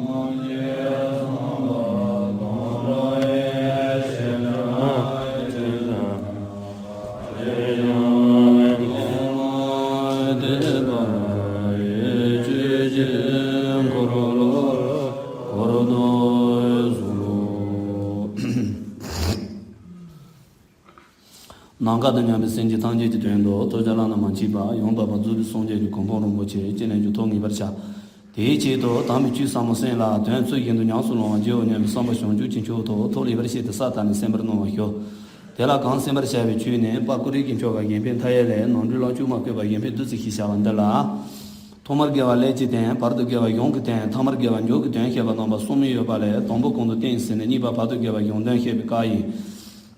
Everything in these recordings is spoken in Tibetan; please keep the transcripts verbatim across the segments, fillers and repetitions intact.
ནམ་མཁའ་དང་མཉམ་པའི་སེམས་ཅན་ཐམས་ཅད་ཀྱི་དོན་དུ་ཐོབ་བྱ་བླ་ན་མ་མཆིས་པ་ཡང་དག་པར་རྫོགས་པའི་སངས་རྒྱས་ཀྱི་གོ་འཕང་རིན་པོ་ཆེ་ཅི་ནས་ཀྱང་ཐོབ་ངེས་པར་བྱ། དེའི་ཆེད་དུ་དམ་པའི་ཆོས་ཟབ་མོ་གསན་ལ་དོན་ཚུལ་བཞིན་དུ་ཉམས་སུ་བླང་བར་བགྱིའོ་སྙམ་པའི་བསམ་པ་བྱང་ཆུབ་ཀྱི་མཆོག་ཐོག་ཐོག་ལེགས་པར་བཤད་དེ་ས་དག་ནས་གསན་པར་གནང་བར་ཞུ། དེ་ལ་གང་གསན་པར་བྱ་བའི་ཆོས་ནི་དཔལ་ཀུ་རེ་གི་མཆོག་ག་གཞན་ཕན་མཐའ་ཡས་ལས་ནང་འགྲོའི་ལོངས་སྤྱོད་མ་བཀོད་པ་གཞན་ཕན་བདུད་རྩི་ཞེས་བྱ་བ་འདི་ལ། ཐོག་མར་དགེ་བ་ཀླད་ཀྱི་དོན། བར་དུ་དགེ་བ་གཞུང་གི་དོན། ཐ་མར་དགེ་བ་མཇུག་གི་དོན་བཤད་པ་རྣམ་པ་གསུམ་ཡོད་པ་ལས་དང་པོ་གོང་དུ་བསྟན་ཟིན་ནས་གཉིས་པ་བར་དུ་དགེ་བ་གཞུང་དོན་བཤད་པའི་བཀའ་ཡིན།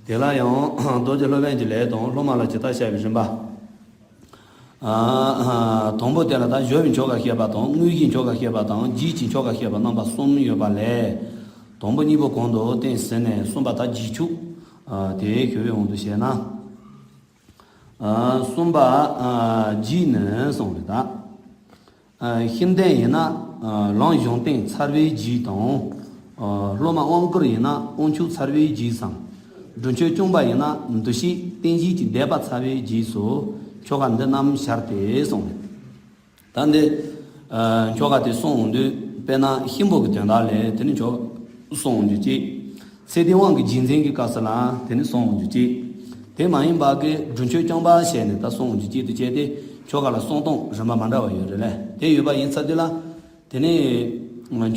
དེ་ལ་ཡང་རྡོ་རྗེ་སློབ་དཔོན་གྱི་ལས་དང་སློབ་མ་ལ་ཇི་ལྟར་བྱ་བའི་རིམ་པ། ཨ་ཨ་དང་པོ་དེ་ལ་ད་སྦྱོར་བའི་མཆོག་ག་བཤད་པ་དང་དངོས་གཞིའི་མཆོག་ག་བཤད་པ་དང་རྒྱས་ཀྱི་མཆོག་ག་བཤད་པ་རྣམ་པ་གསུམ་ཡོད་པ་ལས། དང་པོ་གཉིས་པོ་གོང་དུ་བསྟན་ཟིན་ནས་གསུམ་པ་ད་རྒྱས་མཆོག་ཨ་དེ་ཞུ་བའི་དབང་དུ་བྱས་ན། ཨ་གསུམ་པ་ཨ་རྒྱས་ནི་གསུངས་རེད་ད། ཨ་ཤེས་ལྡན་ཡིན་ན་ཨ་ལམ་གཞུང་བསྟན་ཚར་བའི་རྒྱས་དང་། ཨ་སློབ་མ་དབང་བསྐུར་ཡིན་ན་དབང་ཕྱུག་ཚར་བའི་རྒྱས་སམ། སྒྲུབ་མཆོག་སྐྱོང་པ་ཡིན་ན་འདུ་ཤེས་རྟེན་གཞི་གི་སྡེ་པ་ཚར་བའི་རྒྱས་སུ་ཆོ་ག་འདི་རྣམས་སྦྱར་ཏེ་གསུངས་རེད། ད་འདི་ཨ་ཆོ་ག་དེ་གསུང་འོང་དུས་དཔེར་ན་གཤིན་པོ་གི་དོན་དག་ལས་དེ་ནི་ཆོ་ག་གསུང་འོང་དུས་གཅིག་ཚེ་འདས་དབང་གི་རྒྱས་འཛིན་གྱི་སྐབས་སུ་ལ་དེ་ནི་གསུང་འོང་དུས་གཅིག་དེ་མ་ཡིན་པ་གི་སྒྲུབ་མཆོག་སྐྱོང་པ་བྱས་ནས་ད་གསུང་འོང་དུས་གཅིག་ཏུ་བྱས་ཏེ་ཆོ་ག་ལ་གསུང་སྟངས་རིམ་པ་མ་འདྲ་བ་ཡོད་རེད་ལས། དེ་ཡོད་པ་ཡིན་ཚར་དུས་ལ་དེ་ནི་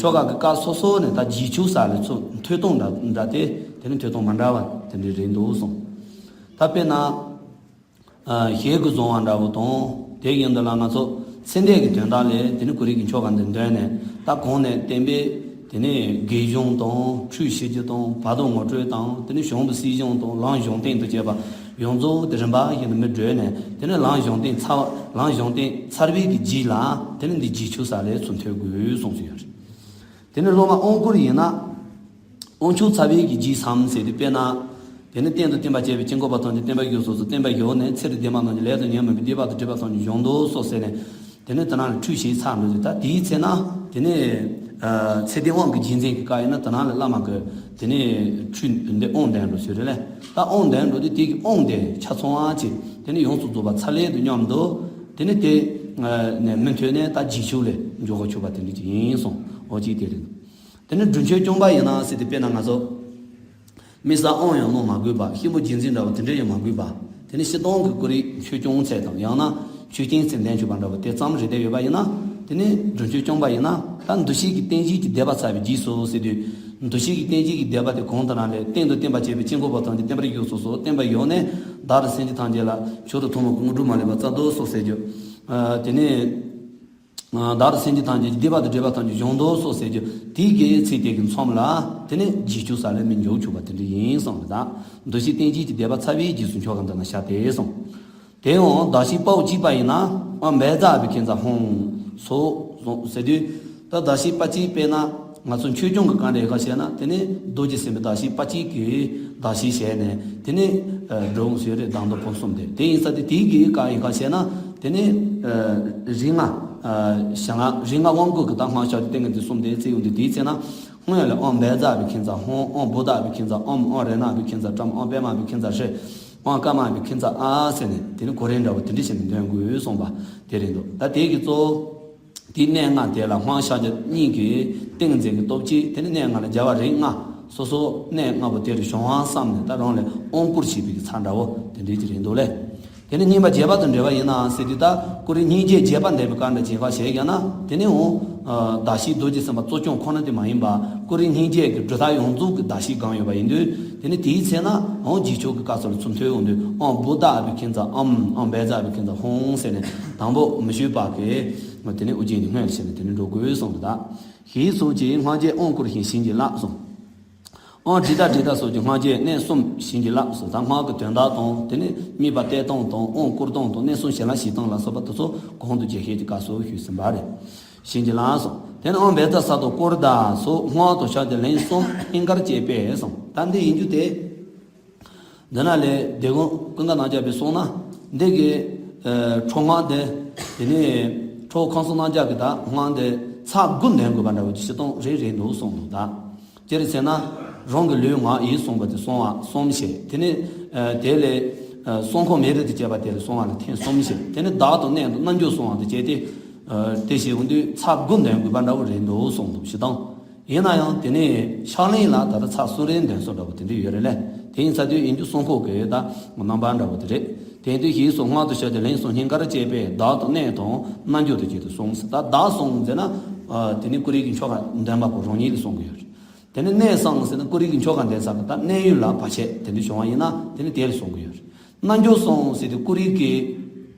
ཆོ་ག་གི་སྐབས་སོ་སོ་ནས་ད་རྒྱས་མཆོག་ས་ལས་ཚུར་ཐོས་སྟངས་འདྲ་འདྲ་སྟེ་དེ་ནི་ཐོས་སྟངས་མ་འདྲ་བ་དེ་འདྲ་རེད་འདུག་གསུངས། ད་དཔེར་ན། ཨ་ཞལ་གྱིས་བཟུང་བ་འདྲ་བོ་དང་དེ་བཞིན་དུ་ལ་ང་ཚོ་ཚེ་འདས་ཀྱི་དོན་དག་ལས་དེ་ནི་ཀུ་རེ་གི་ཆོ་ག་འདི་འདོན་ནས་ད་གོང་ནས་བསྟན་པའི་དེ་ནི་དགེ་སྦྱོང་དང་ཁྲུས་ཞུ་རྒྱུ་དང་བར་དོ་ངོ་སྤྲོད་དང་དེ་ནི་བྱང་བུ་སྲིད་སྦྱོང་དང་ལམ་གཞུང་བསྟན་དུ་བཅས་པ་ཡོངས་རྫོགས་དེ་རིམ་པ་བཞིན་དུ་མི་བགྲོད་ནས་དེ་ནི་ལམ་གཞུང་བསྟན་ཚར་ལམ་གཞུང་བསྟན་ཚར་བའི་གི་རྗེས་ལ་དེ་ནི་འདི་རྗེས་ཆོག་ས་ལས་ཚུར་ཐོས་དགོས་གསུངས་སུ་ཡོད་རེད། དེ་ནི་སློབ་མ་དབང་བསྐུར་ཡིན་ན། དབང་ཕྱུག་ཚར་བའི་གི་རྗེས་སམ་ཟེར་ཏེ་དཔེར་ན། དེ་ནི་གཏན་དུ་བསྟན་པ་བྱས་པའི་དཀྱིལ་འཁོར་པ་ཐམས་ཅད་བསྟན་པ་བཞུགས་སོ་སོ་བསྟན་པ་བཞུགས་ནས་ཚེ་རིང་ལྡན་མ་རྣམས་ཀྱི་ལས་དང་ཉོན་མོངས་པའི་སྡིག་པ་དང་སྒྲིབ་པ་ཐམས་ཅད་སྦྱོང་དུ་གསོལ་ཟེར་ནས། དེ་ནི་དེ་ནང་ལ་ཁྲུས་བྱས་ཚར་འགྲོ་ཟེར་ད་དེའི་ཚེ་ན། དེ་ནི། ཚེ་འདས་དབང་གི་རྗེས་འཛིན་གྱི་བཀའ་ཡིན་ན་དེ་ནང་ལ་བླ་མ་གི། དེ་ནི་ཁྲུས་འདི་དབང་ལྡན་འགྲོ་ཟེར་རེད་ལས། ད་དབང་ལྡན་འགྲོ་དུས་དེ་གི་དབང་དེ་ཆ་ཚང་བ་ཅིག་དེ་ནི་ཡོངས་སུ་རྫོགས་པ་ཚར་ལས་དུ་མཉམ་དུ། དེ་ནི་དེ། ནས་མུ་མཐུད་ནས་ད་རྗེས་ཆོག་ལས་འཇོག་ག་ཆོག་པ་དེ་འདྲ་ཅིག་ཡིན་གསུངས། འོ་ཅིག་དེ་རེད། དེ་ནི་སྒྲུབ་མཆོག་སྐྱོང་པ་ཡིན་ན་ཟེར་ཏེ་དཔེར་ན་ང་ཚོ། དམིགས་བསལ་དབང་ཡང་གནང་མ་དགོས་པ་གཤིན་པོ་རྗེས་འཛིན་འདྲ་བ་དེ་འདྲ་ཡང་མ་དགོས་པ། དེ་ནི་སྤྱིར་བཏང་གི་ཀུ་རེ་ཆོས་སྐྱོང་ཚད་དང་ཡང་ན་ཆོས་སྐྱོང་ཚད་ལྡན་ཆོག་པ་འདྲ་བ་དེ་ཙམ་རེ་བསྡད་ཡོད་པ་ཡིན་ན། དེ་ནི་སྒྲུབ་མཆོག་སྐྱོང་པ་ཡིན་ན་ད་འདུ་ཤེས་ཀྱི་རྟེན་གཞི་གི་སྡེ་པ་ཚར་བའི་རྗེས་སུ་ཟེར་དུས། འདུ་ཤེས་ཀྱི་རྟེན་གཞི་གི་སྡེ་པ་དེ་གང་ལྟར་ན་ལས་གཏན་དུ་བསྟན་པ་བྱས་པའི་དཀྱིལ་འཁོར་པ་ཐམས་ཅད་བསྟན་པར་བཞུགས་སོ་སོ་བསྟན་པ་བཞུགས་ནས་བདག་དང་སེམས་ཅན་ཐམས་ཅད་ལ་མཆོག་ཏུ་ཐུན་མོང་གི་དངོས་གྲུབ་མ་ལུས་པ་སྩལ་དུ་གསོལ་ཟེར་རྒྱུ། དེ་ནས། བདག་དང་སེམས་ཅན་ཐམས་ཅད་ཀྱི་སྡིག་པ་དང་སྒྲིབ་པ་ཐམས་ཅད་སྦྱོང་དུ་གསོལ་ཟེར་རྒྱུ་དེའི་གི་ཚིག་དེ་གི་མཚམས་ལ་དེ་ནི་རྗེས་ཆོག་ས་ལས་མི་འཇོག་ཆོག་པ་དེ་འདྲ་ཡིན་གསུངས་པ་དང་། འདུ་ཤེས་རྟེན་གཞི་གི་སྡེ་པ་ཚར་བའི་རྗེས་སུ་ཆོ་ག་འདི་ན་བྱ་སྟེ་གསུངས། དེ་ཡང་གདགས་ཤིང་དཔའ་བོ་གཅིག་པ་ཡིན་ན་ཨ་འབད་རྩ་བའི་ཁྱིམ་ཚ་ཧོང་སོ་ཟེར་དུས། ད་གདགས་ཤིང་དཔའ་གཅིག་དཔེར་ན་ང་ཚོ་ཆོས་སྐྱོང་གི་གང་འདྲ་ཡིན་ག་བཤད་ན་དེ་ནི་རྡོ་རྗེ་སེམས་དཔའི་གདགས་ཤིང་དཔའ་གཅིག་གི་གདགས་ཤིང་བྱས་ནས་དེ་ནི་འགྲོ་འོང་ཟེར་རེད་དང་དོ་ཕོ་གསུམ་དེ་དེ་ཡིན་ས་དེ་དེའི་གི་གང་ཡིན་ག་བཤད་ན་དེ་ནི་རིགས་ལྔ། ཞལ་ལྔ་རིགས་ལྔ་དབང་བསྐུར་གྱི་ད་སྔགས་ཤོག་དེ་ཏིང་ངེ་འཛིན་གསུམ་དེ་བརྩི་ཡོང་དུས་དེའི་ཚེ་ན་སྔོན་ལ་ཨོཾ་བཛྲ་བི་ཁྱིམ་ཚ་ཧཱུྃ། ཨོཾ་བུདྡྷ་བི་ཁྱིམ་ཚ་ཨོཾ། ཨོཾ་རཏྣ་བི་ཁྱིམ་ཚ་ཏྲཾ། ཨོཾ་པདྨ་བི་ཁྱིམ་ཚ་ཧྲཱིཿ། ཨོཾ་ཀརྨ་བི་ཁྱིམ་ཚ་ཨཱཿ་ཟེར་ནས་དེ་ནི་གོ་རིམ་འདྲ་བོ་དེ་འདྲ་བྱས་ནས་འདོན་དགོས་གསུངས་པ་དེ་རེད་འདུག་ད་དེ་གི་གཙོ་བོ་དེའི་གནས་ལྔ་དེ་ལ་སྔགས་ཤོག་གཉིས་ཀྱི་ཏིང་འཛིན་གྱི་སྟོབས་ཀྱིས་དེ་ནི་གནས་ལྔ་ལ་རྒྱལ་བ་རིགས་ལྔ་སོ་སོ་གནས་ལྔ་པོ་དེར་བྱུང་བ་བསམ་ནས་ད་རང་ལས་དབང་བསྐུར་བྱེད་པའི་གི་ཚར་འདྲ་བོ་དེ་འདྲ་ཅིག་རེད་འདུག་ལས། དེ་ནས་གཉིས་པ་རྒྱས་པ་དང་འབྲེལ་བ་ཡིན་ནའང་ཟེར་དུས་ད་ཀུ་རེ་སྙིང་རྗེ་རྒྱས་པ་འདེབས་པའི་བཀའ་འདྲ་བྱེད་པ་ཞིག་ཡང་ན་དེ་ནས་འོང་། གདགས་ཤིང་རྡོ་རྗེ་སེམས་དཔའ་གཙོ་སྐྱོང་ཁོ་ན་དེ་མ་ཡིན་པ་ཀུ་རེ་སྙིང་རྗེ་གི་སྒྲུབ་ཐབས་ཡོངས་རྫོགས་ཀྱི་གདགས་ཤིང་གང་ཡོད་པ་ཡིན་དུས་དེ་ནས་དེའི་ཚེ་ན་འོང་རྗེས་ཆོག་གི་བཀའ་སྩལ་ཚུར་ཐོན་འོང་དུས་ཨོཾ་བུདྡྷ་བི་ཁྱིམ་ཚ་ཨོཾ། ཨོཾ་བཛྲ་བི་ཁྱིམ་ཚ་ཧཱུྃ་ཟེར་ནས་དང་པོ་མི་བསྐྱོད་པ་གི་དེ་ནས་ཨོ་རྒྱན་གྱི་སྔོན་ལ་བྱས་ནས་དེ་ནས་འགྲོ་དགོས་གསུངས་པ་དང་། ཞེས་གསུངས་ཀྱི་སྔགས་རྒྱས་དབང་བསྐུར་ཞིང་བྱིན་གྱིས་བརླབས་གསུངས། ཨོཾ་དྲི་ཏྲ་དྲི་ཏྲ་སོགས་ཀྱི་སྔགས་རྒྱས་གནས་གསུམ་བྱིན་གྱིས་བརླབས་སོ། ད་སྔགས་ཀྱི་དོན་དག་དང་དེ་ནས་དམིགས་པ་གཏད་སྟངས་དང་དབང་བསྐུར་སྟངས་དང་གནས་གསུམ་བྱིན་རླབས་ཞུ་སྟངས་ལ་སོགས་པ་དེ་ཚོ་གོང་དུ་རྒྱས་བཤད་ཀྱི་སྐབས་སུ་ཞུས་ཟིན་པ་རེད། བྱིན་གྱིས་བརླབས་སོ། དེ་ནས་ཨོཾ་བཛྲ་སཏྭ་བཀུར་སྟྭ་སོགས་སྔགས་དང་ཕྱག་རྒྱ་ལན་གསུམ་ཧིང་གར་བཅས་པས་སོ། ད་འདི་ཡིན་རྒྱུ་དེ། འདི་ན་ལས་དེ་ཀུན་དགའ་རྣམ་རྒྱལ་པས་གསུངས་ན་འདི་གི་ཁྲོ་སྔགས་དེ་དེ་ནས་ཁྲོ་ཁམས་གསུམ་རྣམ་རྒྱལ་གྱི་ད་སྔགས་དེ། ཚར་དགུ་འདོན་དགོས་པ་འདྲ་བོ་ཅིག་བྱེད་སྟངས་རེ་རེ་འདུག་གསུངས་འདུག་ད། ཅི་རེད་ཟེར་ན། རང་གི་ལུས་ངག་ཡིད་གསུམ་པོ་དེ་གསང་བ་གསུམ་བྱས། དེ་ནས་ཨ་དེ་ལས་ཨ་གསང་ཁོག་མེ་རི་དང་བཅས་པ་དེ་ལས་གསང་བ་ལ་ཐེངས་གསུམ་བྱས། དེ་ནས་བདག་དང་གནས་དང་རྣལ་འབྱོར་གསང་བ་དང་བཅས་ཏེ། ཨ་དེ་བྱས་འོང་དུས་ཚར་དགུ་འདོན་དགོས་པ་འདྲ་བོ་རེད་འདུག་གསུངས་འདུག་བྱེད་སྟངས། ཡིན་ན་ཡང་དེ་ནས་ཕྱག་ལེན་ལ་ད་ལྟ་ཚར་གསུམ་རེ་འདོན་ས་འདྲ་བོ་དེ་འདྲ་ཡོད་རེད་ལས། དེ་ཡིན་ཚར་དུས་ཡིན་རྒྱུ་གསང་ཁོག་གི་ད་རྣམ་པ་འདྲ་བོ་དེ་རེད། དེ་ཡིན་དུས་ཞེས་སོགས་སྔགས་དང་ཞབས་ཀྱིས་ལན་གསུམ་སྙིང་གར་བཅས་པས་བདག་དང་གནས་དང་རྣལ་འབྱོར་དང་བཅས་ཏེ་གསུངས། ད་བདག་གསང་ཟེར་ན། ཨ་དེ་ནི་ཀུ་རེ་གི་ཆོ་ག་འདོན་པ་པོ་རང་ཉིད་ལ་གསུང་གི་ཡོད་རེད། དེ་ནི་གནས་གསང་ཟེར་ན་ཀུ་རེ་གི་ཆོ་ག་འདོན་ས་གི་ད་གནས་ཡུལ་ལ་བར་ཆད་དེ་འདྲ་བྱུང་བ་ཡིན་ན་དེ་ནི་དེ་ལ་གསུང་གི་ཡོད་རེད། རྣལ་འབྱོར་གསང་ཟེར་དུས་ཀུ་རེ་གི་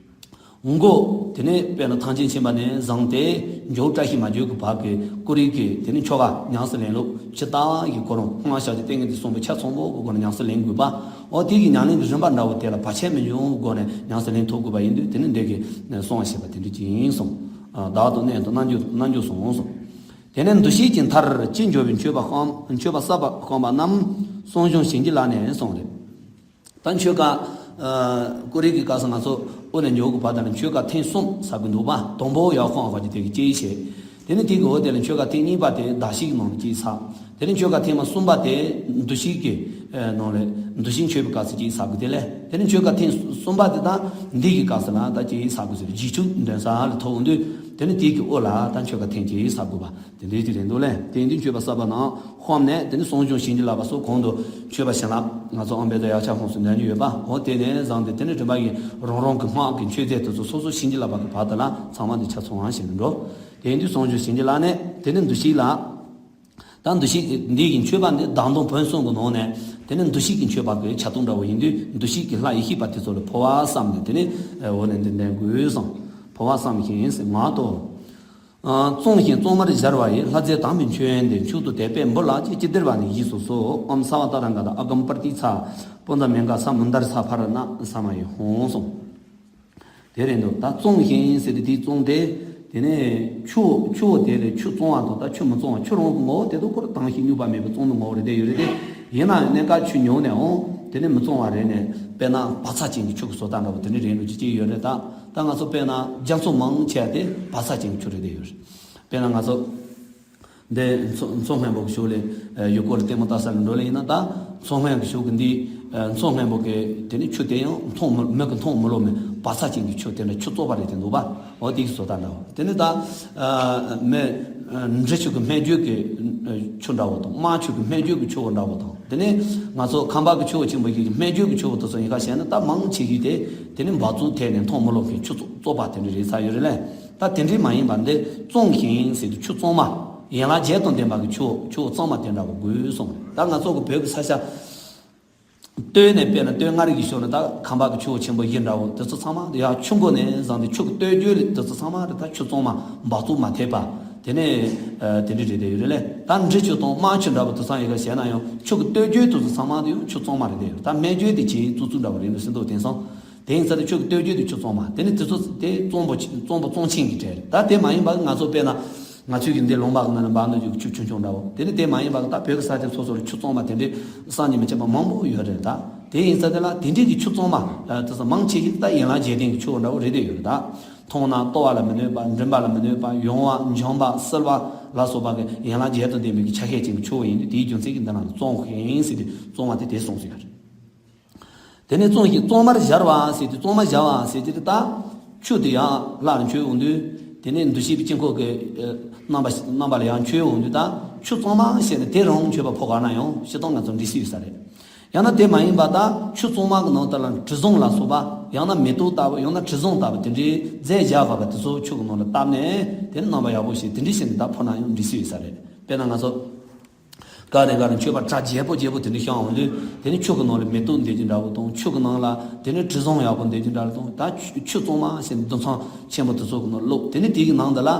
མགོ། དེ་ནས་དཔེར་ན་ཐང་ཆེན་ཕྱིན་པ་ནས་བཟུང་སྟེ་མཇུག་བཀྲ་ཤིས་མ་བརྗོད་ཀྱི་བར་གྱི་ཀུ་རེ་གི་དེ་ནི་ཆོ་ག་ཉམས་སུ་ལེན་ལུགས་ཇི་ལྟ་བ་ཡི་ཁོ་རང་སྔགས་ཞབས་ཀྱི་ཏིང་ངེ་འཛིན་གསུམ་པོ་ཆ་ཚང་པོ་གི་སྒོ་ནས་ཉམས་སུ་ལེན་དགོས་པ། འོ་དེ་གི་ཉམས་ལེན་གྱི་རིམ་པ་འདྲ་བོ་དེ་ལ་བར་ཆད་མི་འབྱུང་གི་སྒོ་ནས་ཉམས་སུ་ལེན་ཐུབ་དགོས་པ་ཡིན་དུས་དེ་ནི་འདི་གི་གསང་བ་ཞེས་པ་དེ་འདྲ་ཅིག་ཡིན་གསུངས། བདག་དང་གནས་དང་རྣལ་འབྱོར་རྣལ་འབྱོར་གསང་གསུངས། དེ་ནས་འདུ་ཤེས་ཀྱི་མཐར་ཅི་འབྱོར་བའི་མཆོད་པ་བཤམས་མཆོད་པ་གསར་པ་བཤམས་པ་རྣམས་གསང་སྦྱོང་བྱིན་གྱིས་བརླབས་ནས་གསུངས་རེད། ད་མཆོད་ཀ་ཀུ་རེ་གི་སྐབས་སུ་ང་ཚོ་དབུ་ནས་མཇུག་གི་བར་དག་ལ་མཆོད་ཀ་ཐེངས་གསུམ་བསགས་ཀྱི་འདུག་པ། དང་པོ་ཡར་ཁོང་ཧ་གི་དེ་གི་གཅིག་བྱས། དེ་ནས་དེ་གི་འོག་དེ་ལ་མཆོད་ཀ་ཐེངས་གཉིས་པ་དེ་གདགས་གཞིའི་ནང་ལ་གཅིག་བསགས། དེ་ནས་མཆོད་ཀ་ཐེངས་མ་གསུམ་པ་དེ་འདུ་ཤེས་ཀྱི་ནང་ལ་འདུ་ཤེས་མཆོད་པའི་སྐབས་སུ་གཅིག་བསགས་དགོས། དེ་ལས་དེ་ནས་མཆོད་ཀ་ཐེངས་གསུམ་པ་དེ་དང་འདི་གི་སྐབས་སུ་ལ་ད་གཅིག་བསགས་དགོས་ཟེར། རྗེས་འཇུག་འདོན་ས་ལ་ཐོག་འོང་དུས་དེ་ནས་དེ་གི་འོག་ལ་ད་མཆོད་ཀ་ཐེངས་གཅིག་བསགས་དགོས་པ། དེ་འདྲའི་ཅིག་རེད་འདུག་ལས། དེ་ཡིན་དུས་མཆོད་པ་གསར་པ་ནང་བཤམས་ནས་དེ་ནི་གསང་སྦྱོང་བྱིན་གྱིས་བརླབས་པ་སོགས་གོང་དུ་མཆོད་པ་བྱིན་རླབས་ང་ཚོ་ཨམ་བན་དང་ཡག་ཆ་ཁོངས་སུ་འདོན་རྒྱུ་ཡོད་པ། འོ་དེ་ནས་བཟུང་སྟེ་དེ་ནི་རིམ་པ་ཡིས་རང་རང་གི་སྔགས་ཀྱི་མཆོད་རྫས་དེ་ཚོ་སོ་སོ་བྱིན་གྱིས་བརླབས་པ་གི་བར་དུ་ལ་ཚང་མ་འདི་ཆ་ཚང་བ་ཞིག་འགྲོ། དེ་ཡིན་དུས་གསང་སྦྱོང་བྱིན་གྱིས་བརླབས་ནས་དེ་ནི་འདུ་ཤེས་ལ། ད་འདུ་ཤེས་འདི་ཡི་མཆོད་པ་འདི་བདག་མདུན་བོན་གསུམ་གྱི་ནང་ནས་དེ་ནི་འདུ་ཤེས་ཀྱི་མཆོད་པ་གི་ཆ་ཐུང་འདྲ་བོ་ཡིན་དུས་འདུ་ཤེས་ཀྱི་ལྷ་ཡེ་ཤེས་པ་དེ་ཚོ་ལ་འཕོ་བ་བསམ་ནས་དེ་ནི་འོ་ནས་འདི་འདོན་དགོས་བསམ། འཕོ་བ་བསམ་ཞིང་ཟེར་ངག་ཏུ། བཙོང་ཞིང་གཙང་མར་སྦྱར་བ་ཡི། ལྷ་རྫས་དམ་པའི་མཆོད་ཡོན་ཏེ། མཆོག་ཏུ་དད་པས་འབུལ་ལགས་ཀྱིས། ཅི་བདེར་བ་ནི་བཞེས་སུ་གསོལ། ཨོཾ་སརྦ་ཏ་ར་ག་ཏ། ཨ་གམ་པྲ་ཏི་ཚ། པུན་ཛ་མེ་ག་ས་མུན་དར་ཚ་ཕ་ར་ན་ས་མ་ཡི་ཧོང་སོང་། དེ་རེད་འདུག་ད་བཙོང་ཞིང་ཟེར་དུས་དེའི་བཙོང་དེ། དེ་ནས་ཆུ་བོ་ཆུ་བོ་དེ་ལས་ཆུ་བཙོང་བ་དང་ད་ཆུ་མི་བཙོང་བ། ཆུ་རང་གི་ངོ་བོ་དེ་དང་ཁོ་རང་དྭངས་ཤིང་མྱུར་བ་མེད་པའི་བཙོང་དུ་ངོ་བོ་རེད་དེ་ཡོད་རེད་དེ། ཡིན་ན་ཡང་གནས་སྐབས་ཆུ་ཉུང་ནའང་དེ་ནས་མི་བཙོང་བ་རེད་ནས་དཔེར་ན་བག་ཚ་ཅན་གྱི་ཆུ་གི་བཟོ་ལྟ་འདྲ་བོ་དེ་འདྲ་རེད་འདུག་ཅིག་ཅིག་ཡོད་རེད་ད། ད་ང་ཚོ་དཔེར་ན་རྒྱ་མཚོ་མང་ཆེ་བ་དེ་བག་ཚ་ཅན་གྱི་ཆུ་རེད་དེ་ཡོད་རེད། དཔེར་ན་ང་ཚོ་འདི་མཚོ་མཚོ་སྔོན་པོ་གི་ཕྱོགས་ལས་ཡུལ་སྐོར་ལ་ལྟད་མོ་ལྟ་ས་ལ་འགྲོ་ལེ་ཡིན་ན་ད་མཚོ་སྔོན་གྱི་ཕྱོགས་ཀྱི་འདི་མཚོ་སྔོན་པོ་གི་དེ་ནི་ཆུ་དེ་ཡང་མཐོང་མི་མིག་གི་མཐོང་མི་རློམ་མི་བག་ཚ་ཅན་གྱི་ཆུ་དེ་འདྲ་ཆུ་བཙོག་པ་རེད་དེ་འདུག་པ། འོ་དེ་གི་བཟོ་ལྟ་འདྲ་བོ་དེ་ནི་ད་མི་འབྲི་ཆུ་གི་སྨན་བཅོས་ཀྱི་ཆུ་འདྲ་བོ་དང་དམར་ཆུ་གི་སྨན་བཅོས་ཀྱི་ཆུ་བོ་འདྲ་བོ་དང་དེ་ནི་ང་ཚོ་ཁམས་པ་གི་ཆུ་བོ་ཆེན་པོ་ཞིག་གི་སྨན་བཅོས་ཀྱི་ཆུ་བོ་དེ་ཚོ་ཡིན་ཁ་བཤད་ན་ད་མང་ཆེ་ཤོས་དེ་དེ་ནི་འབག་བཙོག་ཐེབས་ནས་མཐོང་མི་རློམ་མཁན་ཆུ་བཙོག་བཙོག་པ་དེ་འདྲ་རེད་ཚར་ཡོད་རེད་ལས། ད་དེ་འདྲའི་མ་ཡིན་པ་འདི་བཙོང་ཞིང་ཟེར་དུས་ཆུ་གཙང་མ། ཡན་ལག་བརྒྱད་དང་ལྡན་པ་གི་ཆུ་ཆུ་བོ་གཙང་མ་དེ་འདྲ་བོ་དགོས་གསུངས། ད་ང་ཚོ་གི་བོད་ཀྱི་ས་ཆ་སྟོད་ནས་དཔེར་ན་སྟོད་མངའ་རིས་ཀྱི་ཕྱོགས་ནས་ད་ཁམས་པ་གི་ཆུ་བོ་ཆེན་པོ་བཞི་འདྲ་བོ་དེ་ཚོ་ཚང་མ་ཡར་ཆུ་མགོ་ནས་བཟུང་སྟེ་ཆུ་གི་སྟོད་རྒྱུད་ལ་དེ་ཚོ་ཚང་མ་རེད། ད་ཆུ་གཙང་མ་འབག་བཙོག་མ་ཐེབས་པ་དེ་ནས་དེ་འདྲ་རེད་དེ་ཡོད་རེད་ལས། ད་འབྲི་ཆུ་དང་དམར་ཆུ་འདྲ་བོ་དེ་ཚང་ཡོད་ག་བཤད་ན་ཡང་ཆུ་གི་སྟོད་རྒྱུད་དེ་ཚོ་ཚང་མ་དེ་ཡང་ཆུ་གཙང་མ་རེད་དེ་ཡོད་རེད། ད་སྨན་བཅོས་དེ་ཆེས་གཙོ་གཙོ་འདྲ་བོ་རེད་འདུག་ཟེར་འདུག་དེང་སང་། དེ་ཡིན་ཙང་དེ་ཆུ་གི་སྟོད་རྒྱུད་དེ་ཆུ་གཙང་མ། དེ་ནི་དེ་ཚོ་དེ་གཙང་པོ་གཙང་པོ་གཙང་ཆེན་གྱི་གྲས་རེད། ད་དེ་མ་ཡིན་པ་ང་ཚོ་དཔེར་ན་ང་ཚོའི་གི་འདི་ལུང་པ་གི་ནང་ལ་འབབ་འདུག་ཆུ་ཆུང་ཆུང་འདྲ་བོ། དེ་ནི་དེ་མ་ཡིན་པ་ད་བོད་ཀྱི་ས་ཆ་སོ་སོ་ལ་ཆུ་གཙང་མ་དེ་འདྲའི་བསམ་གྱིས་མི་ཁྱབ་པ་མང་པོ་ཡོད་རེད། ད་དེ་ཡིན་ཙང་དེ་ལ་དེ་འདྲའི་གི་ཆུ་གཙང་མ་དེ་ཚོ་མང་ཆེ་ཤོས་ད་ཡན་ལག་བརྒྱད་ལྡན་གྱི་ཆུ་བོ་འདྲ་བོ་རེད་དེ་ཡོད་རེད། ད་མཐོང་ན་ལྟོ་བ་ལ་མི་གནོད་པ། མགྲིན་པ་ལ་མི་གནོད་པ། ཡང་བ་འཇམ་པ་བསིལ་བ་ལ་སོགས་པ་གི་ཡན་ལག་བརྒྱད་དང་ལྡན་པའི་གི་ཆ་ཤས་ཅན་གྱི་ཆུ་བོ་ཡིན་དུས་དེའི་རྒྱུ་མཚན་གྱིས་འདི་ནང་ལ་བཙོང་ཞིང་ཟེར་དུས་གཙང་མ་དེ་དེ་གསུངས་སུ་ཡོད་རེད། དེ་ནས་བཙོང་ཞིང་གཙང་མར་སྦྱར་བ་ཟེར་དུས་གཙང་མ་སྦྱར་བ་ཟེར་དུས་ད་ཆུ་དེ་ཡང་ལྷར་མཆོད་འོང་དུས་དེ་ནས་འདུ་ཤེས་པའི་དཀྱིལ་འཁོར་གྱི་རྣམ་པ་རྣམ་པ་ལ་ཡང་མཆོད་འོང་དུས་ད་ཆུ་གཙང་མ་ཞེས་ནས་དེ་རང་མཆོད་པ་ཕོག་ག་ན་ཡང་སྤྱིར་བཏང་ང་ཚོ་འགྲིག་སྲིད་ཡོད་ས་རེད། ཡང་ན་དེ་མ་ཡིན་པ་ད་ཆུ་གཙང་མ་གི་ནང་དུ་ལ་དྲི་བཟང་ལ་སོགས་པ་ཡང་ན་མེ་ཏོག་ལྟ་བུ་ཡང་ན་དྲི་བཟང་ལྟ་བུ་དེ་འདྲའི་རྫས་བཞག་པ་དེ་ཚོ་ཆུ་གི་ནང་ལ་བཏབ་ནས་དེ་ནི་རྣམ་པ་ཡག་པོ་ཞིག་དེ་འདྲའི་བྱས་ནས་ད་ཕོག་ན་ཡང་འགྲིག་སྲིད་ཡོད་ས་རེད། དཔེར་ན་ང་ཚོ། ག་རེ་ག་རེ་མཆོད་པ་གྲ་རྒྱས་པོ་རྒྱས་པོ་དེ་འདྲ་བཤམས་འོང་དུས་དེ་ནི་ཆུ་གི་ནང་ལ་མེ་ཏོག་འདེབས་རྒྱུ་འདྲ་བོ་དང་ཆུ་གི་ནང་ལ་དེ་ནི་དྲི་བཟང་ཡག་པོ་འདེབས་རྒྱུ་འདྲ་བོ་དང་ད་ཆུ་ཆུ་གཙང་མ་ཞེས་རྡུལ་ཚོན་ཆེན་པོ་དེ་ཚོ་གི་ནང་བླུགས། དེ་ནི་དེ་གི་ནང་དུ་ལ་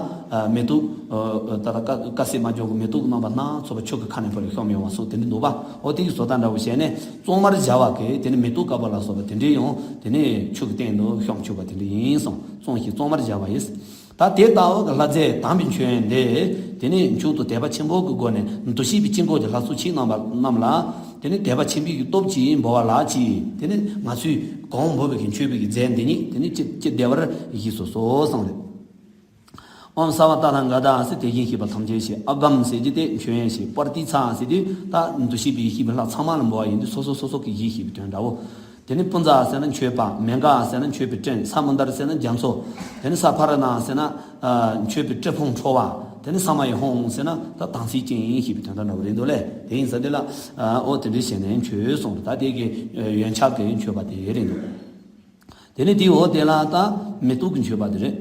མེ་ཏོག་ད་ལྟ་དཀར་དཀར་སེར་མ་འཇོག་གི་མེ་ཏོག་གི་རྣམ་པ་སྣ་ཚོགས་པ་ཆུ་གི་ཁ་ནས་ཕར་བཤམས་ཡོང་བ་སོགས་དེ་འདྲ་འདུག་པ། འོ་དེ་གི་བཟོ་ལྟ་འདྲ་བོ་བྱས་ནས་གཙང་མར་སྦྱར་བ་གི་དེ་ནི་མེ་ཏོག་དཀར་པོ་ལ་སོགས་པ་དེ་འདྲའི་ཡང་དེ་ནི་ཆུ་གི་སྟེང་དུ་བཤམས་བཅུག་པ་དེ་འདྲ་ཡིན་གསུངས། བཙོང་ཞིང་གཙང་མར་སྦྱར་བ་ཡིས། ད་དེ་ལྟ་བུ་གི་ལྷ་རྫས་དམ་པའི་མཆོད་ཡོན་འདི། དེ་ནས་མཆོག་ཏུ་དད་པ་ཆེན་པོ་གི་སྒོ་ནས་འདུ་ཤེས་པའི་དཀྱིལ་འཁོར་གྱི་ལྷ་ཚོགས་ཆེན་རྣམ་པ་རྣམས་ལ། དེ་ནས་དད་པ་ཆེན་པོའི་གི་སྟོབས་ཀྱིས་འབུལ་བ་ལགས་ཀྱིས། དེ་ནས་ང་ཚོས་གང་འབུལ་བའི་གི་མཆོད་པའི་གི་རྫས་འདི་ཉིད་དེ་ནས་ཅི་ཅི་བདེ་བར་བཞེས་སུ་གསོལ་གསུངས་རེད། ཨོཾ་སརྦ་ཏ་ཐཱ་ག་ཏ་ཟེར་དེ་བཞིན་གཤེགས་པ་ཐམས་ཅད་ཞེས། ཨ་གམ་ཟེར་གྱི་དེ་མཆོད་ཡོན་ཞེས། པར་ཏི་ཙ་ཟེར་དུས་ད་འདུ་ཤེས་པའི་ཡེ་ཤེས་པའི་ལྷ་ཚང་མ་ལ་འབོད་པ་ཡིན་དུས་སོ་སོ་སོ་སོ་གི་ཡེ་ཤེས་པའི་དོན་འདྲ་བོ། དེ་ནས་པུཎ་ཙ་ཟེར་ན་མཆོད་པ། མེ་གྷ་ཟེར་ན་མཆོད་པའི་སྤྲིན། ས་མུ་དར་ཟེར་ན་རྒྱ་མཚོ། དེ་ནས་ས་ཕ་ར་ཎ་ཟེར་ན་ཨ་མཆོད་པའི་དྲིལ་ཕུང་འཕྲོ་བ། དེ་ནས་ས་མ་ཡི་ཧཱུྃ་ཟེར་ན་ད་དྭངས་གསལ་ཅན་ཞེས་པའི་དོན་དག་འདྲ་བོ་རེད་འདུག་ལེ། དེ་ཡིན་ཙང་དེ་ལ་ཨ་འོ་དེ་འདྲའི་བྱས་ནས་མཆོད་གསུངས་རེད། ད་དེ་གི་ཡོན་ཆབ་ཀྱི་མཆོད་པ་དེ་རེད་འདུག་དེ་ནས་དེའི་འོག་དེ་ལ་ད་མེ་ཏོག་གི་མཆོད་པ་དེ་རེད།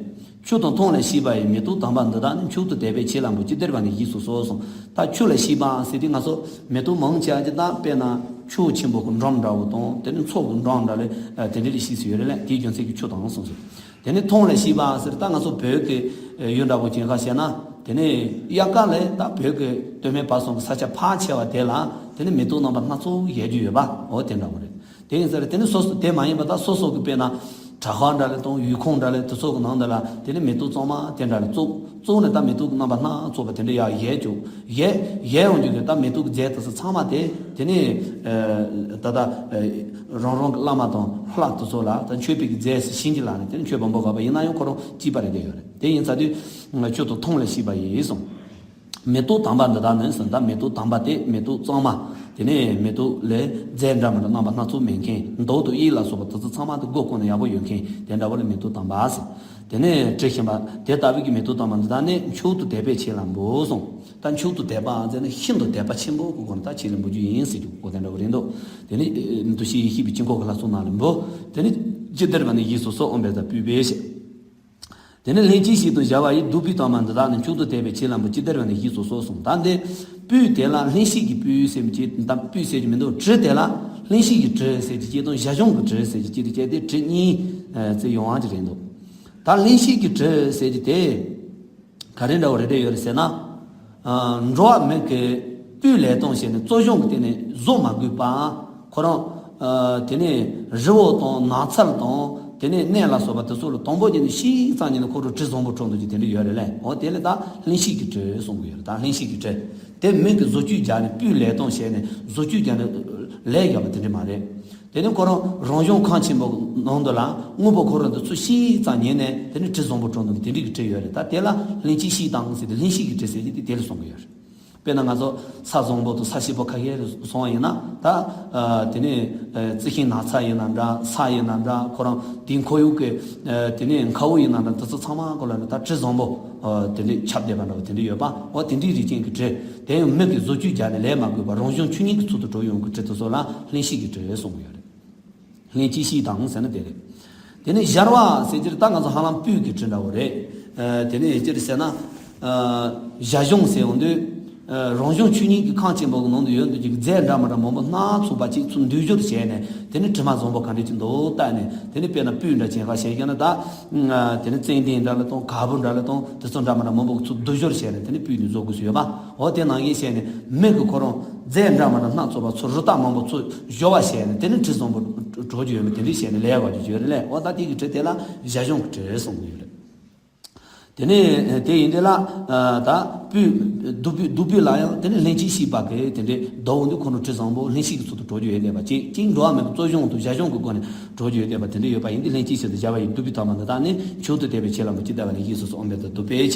ཆུ་དང་ཐུན་ལ་བཤུས་པ་ཡི། མེ་ཏོག་དམ་པ་འདི་དག་ནི། མཆོག་ཏུ་དད་པས་ཁྱེད་ལ་འབུལ། ཅི་སྟེར་བ་ནི་བཞེས་སུ་གསོལ་གསུངས། ད་ཆུ་ལ་བཤུས་པ་ཟེར་དུས་ང་ཚོ་མེ་ཏོག་མང་ཆེ་བ་ཅིག་ད་དཔེར་ན་ཆུ་ཆེན་པོ་གི་འགྲམ་འདྲ་བོ་དང་དེ་ནས་མཚོ་གི་འགྲམ་འདྲ་ལ་ཨ་དེ་འདྲ་ལ་བཤུས་སུ་ཡོད་རེད་ལ། དེའི་རྒྱུ་མཚན་གྱིས་ཆུ་དང་གསུངས་སོ། དེ་ནས་ཐུན་ལ་བཤུས་པ་ཟེར་ད་ང་ཚོ་བོད་ཀྱི་ཡུལ་འདྲ་བོ་ཅིག་ཁ་བཤད་ན་དེ་ནས་དབྱར་ཁ་ལ་ད་བོད་ཀྱི་སྟོད་སྨད་བར་གསུམ་གྱི་ས་ཆ་ཕལ་ཆེ་བ་དེ་ལ་དེ་ནས་མེ་ཏོག་རྣམ་པ་སྣ་ཚོགས་ཡོད་རྒྱུ་ཡོད་པ་འོ་དེ་འདྲ་བོ་རེད། དེ་ཡིན་ཙང་དེ་ནི་སོ་སོ་དེ་མ་ཡིན་པ་ད་སོ་སོ་གི་དཔེར་ན་གྲྭ་ཤག་འདྲ་ལ་དང་ཡུལ་ཁོངས་འདྲ་ལ་དེ་ཚོ་གི་ནང་དུ་ལ་དེ་ནི་མེ་ཏོག་གཙང་མ་དེ་འདྲ་ལ་བཙུགས་བཙུགས་ནས་ད་མེ་ཏོག་གི་རྣམ་པ་སྣ་ཚོགས་པ་དེ་འདྲ་ཡར་ཡལ་བཅུག་ཡལ་ཡལ་ཡོང་རྒྱུ་གི་ད་མེ་ཏོག་གི་རྫས་དེ་ཚོ་ཚང་མ་དེ་དེ་ནི་ད་ལྟ་རང་རང་གི་བླ་མ་དང་ལྷ་དེ་ཚོ་ལ་ད་མཆོད་པའི་གི་རྫས་སུ་བྱིན་གྱིས་བརླབས་ནས་དེ་ནི་མཆོད་པ་འབུལ་དགོས་པ་ཡིན་ན་ཡང་ཁོ་རང་གཅིག་པ་རེད་བསྡད་ཡོད་རེད། དེ་ཡིན་ཚར་དུས་ཆུ་དང་ཐུན་ལ་བཤུས་པ་ཡིས་གསུངས། མེ་ཏོག་དམ་པ་འདི་དག་ནི་ཟེར། ད་མེ་ཏོག་དམ་པ་དེ་མེ་ཏོག་གཙང་མ། དེ་ནས་མེ་ཏོག་ལས་རྫས་འདྲ་མི་འདྲ་རྣམ་པ་སྣ་ཚོགས་མེད་མཁན། མདོག་དང་དབྱིབས་ལ་སོགས་པ་དེ་ཚོ་ཚང་མ་དེ་སྒོ་ཀུན་ནས་ཡག་པོ་ཡོད་མཁན་དེ་འདྲ་བོ་ལ་མེ་ཏོག་དམ་པ་ཟེར། དེ་ནས་དྲི་ཞིམ་པ་དེ་ལྟ་བུའི་གི་མེ་ཏོག་དམ་པ་འདི་དག་ནི་མཆོག་ཏུ་དད་པས་ཁྱེད་ལ་འབུལ་གསུངས། ད་མཆོག་ཏུ་དད་པ་ཟེར་ན་ཤིན་ཏུ་དད་པ་ཆེན་པོ་གི་སྒོ་ནས་ད་ཁྱེད་ལ་འབུལ་རྒྱུ་ཡིན་ཟེར་རྒྱུ་གོ་དེ་འདྲ་བོ་རེད་འདུག་དེ་ནས་འདུ་ཤེས་ཡེ་ཤེས་པའི་དཀྱིལ་འཁོར་གྱི་ལྷ་ཚོགས་རྣམས་ལ་འབུལ། དེ་ནས་ཅི་སྟེར་བ་ནི་བཞེས་སུ་གསོལ། ཨོཾ་བཛྲ་ཕུད་པས་ཞེས། དེ་ནས་ལྷན་ཅིག་བཞེས་སུ་བྱ་བ་ཡི། བདུག་སྤོས་དང་པ་འདི་དག་ནི། མཆོག་ཏུ་དད་པས་ཁྱེད་ལ་འབུལ། ཅི་སྟེར་བ་ནི་བཞེས་སུ་གསོལ་གསུངས། ད་འདི་སྤོས་དེ་ལ་ལྷན་སྐྱེས་ཀྱི་སྤོས་ཟེར་མི་ཅིག་དང་སྤོས་ཟེར་གྱི་མི་འདུག་དྲི་དེ་ལ་ལྷན་སྐྱེས་ཀྱི་དྲི་ཟེར་གྱི་ཅིག་དང་ཞལ་གཞུང་གི་དྲི་ཟེར་གྱི་ཅིག་དེ་བཅས་ཏེ་དྲི་གཉིས་ཨ་ཙི་ཡོང་བ་ཅིག་རེད་འདུག་ད་ལྷན་སྐྱེས་ཀྱི་དྲི་ཟེར་གྱི་དེ་ག་རེ་འདྲ་བོ་རེ་རེ་ཡོད་རེད་ཟེར་ན། ཨ་འགྲོ་བ་མི་གི་སྤོས་ལས་དང་བྱས་ནས་བཙོ་སྦྱོང་གི་སྟེང་ནས་བཟོ་མ་དགོས་པ། ཁོ་རང་ཨ་དེ་ནས་རི་བོ་དང་ནགས་ཚལ་དང་དེ་ནས་གནས་ལ་སོགས་པ་དེ་ཚོ་ལ་དང་པོ་ཉིད་ནས་ཤིག་ཙམ་ཉིད་ནས་ཁོ་རང་དྲི་བཟང་པོ་འཕྲོ་འདུག་ཅིག་དེ་འདྲ་ཡོད་རེད་ལེ། འོ་དེ་ལ་ད་ལྷན་སྐྱེས་ཀྱི་དྲི་གསུང་གི་ཡོད་རེད། ད་ལྷན་སྐྱེས་ཀྱི་དྲི་དེ་མི་གི་བཟོ་བཅོས་བརྒྱབ་ནས་སྤོས་ལས་དང་བྱས་ནས་བཟོ་བཅོས་བརྒྱབ་ནས་ལས་བརྒྱབ་པ་དེ་འདྲ་མ་རེད། དེ་ནས་ཁོ་རང་རང་བྱུང་ཁམས་ཆེན་པོ་ནང་དུ་ལ་དངོས་པོ་ཁོ་རང་དུ་ཚུར་ཤིག་ཙམ་ཉིད་ནས་དེ་ནས་དྲི་བཟང་པོ་འཕྲོ་འདུག་དེ་འདྲའི་གི་དྲི་ཡོད་རེད། ད་དེ་ལ་ལྷན་སྐྱེས་ཤིག་དང་ཟེར་ཏེ་ལྷན་སྐྱེས་ཀྱི་དྲི་ཟེར་གྱི་དེ་དེ་ལ་གསུང་གི་ཡོད་རེད། དཔེར་ན་ང་ཚོ་ས་བཟང་པོ་དང་ས་སྐྱིད་པོ་ཁ་ཤས་ལ་སོང་བ་ཡིན་ན་ད་ཨ་དེ་ནས་ཨ་རྩི་ཤིང་ནགས་ཚལ་ཡིན་ན་འདྲ། ས་ཡིན་ན་འདྲ། ཁོ་རང་དེའི་ཁོར་ཡུག་གི་ཨ་དེ་ནས་མཁའ་དབུགས་ཡིན་ན་འདྲ། དེ་ཚོ་ཚང་མ་ཁོ་ལ་ནི་ད་དྲི་བཟང་པོ་ཨ་དེ་འདྲའི་ཁྱབ་བསྡད་པ་འདྲ་བོ་དེ་འདྲ་ཡོད་པ། འོ་དེ་འདྲའི་རིགས་ཅན་གྱི་དྲི་དེ་ཡང་མི་གིས་བཟོ་བཅོས་བརྒྱབ་ནས་ལས་མ་དགོས་པ་རང་བྱུང་ཆོས་ཉིད་ཀྱི་ཚུལ་དུ་གྲུབ་ཡོང་གི་དྲི་དེ་ཚོ་ལ་ལྷན་སྐྱེས་ཀྱི་དྲི་གསུང་གི་ཡོད་རེད། ལྷན་སྐྱེས་ཤིག་དང་ཟེར་ན་དེ་རེད། དེ་ནས་སྦྱར་བ་ཟེར་གྱི་རེད། ད་ང་ཚོ་ཧ་ལམ་སྤོས་ཀྱི་དྲི་འདྲ་བོ་རེད། ཨ་དེ་ནས་ཅི་རེད་ཟེར་ན། ཨ་ཞལ་གཞུང་ཟེར་ཡོང་དུས། ཨ་རང་བྱུང་ཆོས་ཉིད་ཀྱི་ཁམས་ཆེན་པོ་གི་ནང་དུ་ཡོད་འདུག་ཅིག་རྫས་འདྲ་མི་འདྲ་མང་པོ་སྣ་ཚོགས་པ་ཅིག་ཚུར་འདུས་སྦྱོར་བྱས་ནས་དེ་ནས་དྲི་མ་བཟང་པོ་ག་འདྲ་ཅིག་འདུག་བལྟས་ནས། དེ་ནས་དཔེར་ན་སྤོས་འདྲ་ཅན་ཁ་བཤད་ཀྱང་ན་ད། ཨ་དེ་ནས་ཙན་དན་འདྲ་ལ་དང་། ག་བུར་འདྲ་ལ་དང་། དེ་ཚོ་འདྲ་མི་འདྲ་མང་པོ་ཚུར་འདུས་སྦྱོར་བྱས་ནས་དེ་ནས་སྤོས་ནས་བཟོ་དགོས་སུ་ཡོད་པ། འོ་དེ་ནང་བཞིན་བྱས་ནས་མི་གི་ཁོ་རང་རྫས་འདྲ་མི་འདྲ་སྣ་ཚོགས་པ་ཚུར་རི་དྭགས་མང་པོ་ཚུར་སྦྱོར་བ་བྱས་ནས་དེ་ནས་དྲི་བཟང་པོ་གྲོལ་རྒྱུ་ཡོད་མེད་དེ་འདྲ་བྱས་ནས་ལས་དགོས་རྒྱུ་ཡོད་རེད་ལས། འོ་ད་དེ་གི་དྲི་དེ་ལ་ཞལ་གཞུང་གི་དྲི་གསུང་གི་ཡོད་རེད། དེ་ནས་དེ་ཡིན་དེ་ལ་ད་སྤོས་བདུག་སྤོས་བདུག་སྤོས་ལ་ཡང་དེ་ནས་ལྷན་སྐྱེས་ཤིག་པ་གི་དེ་འདྲའི་ཟླ་བོ་འདི་ཁོ་ནས་དྲི་བཟང་པོ་ལྷན་སྐྱེས་ཀྱི་ཚུལ་དུ་གྲོལ་རྒྱུ་ཡོད་བསྡད་པ་ཅིག་ཅིག་འགྲོ་བ་མི་གི་བཙོ་སྦྱོང་དང་ཞལ་གཞུང་གི་སྒོ་ནས་གྲོལ་རྒྱུ་ཡོད་བསྡད་པ་དེ་འདྲ་ཡོད་པ་ཡིན་དེ་ལྷན་སྐྱེས་ཤིག་ཏུ་བྱ་བ་ཡི། བདུག་སྤོས་དང་པ་འདི་དག་ནི། མཆོག་ཏུ་དད་པས་ཁྱེད་ལ་འབུལ། ཅི་སྟེར་བ་ནི་བཞེས་སུ་གསོལ། ཨོཾ་བཛྲ་བདུག་སྤོས་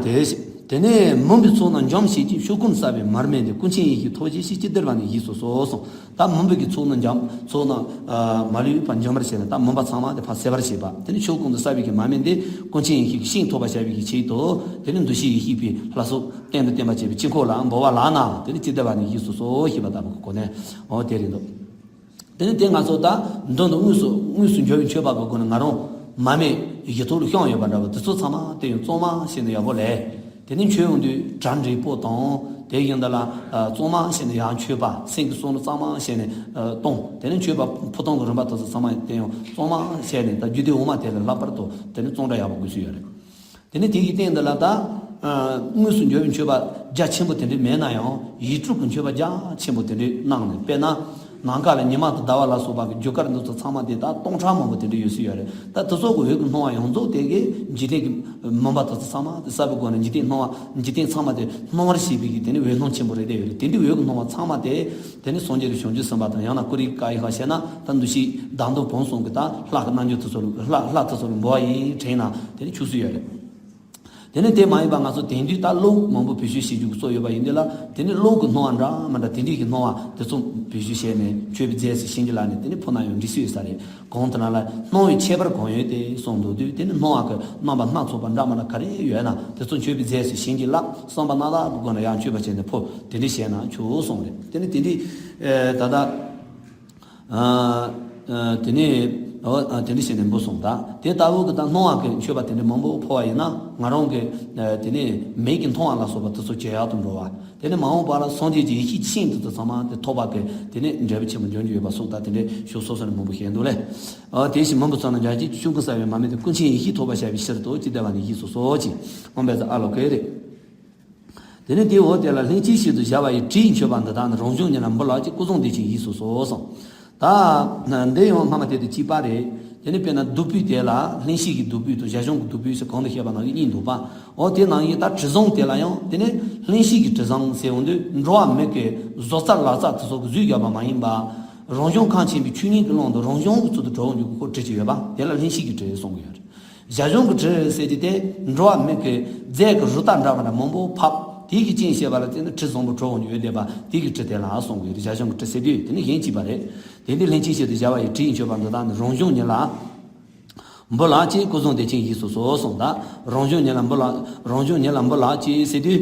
ཀྱིས། དེ་དེ་ནས་མུན་པའི་ཚོགས་རྣམས་འཇོམས་བྱེད་ཅིང་། ཆོས་ཀུན་བསྲུབས་པའི་མར་མེ་འདི། ཀུན་མཁྱེན་ཡེ་ཤེས་ཐུགས་རྗེས་ཤིག་ཅི་སྟེར་བ་ནི་བཞེས་སུ་གསོལ་གསུངས། ད་མུན་པའི་གི་ཚོགས་རྣམས་འཇོམས། ཚོགས་རྣམས་མ་ལུས་པ་འཇོམས་པར་བྱས་ནས་ད་མུན་པ་ཚང་མ་དེ་ཕར་སེལ་བར་བྱེད་པ། དེ་ནི་ཆོས་ཀུན་ཏུ་བསྲུབས་པའི་གི་མར་མེ་འདི་ཀུན་མཁྱེན་ཡེ་ཤེས་ཀྱི་ཤིང་ཐོབ་པར་བྱ་བའི་གི་ཆེད་དུ། དེ་ནི་འདུ་ཤེས་ཡེ་ཤེས་པའི་ལྷ་ཚོགས་རྟེན་དང་བརྟེན་པར་བྱེད་པའི་དཀྱིལ་འཁོར་ལ་འབུལ་བ་ལགས་ན། དེ་ནི་ཅི་སྟེར་བ་ནི་བཞེས་སུ་གསོལ་ཞེས་པ་ལྟ་བུ་གི་གོ་ནས་འོ་དེ་རེད་འདུག་དེ་ནི་དེ་ང་ཚོ་ད་མདུན་དུ་དངོས་སུ་དངོས་སུ་འབྱོར་བའི་མཆོད་པ་གི་སྒོ་ནས་ང་རང་མར་མེ་ཡིག་ཐོག་ལ་བཤམས་ཡོད་པ་འདྲ་བ་དེ་ཚོ་ཚང་མ་དེ་ཡང་གཙང་མ་བྱས་ནས་ཡག་པོ་ལས། དེ་ནས་མཆོད་ཡོང་དུས་གྲ་འགྲིག་པོ་དང་། དེ་བཞིན་དུ་ལ་གཙང་མ་བྱས་ནས་ཡང་མཆོད་པ་སེམས་ཀྱི་བསམ་བློ་གཙང་མ་བྱས་ནས་གཏོང་། དེ་ནས་མཆོད་པ་ཕུལ་སྟངས་ཀྱི་རིམ་པ་དེ་ཚོ་ཚང་མ་དེ་ཡང་གཙང་མ་བྱས་ནས། ད་རྒྱུད་སྡེ་འོག་མ་དེ་ལས་ལྷག་པར་དུ་དེ་ནས་གཙང་སྦྲ་ཡག་པོ་དགོས་སུ་ཡོད་རེད། དེ་ནས་དེ་གི་སྟེང་འདི་ལ་ད་དངོས་སུ་འབྱོར་བའི་མཆོད་པ་རྒྱ་ཆེན་པོ་དེ་འདྲ་མེད་ན་ཡང་ཡིག་དྲུག་གི་མཆོད་པ་རྒྱ་ཆེན་པོ་དེ་འདྲ་གནང་ནས། དཔེར་ན་ནམ་མཁའ་ལ་ཉི་མ་དང་ཟླ་བ་ལ་སོགས་པ་གི་རྒྱུ་སྐར་འདི་ཚོ་ཚང་མ་དེ་ད་སྟོང་ཕྲག་མང་པོ་དེ་འདྲ་ཡོད་སྲིད་ཡོད་རེད། ད་དེ་ཚོ་གི་འོད་ཀྱི་སྣང་བ་ཡོངས་རྫོགས་དེ་གི་འཇིག་རྟེན་གྱི་མུན་པ་དེ་ཚོ་ཚང་མ་དེ་བསྲུབས་པའི་སྒོ་ནས་འཇིག་རྟེན་སྣང་བ་འཇིག་རྟེན་ཚང་མ་དེ་སྣང་བར་བྱེད་པའི་གི་དེ་ནི་འོད་སྣང་ཆེན་པོ་རེད་བསྡད་ཡོད་རེད། དེ་འདྲའི་འོད་ཀྱི་སྣང་བ་ཚང་མ་དེ་དེ་ནི་སངས་རྒྱས་དང་བྱང་ཆུབ་སེམས་དཔའ་དང་ཡང་ན་ཀུ་རེ་ཀ་ཡི་ཁ་བཤད་ན་ད་འདུ་ཤེས་བདག་མདོག་བོན་གསུམ་གྱི་ད་ལྷ་གི་རྣལ་འབྱོར་དེ་ཚོ་ལ་ལྷ་ལྷ་དེ་ཚོ་ལ་འབུལ་བ་ཡིས་དྲན་ན་དེ་ནི་ཆོག་སྲིད་ཡོད་རེད། དེ་ནི་དེ་མ་ཡིན་པ་ང་ཚོ་དེང་དུས་ད་གློག་མང་པོ་བེད་སྤྱོད་བྱེད་རྒྱུ་གི་སྲོལ་ཡོད་པ་ཡིན་དུས་ལ། དེ་ནི་གློག་གི་སྣང་བ་འདྲ་མི་འདྲ་དེ་འདྲས་ཀྱི་སྣང་བ་དེ་ཚོ་བེད་སྤྱོད་བྱས་ནས་མཆོད་པའི་རྫས་སུ་བྱིན་གྱིས་བརླབས་ནས་དེ་ནི་ཕུལ་ན་ཡང་འགྲིག་སྲོལ་ཡོད་ས་རེད། གང་ལྟར་ན་ལ་སྣང་བའི་ཁྱད་པར་གང་ཡོད་དེ་གསུངས་འདུག་དུས། དེ་ནི་སྣང་བ་གི་རྣམ་པ་སྣ་ཚོགས་པ་འདྲ་མི་འདྲ་ག་རེ་ཡོད་ན་དེ་ཚོ་མཆོད་པའི་རྫས་སུ་བྱིན་གྱིས་བརླབས། བསམ་པ་སྣ་ཚོགས་ཀྱི་སྒོ་ནས་ཡང་མཆོད་པ་བྱས་ནས་ཕུལ། དེ་འདྲས་བྱས་ན་ཆོག་གསུངས་རེད། དེ་ནི་དེ་འདྲས་ད་ལྟ། ཨ། ཨ། དེ་ནས། ཨ། དེ་འདྲ་བྱས་ནས་འབུལ་སོང་། ད་དེ་ལྟ་བུ་གི་ད་སྣང་བ་གི་མཆོད་པ་དེ་འདྲ་མང་པོ་ཕུལ་བ་ཡིན་ན། ང་རང་གི། ཨ། དེ་ནས་མིག་གིས་མཐོང་བ་ལ་སོགས་པ་དེ་ཚོ་ཇེ་ཡག་ཏུ་འགྲོ་བ། དེ་ནས་མ་འོངས་པ་ལ་སངས་རྒྱས་ཀྱི་ཡེ་ཤེས་ཆེན་དེ་ཚོ་ཚང་མ་དེ་ཐོབ་པ་གི་དེ་ནས་འབྲས་བུ་ཆེན་པོ་འབྱུང་རྒྱུ་ཡོད་པ་སོགས། ད་དེ་འདྲའི་ཕྱོགས་སོ་སོ་ནས་མང་པོ་བཤད་འདུག་ལེ། ཨ། དེ་བཞིན་མང་པོ་ཚོགས་ན་འཇའ་ཆེན་གྱི་ཆུ་འགོ་གསལ་བའི་མར་མེ་དེ། ཀུན་མཁྱེན་ཡེ་ཤེས་ཐོབ་པར་བྱ་བའི་ཕྱིར་དུ། ཅེས་བཟླས་པ་ནི་ཡིས་སུ་གསོལ་ཅིག། ཨོཾ་བཛྲ་ཨཱ་ལོ་ཀེ་རེ། དེ་ནས་དེའི་འོག་དེ་ལ་ལྷན་ཅིག་བཞིན་དུ་བཞག་པ་ཡི་དྲི་ཡི་མཆོད་པ་འདི་དག་ནི། རང་བྱུང་ཉིད་ལ་འབུལ་ལགས་ཀྱིས། སྐུ་གསུང་བདེ་ཆེན་ཡིས་སུ་གསོལ་གསུངས། ད་འདི་ཡང་སྔ་མ་དེ་དང་གཅིག་པ་རེད། དེ་ནས་དཔེར་ན་བདུག་སྤོས་དེ་ལ་ལྷན་སྐྱེས་ཀྱི་བདུག་སྤོས་དང་བཞག་བྱང་གི་བདུག་སྤོས་ཟེར་གང་དུ་བཤད་པ་ནང་བཞིན་གཉིས་འདུག་པ། འོ་དེ་ནང་བཞིན་ད་དྲི་བཟང་དེ་ལ་ཡང་དེ་ནས་ལྷན་སྐྱེས་ཀྱི་དྲི་བཟང་ཟེར་འོང་དུས། འགྲོ་བ་མི་གི་བཟོ་རྩལ་ལག་རྩལ་དེ་ཚོ་གིས་བཟོས་བཞག་པ་མ་ཡིན་པ། རང་བྱུང་ཁམས་ཆེན་པོའི་ཆོས་ཉིད་ཀྱི་ཀློང་དུ་རང་བྱུང་གི་ཚུལ་དུ་གྲུབ་འོང་རྒྱུ་གི་ཁོ་དྲི་ཅིག་ཡོད་པ། དེ་ལ་ལྷན་སྐྱེས་ཀྱི་དྲི་གསུང་གི་ཡོད་རེད། བཞག་བྱང་གི་དྲི་ཟེར་གྱི་དེ། འགྲོ་བ་མི་གི་རྫས་ཀྱི་རུ་ཏ་འདྲ་བ་འདྲ་མང་པོ་ཕབ། དེ་གི་རྐྱེན་བྱས་པ་ལ་བརྟེན་ནས་དྲི་བཟང་པོ་གྲུབ་འོང་རྒྱུ་ཡོད་བསྡད་པ། དེ་གི་དྲི་དེ་ལ་གསུང་གི་ཡོད་རེད། བཞག་བྱང་གི་དྲི་ཟེར་དུས་དེ་ནི་གཞན་གཅིག་པ་རེད། དེ་འདི་ལྷན་ཅིག་བཞིན་དུ་བཞག་པ་ཡི་དྲི་ཡི་མཆོད་པ་འདི་དག་ནི། རང་བྱུང་ཉིད་ལ་འབུལ་ལགས་ཀྱིས། སྐུ་གསུང་བདེ་ཆེན་ཡིས་སུ་གསོལ་གསུངས། ད་རང་བྱུང་ཉིད་ལ་འབུལ་ལགས། རང་བྱུང་ཉིད་ལ་འབུལ་ལགས་ཀྱིས་ཟེར་དུས།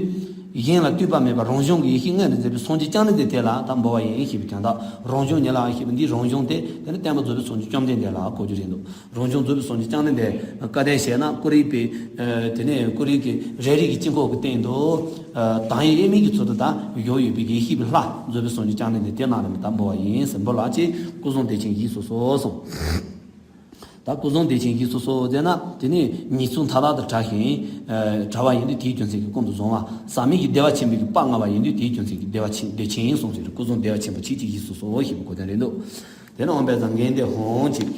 གཞན་ལ་ལྟོས་པ་མེད་པར་རང་བྱུང་གི་ཡེ་ཤེས་མངོན་དུ་མཛད་པའི་སངས་རྒྱས་བཅོམ་ལྡན་འདས་དེ་ལ་ད་འབུལ་བ་ཡིན་ཞེས་པའི་དོན་དག། རང་བྱུང་ཉིད་ལ་ཞེས་པ་འདིའི་རང་བྱུང་དེ་དེ་ནི་བསྟན་པ་རྫོགས་པའི་སངས་རྒྱས་བཅོམ་ལྡན་འདས་ལ་གོ་རྒྱུ་རེད་འདུག། རང་བྱུང་རྫོགས་པའི་སངས་རྒྱས་བཅོམ་ལྡན་འདས། བཀའ་གདམས་བྱས་ན་ཀོ་རིའི་པའི། ཨ། དེ་ནས་ཀོ་རིའི་གི་རེ་རེ་གི་དཀྱིལ་འཁོར་གྱི་སྟེང་དུ། ཨ། དང་ཡི་དབྱེར་མེད་ཀྱི་ཚུལ་དུ་ད་བཞུགས་ཡོད་པའི་ཡེ་ཤེས་པའི་ལྷ་རྫོགས་པའི་སངས་རྒྱས་བཅོམ་ལྡན་འདས་དེ་རྣམས་ལ་ད་འབུལ་བ་ཡིན་ཟེར། འབུལ་ལགས་ཀྱིས། སྐུ་གསུང་བདེ་ཆེན་ཡིས་སུ་གསོལ་གསུངས། ད་སྐུ་གསུང་བདེ་ཆེན་ཡིས་སུ་གསོལ་ཟེར་ན། དེ་ནི་ཉེས་ཚུལ་མཐའ་དག་ཏུ་བྲལ་ཞིང་། ཨ། བྲལ་བ་ཡིན་དུས་དེའི་རྒྱུ་མཚན་གྱིས་ཀུན་ཏུ་བཟང་བ། ཟག་མེད་ཀྱི་བདེ་བ་ཆེན་པོའི་གི་དཔལ་མངའ་བ་ཡིན་དུས་དེའི་རྒྱུ་མཚན་གྱིས་བདེ་བ་ཆེན། བདེ་ཆེན་གསུངས་ཟེར། སྐུ་གསུང་བདེ་བ་ཆེན་པོ་ཁྱེད་ཀྱི་ཡིས་སུ་གསོལ་ཞེས་པའི་གོ་དོན་རེད་འདུག། དེ་ནི་ཨོཾ་བཛྲ་ངན་འདས་ཧཱུྃ་ཅིག།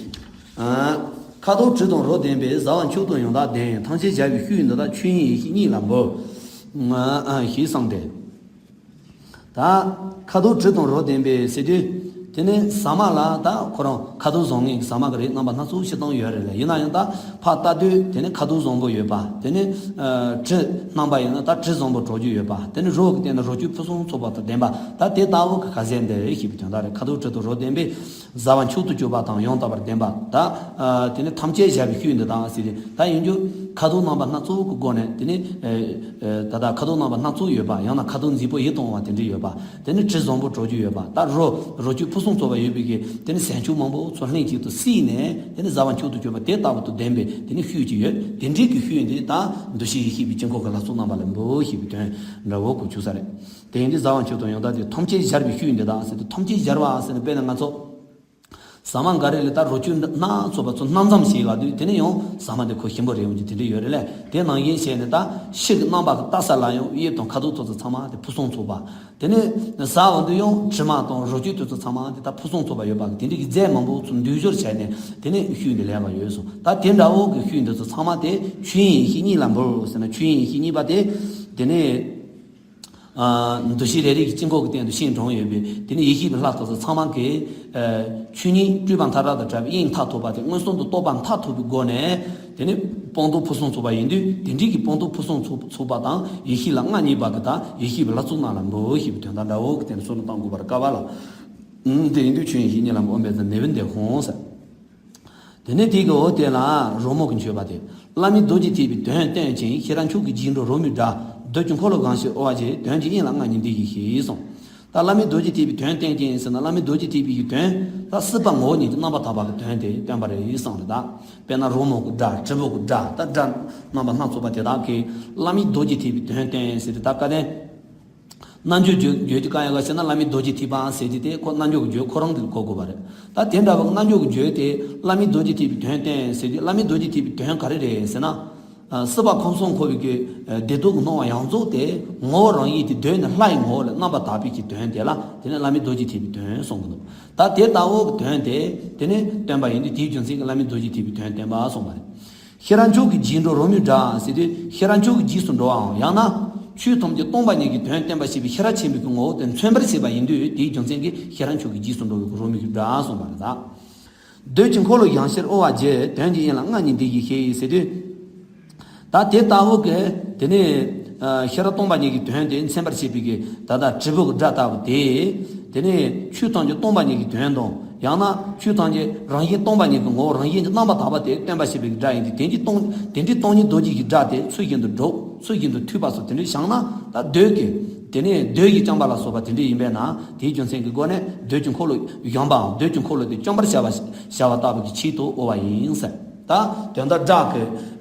ཨ། ཁ་དོག་དྲི་དང་རོ་ལྡན་པའི། བཟའ་བ་མཆོག་ཏུ་ཡང་དག་ལྡན། ཐམས་ཅད་བྱ་བའི་ཤུལ་འདི་དག། ཆོས་དབྱིངས་ཡེ་ཤེས་ཉིད་ལ་འབུལ། ཨ། ཞེས་གསུངས་ཏེ། ད་ཁ་དོག་དྲི་དང་རོ་ལྡན་པའི་ཟེར་དུས། དེ་ནི་ཟ་མ་ལ་ད་ཁོ་རང་ཁ་དོག་བཟང་ངན་གྱི་ཟ་མ་གི་རིགས་རྣམ་པ་སྣ་ཚོགས་ཤིག་བཏང་ཡོད་རེད་ལ། ཡིན་ན་ཡང་ད་ཕར་ལྟ་དུས་དེ་ནི་ཁ་དོག་བཟང་པོ་ཡོད་པ། དེ་ནི། ཨ། དྲི་སྣང་བ་ཡིན་ན་ད་དྲི་བཟང་པོ་གྲགས་རྒྱུ་ཡོད་པ། དེ་ནི་རོ་གི་སྟེང་ན་རོ་བཅུད་ཕུན་སུམ་ཚོགས་པ་དང་ལྡན་པ། ད་དེ་ལྟ་བུ་གི་ཁ་ཟས་འདི་ཞེས་པའི་དོན་དག་རེད། ཁ་དོག་དྲི་དང་རོ་ལྡན་པའི། བཟའ་བ་མཆོག་ཏུ་གྱུར་པ་དང་ཡང་དག་པར་ལྡན་པ། ད། ཨ། དེ་ནི་ཐམས་ཅད་བྱ་བའི་ཤུལ་འདི་དག་ཟེར་ཏེ། ད་ཡིན་རྒྱུ་ཁ་དོག་རྣམ་པ་སྣ་ཚོགས་ཀྱི་སྒོ་ནས་དེ་ནི། ཨ། ཨ། ད་ལྟ་ཁ་དོག་རྣམ་པ་སྣ་ཚོགས་ཡོད་པ། ཡང་ན་ཁ་དོག་མཛེས་པོ་ཡིད་དུ་འོང་བ་དེ་འདྲ་ཡོད་པ། དེ་ནི་དྲི་བཟང་པོ་གྲགས་རྒྱུ་ཡོད་པ། ད་རོ། རོ་བཅུད་ཕུན་སུམ་ཚོགས་པ་ཡོད་པའི་གི་དེ་ནི་ཟས་མཆོག་མང་པོ་ཚོ་ལྷན་ཅིག་ཏུ་བསྲེས་ནས། དེ་ནི་བཟའ་བ་མཆོག་ཏུ་གྱུར་པ་དེ་ལྟ་བུ་དང་ལྡན་པའི་དེ་ནི་ཤུལ་ཅིག་ཡོད། དེ་འདྲའི་གི་ཤུལ་འདི་ད་འདུ་ཤེས་ཡེ་ཤེས་པའི་དཀྱིལ་འཁོར་གྱི་ལྷ་ཚོགས་རྣམ་པ་ལ་འབུལ་ཞེས་པའི་དོན་འདྲ་བོ་གོ་ཆོད་ས་རེད། དེ་ཡིན་དུས་བཟའ་བ་མཆོག་ཏུ་ཡང་དག་ལྡན། ཐམས་ཅད་བྱ་བའི་ཤུལ་འདི་དག་ཟེར་དུས། ཐམས་ཅད་བྱ་བ་ཟེར་ན་དཔེར་ན་ང་ཚོ་ཟ་མ་འགའ་རེ་ལ་ད་རོ་བཅུད་སྣ་ཚོགས་པ་ཚོ་སྣ་འཛོམས་བྱས་ལ་དུས། དེ་ནས་ཡང་ཟ་མ་དེ་ཁོ་ཞིམ་པོ་རེད་འོང་རྒྱུ་དེ་འདྲ་ཡོད་རེད་ལ། དེ་ནང་བཞིན་བྱས་ནས་ད་ཕྱི་གི་རྣམ་པ་གི་ལྟ་ས་ལ་ཡང་དབྱིབས་དང་ཁ་དོག་ཚོ་ཚང་མ་དེ་ཕུན་སུམ་ཚོགས་པ། དེ་ནས་ཟ་བ་དུས་ཡང་དྲི་མ་དང་རོ་བཅུད་དེ་ཚོ་ཚང་མ་དེ་ད་ཕུན་སུམ་ཚོགས་པ་ཡོད་པ་གི་དེ་འདྲ་གི་རྫས་མང་པོ་ཚོ་འདུས་སྦྱོར་བྱས་ནས་དེ་ནས་ཤུལ་འདི་ལེགས་པ་ཡོད་སོང་། ད་དེ་འདྲ་བོ་གི་ཤུལ་འདི་ཚོ་ཚང་མ་དེ་ཆོས་དབྱིངས་ཡེ་ཤེས་ཉིད་ལ་འབུལ་ཟེར་ན། ཆོས་དབྱིངས་ཡེ་ཤེས་ཉིད་པ་དེ་དེ་ནས། ཨ། འདུ་ཤེས་རེ་རེ་གི་དཀྱིལ་འཁོར་གྱི་སྟེང་དུ་སྤྱན་དྲངས་ཡོད་པའི་དེ་ནི་ཡེ་ཤེས་པའི་ལྷ་དེ་ཚོ་ཚང་མ་གི། ཨ། ཆོས་ཉིད་སྤྲོས་པ་མཐའ་དག་དང་བྲལ་བའི་དབྱིངས་མཐར་ཐུག་པ་དེ་མངོན་སུམ་དུ་རྟོགས་པ་མཐར་ཐུག་པའི་སྒོ་ནས། དེ་ནི་སྤངས་རྟོགས་ཕུན་སུམ་ཚོགས་པ་ཡིན་དུས། དེ་འདྲའི་གི་སྤངས་རྟོགས་ཕུན་སུམ་ཚོགས་པ་དང་ཡེ་ཤེས་ལ་མངའ་བརྙེས་པ་གི་ད་ཡེ་ཤེས་པའི་ལྷ་ཚོགས་རྣམས་ལ་འབུལ་ཞེས་པའི་དོན་དག་འདྲ་བོ་གི་སྟེང་ནས་བསམ་བློ་བཏང་དགོས་པར་དཀའ་བ་ལ། ཨུམ། དེ་ཡིན་དུས་ཆོས་དབྱིངས་ཡེ་ཤེས་ཉིད་ལ་འབུལ། ཨོཾ་བཛྲ་ནེ་ཝི་ནྡེ་ཧཱུྃ་ཟེར། དེ་ནས་དེ་གི་འོག་དེ་ལ་རོལ་མོ་གི་མཆོད་པ་དེ། བླ་མའི་རྡོ་རྗེ་ཐེག་པའི་དོན་སྟོན་ཅིང་། ཤེས་རབ་མཆོག་གི་རྒྱན་དྲུག་རོལ་མོའི་སྒྲ། བདུད་ཀྱི་འཁོར་ལོ་གང་ཞིག་དབུལ་བར་བྱེད། དོན་གྱི་དབྱིངས་ལ་མངའ་བརྙེས་འདི་ཡིས་ཞེས་གསུངས། ད་བླ་མའི་རྡོ་རྗེ་ཐེག་པའི་དོན་སྟོན་ཅིང་ཟེར་ན། བླ་མའི་རྡོ་རྗེ་ཐེག་པའི་གི་དོན་ད་སྲིད་པ་ངོ་བོ་ཉིད་ཀྱི་རྣམ་པར་དག་པ་གི་དོན་དེ་སྟོན་པ་རེད་གསུངས་རེད། ད་དཔེར་ན་རོལ་མོ་གི་སྒྲ། དྲིལ་བུ་གི་སྒྲ། ད་སྒྲ་རྣམ་པ་སྣ་ཚོགས་པ་དེ་དག་གིས་བླ་མའི་རྡོ་རྗེ་ཐེག་པའི་དོན་སྟོན་ཟེར་ཏེ། ད་བཀའ་གདམས། རྣལ་འབྱོར་རྒྱུད་རྒྱུད་ཀྱི་བཀའ་ཡང་ག་ཟེར་ན། བླ་མའི་རྡོ་རྗེ་ཐེག་པ་ཟེར་གྱི་དེ་ཁོ་རྣལ་འབྱོར་གྱི་རྒྱུད་ཁོ་རང་གིས་གོ་དགོས་པ་རེད། ད་དེ་འདྲ་བ་རྣལ་འབྱོར་གྱི་རྒྱུད་དེ་བླ་མའི་རྡོ་རྗེ་ཐེག་པའི་དོན་སྟོན་ཟེར་གྱི། བླ་མའི་རྡོ་རྗེ་ཐེག་པའི་དོན་ག་རེ་རེད་ཟེར་ན། ཨ། སྲིད་པ་ཁམས་གསུམ་འཁོར་བའི་གི། ཨ། བདེ་སྡུག་གི་སྣང་བ་ཡོངས་རྫོགས་དེ་ངོ་བོ་རང་ཡིན་ཏེ། གདོད་ནས་ལྷ་ཡི་ངོ་བོ་ལ་རྣམ་པར་དག་པའི་གི་དོན་དེ་ལ་དེ་ནི་བླ་མའི་རྡོ་རྗེ་ཐེག་པའི་དོན་གསུང་གི་འདུག། ད་དེ་ལྟ་བུ་གི་དོན་དེ་དེ་ནི་སྟོན་པ་ཡིན་ཏེ། དེའི་རྒྱུ་མཚན་གྱིས་བླ་མའི་རྡོ་རྗེ་ཐེག་པའི་དོན་སྟོན་པ་གསུངས་པ་རེད། ཤེས་རབ་མཆོག་གི་རྒྱན་དྲུག་རོལ་མོའི་སྒྲ་ཟེར་དུས། ཤེས་རབ་མཆོག་གི་རྗེས་སུ་འགྲོ་བའམ། ཡང་ན་ཆོས་ཐམས་ཅད་སྟོང་པ་ཉིད་ཀྱི་དོན་སྟོན་པ་ཞེས་པའི་ཤེས་རབ་ཆེན་པོའི་གི་ངོ་བོ་དེ་མཚོན་པར་བྱེད་པ་ཡིན་དུས། དེའི་རྒྱུ་མཚན་གྱིས་ཤེས་རབ་མཆོག་གི་རྗེས་སུ་འགྲོ་བའི་གི་རོལ་མོའི་གི་སྒྲ་གསུངས་པ་རེད། ད་བདུད་ཀྱི་འཁོར་ལོ་ཡང་ཕྱིར་དབུལ་བར་བྱེད། དོན་གྱི་དབྱིངས་ལ་མངའ་བརྙེས་འདི་ཡིས་ཞེས་ཟེར་དུས། ད་དེ་ལྟ་བུ་གི་དེ་ནས་ཤེས་རབ་སྟོང་པ་ཉིད་ཀྱི་དོན་དེ་མཚོན་པར་བྱེད་པའི་གི་ད་ལྟ་དྲིལ་བུ་གི་སྒྲ་ལྟ་བུ་དེ། དེ་ནས་ཆོས་ཐམས་ཅད་སྟོང་པ་ཉིད་ཀྱི་དོན་དང་ཡང་ན་ཆོས་ཐམས་ཅད་རང་བཞིན་སྟོང་པ་ཉིད་ཀྱི་ངོ་བོ་རང་བཞིན་གྱི་རྣམ་པར་དག་པ་དེ་སྟོན་པར་བྱེད་པའི་གི་སྒྲ་ཡིན་ཏེ། དེ་འདྲའི་སྟོང་དེ་འདྲའི་སྟོང་ཉིད་རྡོ་རྗེ་གི་སྒྲ་དེ་ཚུལ་བཞིན་དུ་སྒྲུབ། ཚུལ་བཞིན་དུ་ཐོས་པ་སོགས་དེ་འདྲའི་བྱུང་ན། ད་མདོས་ཀྱི་དེ་ནས་མདོས་ཀྱི་བཅོམ་པ་ལ་སོགས་པ་དེ་འདྲ་ཡིན་པས་ན། དེའི་རྒྱུ་མཚན་གྱི་སྒོ་ནས་མདོས་ཀྱི་འཁོར་ལོ་གཞོམ་པའམ་མདོས་ཀྱི་འཁོར་ལོ་དེ་བཅོམ་པར་བྱ་བ་བྱ་བ་ལྟ་བུ་གི་ཆེད་དུ་དབུལ་བ་ཡིན་ཟེར། ད་དོན་དག་སྒྲ་གི་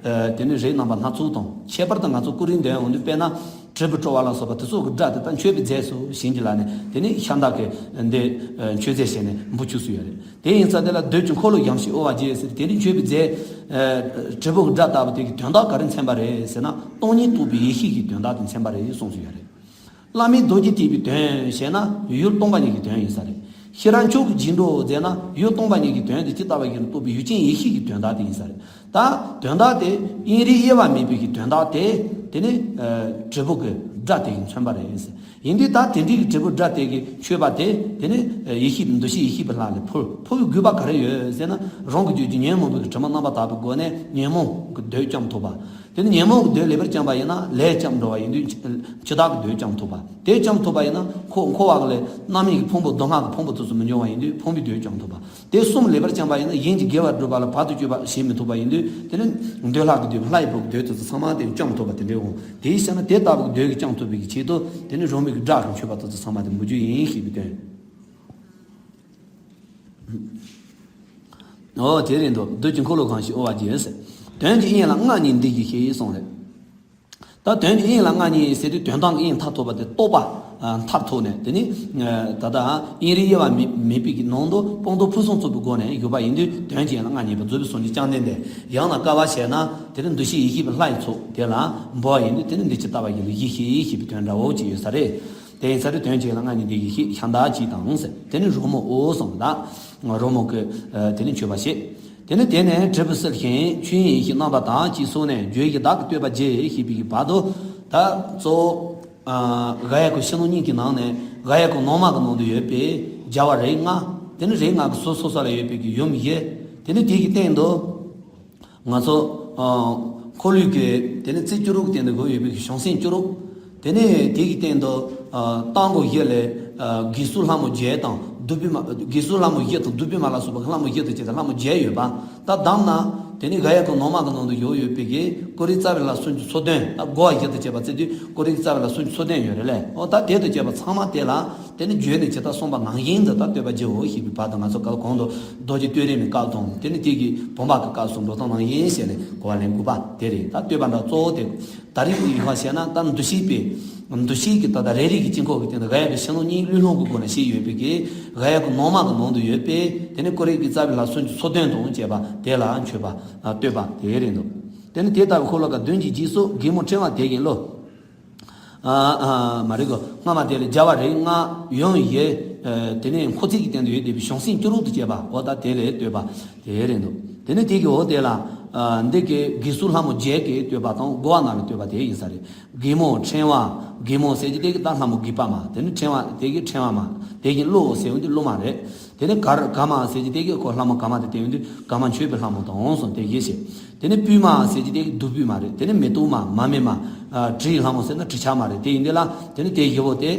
དེ་ནི་རིགས་རྣམ་པ་སྣ་ཚོགས་དང་། ཁྱད་པར་དུ་ང་ཚོ་ཀོ་རིའི་འདོན་འོང་དུས་དཔེར་ན་དྲིལ་བུ་དཀྲོལ་བ་ལ་སོགས་པ་དེ་ཚོ་གི་སྒྲ་དེ་ད་མཆོད་པའི་རྫས་སུ་བྱིན་གྱིས་བརླབས་ནས། དེ་ནི་ཤ་མདའ་གི་འདི་མཆོད་རྫས་བྱས་ནས་འབུལ་ཆོག་སུ་ཡོད་རེད། དེ་ཡིན་ཙང་དེ་ལ་མདོས་ཀྱི་འཁོར་ལོ་གཞོམ་ཞིང་དབུལ་བར་བགྱི་ཟེར། དེ་ནི་མཆོད་པའི་རྫས་དྲིལ་བུ་གི་སྒྲ་ལྟ་བུ་དེ་གི་དོན་དག་ག་རེ་མཚོན་པ་རེད་ཟེར་ན། སྟོང་ཉིད་རྟོགས་པའི་ཡེ་ཤེས་ཀྱི་དོན་དག་དེ་མཚོན་པ་རེད་གསུངས་སུ་ཡོད་རེད། བླ་མས་རྡོ་རྗེ་ཐེག་པའི་དོན་བཤད་ན་ཡུལ་སྟོང་པ་ཉིད་ཀྱི་དོན་ཡིན་ས་རེད། ཤེས་རབ་མཆོག་གི་རྗེས་འགྲོ་མཛད་ན་ཡུལ་སྟོང་པ་ཉིད་ཀྱི་དོན་དེ་ཇི་ལྟ་བ་བཞིན་དུ་རྟོགས་པའི་ཡུལ་ཅན་ཡེ་ཤེས་ཀྱི་དོན་དག་དེ་ཡིན་ས་རེད། ད་དོན་དག་དེ་དབྱིངས་རིག་དབྱེ་བ་མེད་པའི་གི་དོན་དག་དེ། དེ་ནི་དྲིལ་བུ་གི་སྒྲ་དེ་གིས་མཚོན་པ་རེད་ཟེར། ཡིན་དུས་ད་དེ་འདྲའི་གི་དྲིལ་བུ་སྒྲ་དེ་གིས་མཆོད་པ་དེ། དེ་ནི་ཡེ་ཤེས་འདུ་ཤེས་ཡེ་ཤེས་པའི་ལྷ་ལ་ཕུལ། ཕུལ་བའི་དགོས་པ་ག་རེ་ཡོད་ཟེར་ན། རང་གི་རྒྱུད་ཀྱི་ཉོན་མོངས་པའི་གི་དྲི་མ་རྣམ་པར་དག་པའི་སྒོ་ནས་ཉོན་མོངས་ཀྱི་མདོས་བཅོམ་ཐུབ་པ། དེ་ནི་ཉོན་མོངས་ཀྱི་མདོས་ལེགས་པར་བཅོམ་པ་ཡིན་ན་ལས་བཅོམ་འགྲོ་བ་ཡིན་དུས། འཆི་བདག་གི་མདོས་བཅོམ་ཐུབ་པ། དེ་བཅོམ་ཐུབ་པ་ཡིན་ན་འཁོར་འཁོར་བ་ལས་རྣམ་སྨིན་གྱི་ཕུང་པོ་སྡུག་བསྔལ་གྱི་ཕུང་པོ་དེ་ཚོ་མི་འབྱུང་བ་ཡིན་དུས་ཕུང་པོའི་མདོས་བཅོམ་ཐུབ་པ། དེ་གསུམ་ལེགས་པར་བཅོམ་པ་ཡིན་ན་གཞན་གྱི་དགེ་བ་སྒྲུབ་པ་ལ་བར་དུ་གཅོད་པ་བྱེད་མི་ཐུབ་པ་ཡིན་དུས། དེ་ནི་འདོད་ལྷ་གི་མདོས། ལྷ་ཡི་བུ་གི་མདོས་དེ་ཚོ་ཚང་མ་དེ་བཅོམ་ཐུབ་པ་དེ་འདྲའི་འོང་། དེའི་ཕྱིར་ན་དེ་ལྟ་བུ་གི་མདོས་ཀྱིས་བཅོམ་ཐུབ་པའི་གི་ཆེད་དུ། དེ་ནི་རོལ་མོའི་གི་སྒྲ་གིས་མཆོད་པ་དེ་ཚོ་ཚང་མ་དེ་འབུལ་རྒྱུ་ཡིན་ཞེས་པའི་དོན། ཨོ་དེ་རེད་འདུག། རྡོ་རྗེ་འཁོར་ལོ་གང་ཞིག་དབུལ་བར་བགྱི་ཟེར། དོན་གྱི་དབྱིངས་ལ་མངའ་བརྙེས་འདི་ཞེས་གསུངས་རེད། ད་དོན་གྱི་དབྱིངས་ལ་མངའ་བརྙེས་ཟེར་དུས་དོན་དམ་གྱི་དབྱིངས་མཐར་ཐུག་པ་དེ་རྟོགས་པ། ཨ། མཐར་ཐུག་ནས་དེ་ནི། ཨ། ད་ལྟ་དབྱིངས་རིག་དབྱེ་བ་མེད་མེད་པའི་གི་ནང་དུ་སྤངས་རྟོགས་ཕུན་སུམ་ཚོགས་པའི་སྒོ་ནས་ཡོད་པ་ཡིན་དུས་དོན་གྱི་དབྱིངས་ལ་མངའ་བརྙེས་པ། རྫོགས་པའི་སངས་རྒྱས་བཅོམ་ལྡན་འདས། ཡང་ན་དཀའ་བ་སྤྱད་ན་དེ་ནི་འདུ་ཤེས་ཡེ་ཤེས་པའི་ལྷ་ཡི་ཚོགས་དེ་ལ་འབུལ་བ་ཡིན་དུས། དེ་ནི་འདི་ཇི་ལྟ་བ་བཞིན་དུ་ཡེ་ཤེས་ཞེས་པའི་དོན་འདྲ་བོ་ཅིག་ཡོད་ས་རེད། དེ་ཡིན་ས་རེད། དོན་གྱི་དབྱིངས་ལ་མངའ་བརྙེས་འདི་ཞེས་ཤིང་རྟ་གཅིག་དང་ཟེར། དེ་ནི་རོལ་མོ་འོ་གསུངས་པ་དང་། རོལ་མོ་གི། ཨ། དེ་ནི་མཆོད་པ་བྱེད། དེ་ནི་དེ་ནས་དྲིལ་བུ་བསིལ་ཞིང་ཆོས་དབྱིངས་ཡེ་ཤེས་རྣམ་པར་དག་ཅེས་གསུངས་ནས་བརྗོད་བཞིན་བདག་གིས་བསྟོད་པར་བགྱི་ཞེས་པའི་གི་བར་དུ། ད་གཙོ་བོ། ཨ། ག་ཡ་གི་ཤིང་ནགས་གཉིས་ཀྱི་ནང་ནས་ག་ཡ་གི་ནང་མ་གི་ནང་དུ་ཡོད་པའི་རྒྱལ་བ་རིགས་ལྔ། དེ་ནི་རིགས་ལྔ་གི་ཟུར་སོ་སོ་ལ་ཡོད་པའི་གི་ཡུམ་བཞི། དེ་ནི་དེ་གི་སྟེང་དུ། ང་ཚོ། ཨ། འཁོར་ལོའི་གི་དེ་ནི་རྩིབས་བཅུ་དྲུག་གི་སྟེང་དུ་བཞུགས་ཡོད་པའི་གི་བྱང་སེམས་བཅུ་དྲུག། དེ་ནི་དེ་གི་སྟེང་དུ། ཨ། རྟ་མགོ་བཞི་ལས། ཨ། དགེ་ཚུལ་ལྷ་མོ་བརྒྱད་དང་བདུད་བི་མ། དགེ་ཚུལ་ལྷ་མོ་བཞི་དང་བདུད་བི་མ་ལ་སོགས་པ་གི་ལྷ་མོ་བཞི་དང་བཅས་ཏེ་ལྷ་མོ་བརྒྱད་ཡོད་པ། ད་བསྡོམས་ན་དེ་ནི་ག་ཡ་གི་ནང་མ་གི་ནང་དུ་བཞུགས་ཡོད་པའི་གི་ཀོ་རི་རྩ་བའི་ལྷ་སུམ་ཅུ་སོ་བདུན། ད་བགོ་བ་བཞི་དང་བཅས་པ་བརྩིས་དུས་ཀོ་རི་རྩ་བའི་ལྷ་སུམ་ཅུ་སོ་བདུན་ཡོད་རེད་ལེ། འོ་ད་དེ་དང་བཅས་པ་ཚང་མ་དེ་ལ། དེ་ནི་བརྗོད་ནས་ཇི་ལྟར་གསུངས་པ་ནང་བཞིན་དུ་ད་བསྟོད་པ་བགྱིའོ་ཞེས་པའི་བར་དུ། ང་ཚོ་སྐབས་གོང་དུ་རྡོ་རྗེ་བསྟོད་རིམ་གྱི་སྐབས་དང་། དེ་ནི་དེ་གི་བུམ་པ་གི་སྐབས་སུ་འགྲོ་སྟངས་ནང་བཞིན་བྱས་ནས་གོ་བ་ལེན་དགོས་པ་དེ་རེད། ད་བསྟོད་པ་འདྲ་གཙོ་བོ་དེ། ད་རེས་ཀྱི་ཡུལ་ཁ་བཤད་ན་ད་འདུ་ཤེས་པའི། འདུ་ཤེས་ཀྱི་ད་ལྟ་རེ་རེ་གི་དཀྱིལ་འཁོར་གྱི་སྟེང་དུ་ག་ཡ་གི་ཤིང་ནགས་གཉིས་ཀླུ་ལྷུང་གི་སྒོ་ནས་བཤད་ཡོད་པའི་གི། ག་ཡ་གི་ནང་མ་གི་ནང་དུ་ཡོད་པའི་དེ་ནི་ཀོ་རི་གི་རྩ་བའི་ལྷ་སུམ་ཅུ་སོ་བདུན་དང་བཅས་པ་དེ་ལ་མཆོད་པ། ཨ། བསྟོད་པ་དེ་རེད་འདུག། དེ་ནི་དེ་ལྟ་བུའི་འཁོར་ལོ་ཀ་བདུན་གྱི་རྗེས་སུ་གད་མོ་ཕྲེང་བ་དེ་བཞིན་གླུ། ཨ། ཨ། མ་རེད་གོ། སྔ་མ་དེ་ལ་རྒྱལ་བ་རིགས་ལྔ། ཡུམ་བཞི། ཨ། དེ་ནས་འཁོར་ཚིགས་ཀྱི་སྟེང་དུ་ཡོད་བསྡད་པའི་བྱང་སེམས་བཅུ་དྲུག་ཏུ་བཅས་པ། འོ་ད་དེ་ལ་བསྟོད་པ་དེ་རེད་འདུག། དེ་ནས་དེ་གི་འོ་དེ་ལ། ཨ། འདི་གི་དགེ་ཚུལ་ལྷ་མོ་བརྒྱད་ཀྱི་བསྟོད་པ་དང་བགོ་བ་ན་ལ་བསྟོད་པ་དེ་ཡིན་ས་རེད། གད་མོ་ཕྲེང་བ། གད་མོ་ཟེར་གྱི་དེ་གི་ད་ལྷ་མོ་གད་པ་མ། དེ་ནི་ཕྲེང་བ་དེ་གི་ཕྲེང་བ་མ། དེ་གི་གླུ་ཟེར་བ་དེ་གླུ་མ་རེད། དེ་ནི་གར། གར་མ་ཟེར་གྱི་དེ་གི་ཁོ་ལྷ་མོ་གར་མ་དེ་བསྟོད་དུས་གར་མ་མཆོད་པའི་ལྷ་མོ་དང་གསུངས་དེ་བཞི་བྱས། དེ་ནི་སྤོས་མ་ཟེར་གྱི་དེ་གི་བདུད་སྤོས་མ་རེད། དེ་ནི་མེ་ཏོག་མ། མ་སྨད་མ། ཨ། དྲིའི་ལྷ་མོ་ཟེར་ན་དྲི་ཆབ་མ་རེད། དེ་ཡིན་དེ་ལ་དེ་ནི་དེ་བཞི་པོ་དེ་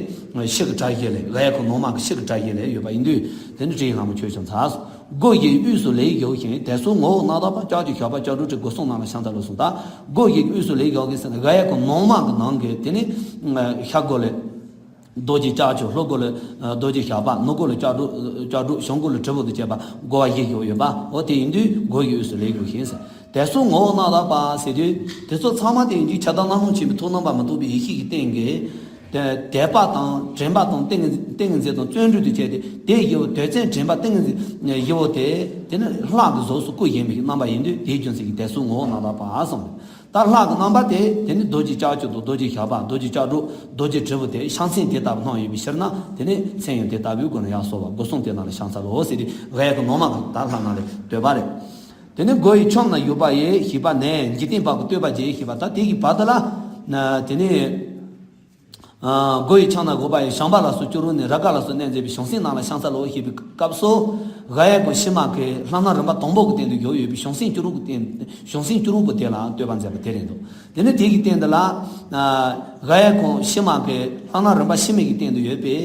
ཤེལ་གྱི་གྲྭ་བཞི་ལས། ག་ཡ་གི་ནང་མ་གི་ཤེལ་གྱི་གྲྭ་བཞི་ལས་ཡོད་པ་ཡིན་དུས་དེ་ནི་དྲིའི་ལྷ་མོ་མཆོད་ཅིང་ཚ། སྒོ་བཞིའི་དབུས་སུ་ལེགས་བཞུགས་ཤིང་། དད་གསོལ་ངོ་བོ་རྣམ་དག་པ། ལྕགས་ཀྱུ་ཞགས་པ་ལྕགས་སྒྲོག་དྲིལ། སྒོ་གསུམ་རྣམས་ལ་ཕྱག་འཚལ་ལོ་གསུངས། ད་སྒོ་བཞིའི་དབུས་སུ་ལེགས་བཞུགས་ཤིང་ཟེར་ན་ག་ཡ་གི་ནང་མ་གི་ནང་གི་དེ་ནི། ཨ། ཤར་སྒོ་ལས་རྡོ་རྗེ་ལྕགས་ཀྱུ། ལྷོ་སྒོ་ལས། ཨ། རྡོ་རྗེ་ཞགས་པ། ནུབ་སྒོ་ལས་ལྕགས་སྒྲོག། ལྕགས་སྒྲོག། བྱང་སྒོ་ལས་དྲིལ་བུ་དང་བཅས་པ་སྒོ་བཞི་བཞི་ཡོད་པ། འོ་དེ་ཡིན་དུས་སྒོ་བཞིའི་དབུས་སུ་ལེགས་བཞུགས་ཤིང་ཟེར། དད་གསོལ་ངོ་བོ་རྣམ་དག་པ་ཟེར་དུས་དེ་ཚོ་ཚང་མ་དེ་ཡིན་དུས་ཁྱབ་བདག་རྣམ་མང་ཆེན་པོའི་ཐུགས་རྣམ་པར་མི་རྟོག་པའི་ཡེ་ཤེས་ཀྱི་སྟེང་གི། དད། དད་པ་དང་དྲན་པ་དང་ཏིང་ངེ་འཛིན། ཏིང་ངེ་འཛིན་དང་བརྩོན་འགྲུས་དང་བཅས་ཏེ་དེ་བཞི་པོ། དད་བརྩོན་དྲན་པ་ཏིང་ངེ་འཛིན་བཞི་པོ་དེ་དེ་ནི་ལྷ་གི་གཟུགས་སུ་བཀོད་བཞིན་པའི་རྣམ་པ་ཡིན་དུས་དེའི་རྒྱུ་མཚན་གྱིས་དད་གསོལ་ངོ་བོ་རྣམ་དག་པ་གསུངས། ད་ལྷ་གི་རྣམ་པ་དེ་དེ་ནི་རྡོ་རྗེ་ལྕགས་ཀྱུ་དང་། རྡོ་རྗེ་ཞགས་པ། རྡོ་རྗེ་ལྕགས་སྒྲོག། རྡོ་རྗེ་དྲིལ་བུ་དེ་ཤ་མཚན་དེ་ལྟ་བུ་སྣང་ཡོད་པའི་ཕྱིར་ན། དེ་ནི་མཚན་ཡང་དེ་ལྟ་བུའི་སྒོ་ནས་ཡར་གསོལ་བ། སྒོ་གསུམ་དེ་རྣམས་ལ་ཕྱག་འཚལ་ལོ་ཟེར་ཏེ་ག་ཡ་གི་ནང་མ་གི་ད་ལྷ་རྣམས་ལ་བསྟོད་པ་རེད། དེ་ནི་སྒོ་ཡི་ཁྱམས་ན་བཞུགས་པ་ཡི་ཞེས་པ་ནས་འཇིག་རྟེན་བར་གྱི་བསྟོད་པ་བགྱི་ཞེས་པ། ད་དེ་གི་བར་དུ་ལ་དེ་ནི། སྒོ་ཡི་ཕྱག་ན་བགོ་བ་ཡི་བྱམས་པ་ལ་སོགས་སྐྱུ་རུ་ནི་ར་ག་ལ་སོགས་གནས་མཛད་པའི་བྱང་སེམས་རྣམས་ལ་ཕྱག་འཚལ་ལོ་ཞེས་པའི་སྐབས་སུ། ག་ཡ་གོ་ཤི་མ་གི་ལྷ་སྣ་རིམ་པ་དང་པོ་གི་སྟེང་དུ་ཡོད་ཡོད་པའི་བྱང་སེམས་སྐྱུ་རུ་གི་སྟེང་བྱང་སེམས་སྐྱུ་རུ་པོ་དེ་ལ་བསྟོད་པ་མཛད་པ་དེ་རེད་འདུག་དེ་ནི་དེ་གི་སྟེང་དུ་ལ། ག་ཡ་གོ་ཤི་མ་གི་ལྷ་སྣ་རིམ་པ་ཤི་མི་གི་སྟེང་དུ་ཡོད་པའི།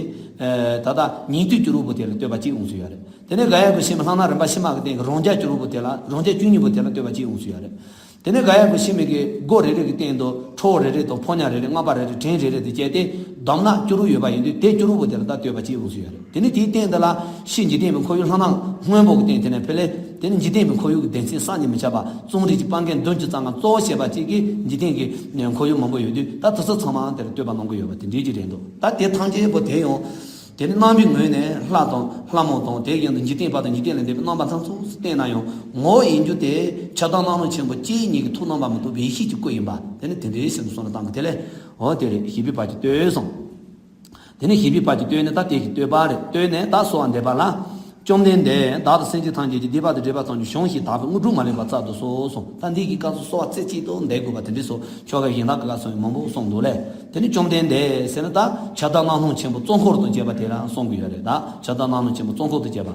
ད་ལྟ་ཉན་ཐོས་སྐྱུ་རུ་པོ་དེ་ལ་བསྟོད་པ་གཅིག་འོང་ཚུལ་ཡོད་རེད། དེ་ནས་ག་ཡ་གོ་ཤི་མི་ལྷ་སྣ་རིམ་པ་ཤི་མ་གི་སྟེང་གི་རང་རྒྱལ་སྐྱུ་རུ་པོ་དེ་ལ་རང་རྒྱལ་བཅུ་གཉིས་པོ་དེ་ལ་བསྟོད་པ་གཅིག་འོང་ཚུལ་ཡོད་རེད། དེ་ནས་ག་ཡ་གོ་ཤི་མི་གི་སྒོ་རེ་རེ་གི་སྟེང་དུ་ཁྲོ་བོ་རེ་རེ་དང་ཕོ་ཉ་རེ་རེ་རྔམ་པ་རེ་རེ་བྲན་རེ་རེ་དེ་བཅས་ཏེ་བསྡོམས་ན་སྐྱུ་རུ་ཡོད་པ་ཡིན་དུས་དེ་སྐྱུ་རུ་པོ་དེ་ལ་ད་བསྟོད་པ་གཅིག་འོང་ཚུལ་ཡོད་རེད། དེ་ནས་དེའི་སྟེང་དུ་ལ་ཕྱིའི་འཇིག་རྟེན་པའི་འཁོར་ཡུག་ལྷ་སྣ་སྔོན་པོ་གི་སྟེང་དེ་ནས་འཕེལ་ལེ། དེ་ནས་འཇིག་རྟེན་པའི་འཁོར་ཡུག་གི་བདེན་ཚིག་བསམ་གྱིས་མི་ཁྱབ་པ་རྩོམ་རིག་གི་སྤང་མཁན་བདུན་ཅུ་རྩ་ལྔ་གཙོ་བོ་བྱས་པ་གཅིག་གིས་འཇིག་རྟེན་གྱི་འཁོར་ཡུག་མང་པོ་ཡོད་དུས་ད་དེ་ཚོ་ཚང་མ་དེར་བསྟོད་པ་གནང་གི་ཡོད་པ་དེ་འདྲའི་ཅིག་རེད་འདུག་ད་དེ་ཐམས་ཅད་པོ་དེ་ཡང་། དེ་ནི་རྣམ་པའི་ངོས་ནས་ལྷ་དང་ལྷ་མོ་དང་དེ་བཞིན་དུ་འཇིག་རྟེན་པ་དང་འཇིག་རྟེན་ལས་འདས་པའི་རྣམ་པ་སྣ་ཚོགས་སུ་བསྟན་ན་ཡང་ངོ་བོ་ཡིན་རྒྱུ་དེ་ཆགས་སྡང་གནག་རླུང་ཆེན་པོ་གཅིག་ཉིད་ཀྱི་ཐུགས་རྣམ་པ་མི་རྟོག་པའི་ཡེ་ཤེས་ཀྱི་སྐུ་ཡིན་པ་དེ་ནི་དེ་འདྲའི་ཕྱིར་དུ་གསུངས་ལ་བཏང་གི་དེ་ལས་འོ་དེ་རེད་ཞེས་པའི་བར་གྱི་བསྟོད་གསུངས། དེ་ནི་ཞེས་པའི་བར་གྱི་བསྟོད་ནི་ད་དེ་ཞིག་བསྟོད་པ་རེད། བསྟོད་ནས་ད་གསོལ་བ་འདེབས་པ་ལ། བཅོམ་ལྡན་འདས་བདག་དང་སེམས་ཅན་ཐམས་ཅད་ཀྱི་སྡིག་པ་དང་སྒྲིབ་པ་ཐམས་ཅད་བྱང་ཞིང་དག་པའི་དངོས་གྲུབ་མ་ལུས་པ་སྩལ་དུ་གསོལ་གསུངས། ད་འདི་གི་སྐབས་སུ་གསོལ་བ་རྩེ་གཅིག་ཏུ་འདེབས་དགོས་པ་དེ་འདྲ་སོགས་ཆོ་ག་གཞན་དག་གི་སྐབས་སུ་ཡང་མང་པོ་གསུངས་འདུག་ལས། དེ་ནི་བཅོམ་ལྡན་འདས་ཟེར་ན་ད་ཆགས་སྡང་གནག་རླུང་ཆེན་པོ་གཙོ་འཁོར་དུ་བྱས་པ་དེ་ལ་གསུང་གི་ཡོད་རེད། ད་ཆགས་སྡང་གནག་རླུང་ཆེན་པོ་གཙོ་འཁོར་དུ་བྱས་པ།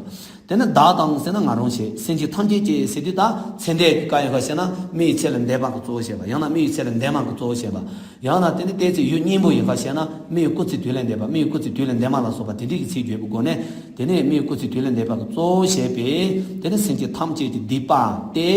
དེ་ནི་བདག་དང་ཟེར་ན་ང་རང་བྱས། སེམས་ཅན་ཐམས་ཅད་ཀྱི་ཟེར་དུས་ད་ཚེ་འདས་ཀྱི་བཀའ་ཡིན་ག་ཞེ་ན་མི་ཡི་ཚེ་ལ་འདས་པ་གི་གཙོ་བོ་བྱས་པ། ཡང་ན་མི་ཡི་ཚེ་ལ་འདས་མ་གི་གཙོ་བོ་བྱས་པ། ཡང་ན་དེ་ནི་བལྟས་ཚེ་ཡུལ་གཉེན་པོ་ཡིན་ག་ཞེ་ན་མི་ཡི་སྐུ་ཚེ་དུས་ལས་འདས་པ། མི་ཡི་སྐུ་ཚེ་དུས་ལས་འདས་མ་ལ་སོགས་པ་དེ་འདྲའི་གི་ཚིག་བརྗོད་པའི་སྒོ་ནས་དེ་ནི་མི་ཡི་སྐུ་ཚེ་དུས་ལས་འདས་པ་གི་གཙོ་བོ་བྱས་པས་དེ་ནི་སེམས་ཅན་ཐམས་ཅད་ཀྱི་སྡིག་པ་སྟེ།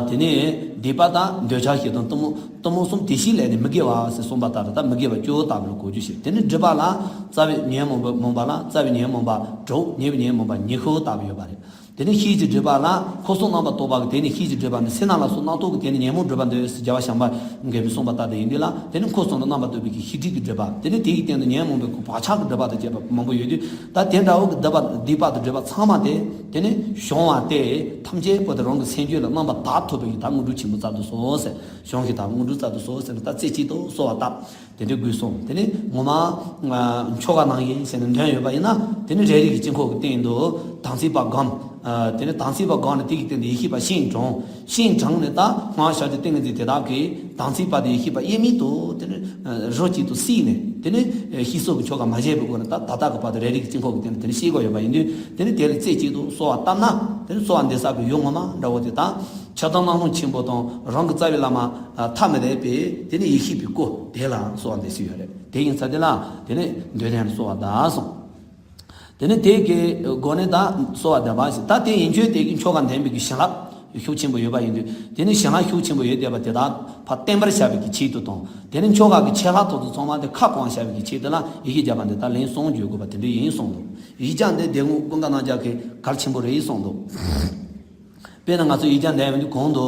དེ་ནས་སྡིག་པ་དང་འདོད་ཆགས་ཞེ་སྡང་གཏི་མུག་གཏི་མུག་གསུམ་དེ་བཞིའི་ལས་ནི་མི་དགེ་བ་ཟེར་གསུངས་པ་ལྟར་ད་མི་དགེ་བ་བཅུ་ལྟ་བུ་ལ་གོ་རྒྱུ་ཞེས། དེ་ནི་སྒྲིབ་པ་ལ་རྩ་བའི་ཉོན་མོངས་པ་མོངས་པ་ལ་རྩ་བའི་ཉོན་མོངས་པ་དྲུག་ཉེ་བའི་ཉོན་མོངས་པ་ཉི་ཤུ་ལྟ་བུ་ཡོད་པ་རེད། དེ་ནི་ཤེས་བྱའི་སྒྲིབ་པ་ལ་འཁོར་གསུམ་རྣམ་པར་རྟོག་པ་གི་དེ་ནི་ཤེས་བྱའི་སྒྲིབ་པ་ནི་སེར་སྣ་ལ་སོགས་རྣམ་རྟོག་གི་དེ་ནི་ཉོན་མོངས་སྒྲིབ་པ་འདོད་ཟེར་རྒྱལ་བ་བྱམས་པ་མགོན་པོས་གསུངས་པ་ལྟར་དུ་ཡིན་དུས་ལ་དེ་ནི་འཁོར་གསུམ་དུ་རྣམ་པར་རྟོག་པའི་གི་ཤེས་སྒྲིབ་ཀྱི་སྒྲིབ་པ་དེ་ནི་དེ་ཡི་སྟེང་དུ་ཉོན་མོངས་པའི་བག་ཆགས་ཀྱི་སྒྲིབ་པ་དང་བཅས་པ་མང་པོ་ཡོད་དུས་ད་དེ་འདྲ་བོ་གི་སྒྲིབ་པ་སྡིག་པ་དང་སྒྲིབ་པ་ཚང་མ་དེ་དེ་ནི་ཞོང་བ་སྟེ་ཐམས་ཅད་པོ་དེ་རང་གི་སེམས་རྒྱུད་ལ་རྣམ་པར་དག་ཐུབ་པའི་གི་ད་དངོས་གྲུབ་ཆེན་པོ་སྩལ་དུ་གསོལ་ཟེར། ཞོང་གི་ད་དངོས་གྲུབ་སྩལ་དུ་གསོལ་ཟེར་ནས་ད་རྩེ་གཅིག་ཏུ་གསོལ་བ་བཏབ། དེ་འདྲའི་དགོས་གསུངས། དེ་ནི་ངོ་མ་ཆོ་ག་གནང་ཡིན་ཟེར་ནས་འདོན་ཡོད་པ་ཡིན་ན་དེ་ནི་རས་རིས་ཀྱི་དཀྱིལ་འཁོར་གྱི་སྟེང་དུ་དམ་ཚིག་པ་སྒོམ། དེ་ནི་དམ་ཚིག་པ་སྒོམ་ནས་དེ་གི་སྟེང་དུ་ཡེ་ཤེས་པ་ཤིང་དྲངས། ཤིང་དྲངས་ནས་ད་སྔགས་ཞབས་ཀྱི་ཏིང་ངེ་འཛིན་དེ་དག་གིས་དམ་ཚིག་པ་དེ་ཡེ་ཤེས་པ་དབྱེར་མེད་དུ་དེ་ནི་རོ་གཅིག་ཏུ་བསྲེས་ནས་དེ་ནི་ཤེས་སོགས་ཀྱི་ཆོ་ག་མ་བྱས་པའི་སྒོ་ནས་ད་ད་ལྟ་གི་བར་དུ་རས་རིས་ཀྱི་དཀྱིལ་འཁོར་གྱི་སྟེང་དུ་དེ་ནི་ཤེས་དགོས་ཡོད་པ་ཡིན་དུས་དེ་ནི་དེ་ལ་རྩེ་གཅིག་ཏུ་གསོལ་བ་བཏབ་ན་དེ་ནི་གསོལ་བ་འདེབས་ས་གི་ཡུལ་ངོ་མ་འདྲ་བོ་དེ་དང་། ཆགས་སྡང་གནག་རླུང་ཆེན་པོ་དང་རང་གི་རྩ་བའི་བླ་མ་ཐ་མི་དད་པའི་དེ་ནི་ཡེ་ཤེས་པའི་སྐུ་དེ་ལ་གསོལ་བ་འདེབས་སྲོལ་ཡོད་རེད། དེ་ཡིན་ཙང་དེ་ལ་དེ་ནི་འདོད་ལྡན་ལ་གསོལ་བ་གདབ་གསུངས། དེ་ནི་དེ་གི་སྒོ་ནས་ད་གསོལ་བ་གདབ་པ་ཞིག་ད་དེ་ཡིན་ཆོས་དེ་གི་ཆོ་ག་འདོན་པའི་གི་བྱིན་རླབས་ཤུགས་ཆེན་པོ་ཡོད་པ་ཡིན་དུས་དེ་ནི་བྱིན་རླབས་ཤུགས་ཆེན་པོ་ཡོད་བསྡད་པ་དེ་དག་ཕར་བརྟན་པར་བྱ་བའི་གི་ཆེད་དུ་དང་དེ་ནི་ཆོ་ག་གི་ཆད་ལྷག་ཐོག་ཏུ་ཚང་མ་དེ་ཁ་སྐོང་བྱ་བའི་གི་ཆེད་དུ་ལ་ཡི་གེ་བརྒྱ་པ་འདི་དག་ལན་གསུམ་བརྗོད་དགོས་པ་དེ་འདྲ་ཡིན་གསུངས་འདུག་ཡིག་བརྒྱ་འདི་སྡེ་དངོས་ཀུན་དགའ་རྣམ་རྒྱལ་གྱིས་གལ་ཆེན་པོ་རེད་གསུངས་འདུག་དཔེར་ན་ང་ཚོ་ཡིག་བརྒྱ་འདོན་ཡོང་དུས་གོང་དུ་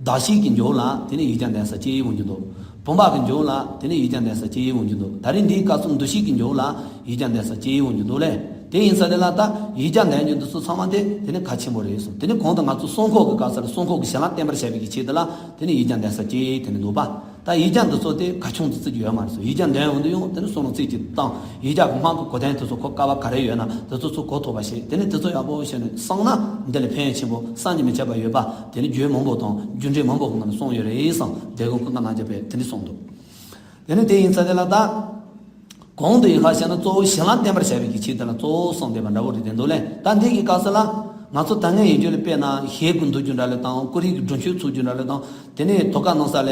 བདག་བསྐྱེད་ཀྱི་མཇུག་ལ་དེ་ནི་ཡིག་བརྒྱ་འདོན་ས་གཅིག་འོང་རྒྱུ་འདུག་བུམ་པ་གི་མཇུག་ལ་དེ་ནི་ཡིག་བརྒྱ་འདོན་ས་གཅིག་འོང་རྒྱུ་འདུག་ད་རིང་འདིའི་སྐབས་སུ་འདུ་ཤེས་ཀྱི་མཇུག་ལ་ཡིག་བརྒྱ་འདོན་ས་གཅིག་འོང་རྒྱུ་འདུག་ལས། དེ་ཡིན་ས་དེ་ལ་ད་ཡིག་བརྒྱ་འདོན་རྒྱུ་འདི་ཚོ་ཚང་མ་དེ་དེ་ནི་གལ་ཆེན་པོ་རེད་གསུངས། དེ་ནི་གོང་དུ་ང་ཚོ་གསུང་འཁོར་གྱི་སྐབས་སུ་ལ་གསུང་འཁོར་གྱི་བྱིན་རླབས་བརྟན་པར་བྱ་བའི་གི་ཆེད་དུ་ལ་དེ་ནི་ཡིག་བརྒྱ་འདོན་ས་གཅིག་དེ་ནི་འདུག་པ། ད་ཡིག་བརྒྱ་འདི་ཚོ་དེ་གལ་ཆུང་དུ་བརྩི་རྒྱུ་ཡོད་མ་རེད་གསུངས། ཡིག་བརྒྱ་འདོན་འོང་དུས་ཡང་དེ་ནི་གསུང་རབ་རྩེ་གཅིག་བཏང་། ཡིག་བརྒྱ་གི་དམངས་ཀྱི་གོ་དོན་དེ་ཚོ་གོ་དཀའ་བ་ག་རེ་ཡོད་ན་དེ་ཚོ་ཚུར་གོ་ཐུབ་པ་ཞིག་དེ་ནི་དེ་ཚོ་ཡག་པོ་བྱས་ནས་གསུངས་ན་འདི་ལས་ཕན་ཡོན་ཆེན་པོ་བསམ་གྱིས་མི་ཁྱབ་པ་ཡོད་པ། དེ་ནི་རྒྱུད་མང་པོ་དང་རྒྱུད་འགྲེལ་མང་པོ་གི་ནང་ནས་གསུངས་ཡོད་རེད་གསུངས། དེ་ཀུན་ཀུན་དགའ་རྣམ་རྒྱལ་པས་དེ་འདྲ་གསུངས་འདུག་དེ་ནི་དེ་ཡིན་ཙང་དེ་ལ་ད། གོང་དུ་ཡིན་ཁ་བཤད་ན་གཙོ་བོ་བྱིན་རླབས་བརྟན་པར་བྱ་བའི་གི་ཆེད་དེ་ལ་གཙོ་བོ་གསུངས་བསྡད་པ་འདྲ་བོ་རེད་དེ་འདུག་ལས། ད་འདི་གི་སྐབས་སུ་ལ་ང་ཚོ་ད་སྔའི་ཡིན་རྒྱུ་ལ་དཔེར་ན་ཞལ་གྱི་འདུག་རྒྱུ་འདྲ་ལས་དང་ཀུ་རེ་གི་སྒྲུབ་མཆོད་ཚུགས་རྒྱུ་འདྲ་ལས་དང་དེ་ནས་དུ་ཀ་ནང་ས་ལས་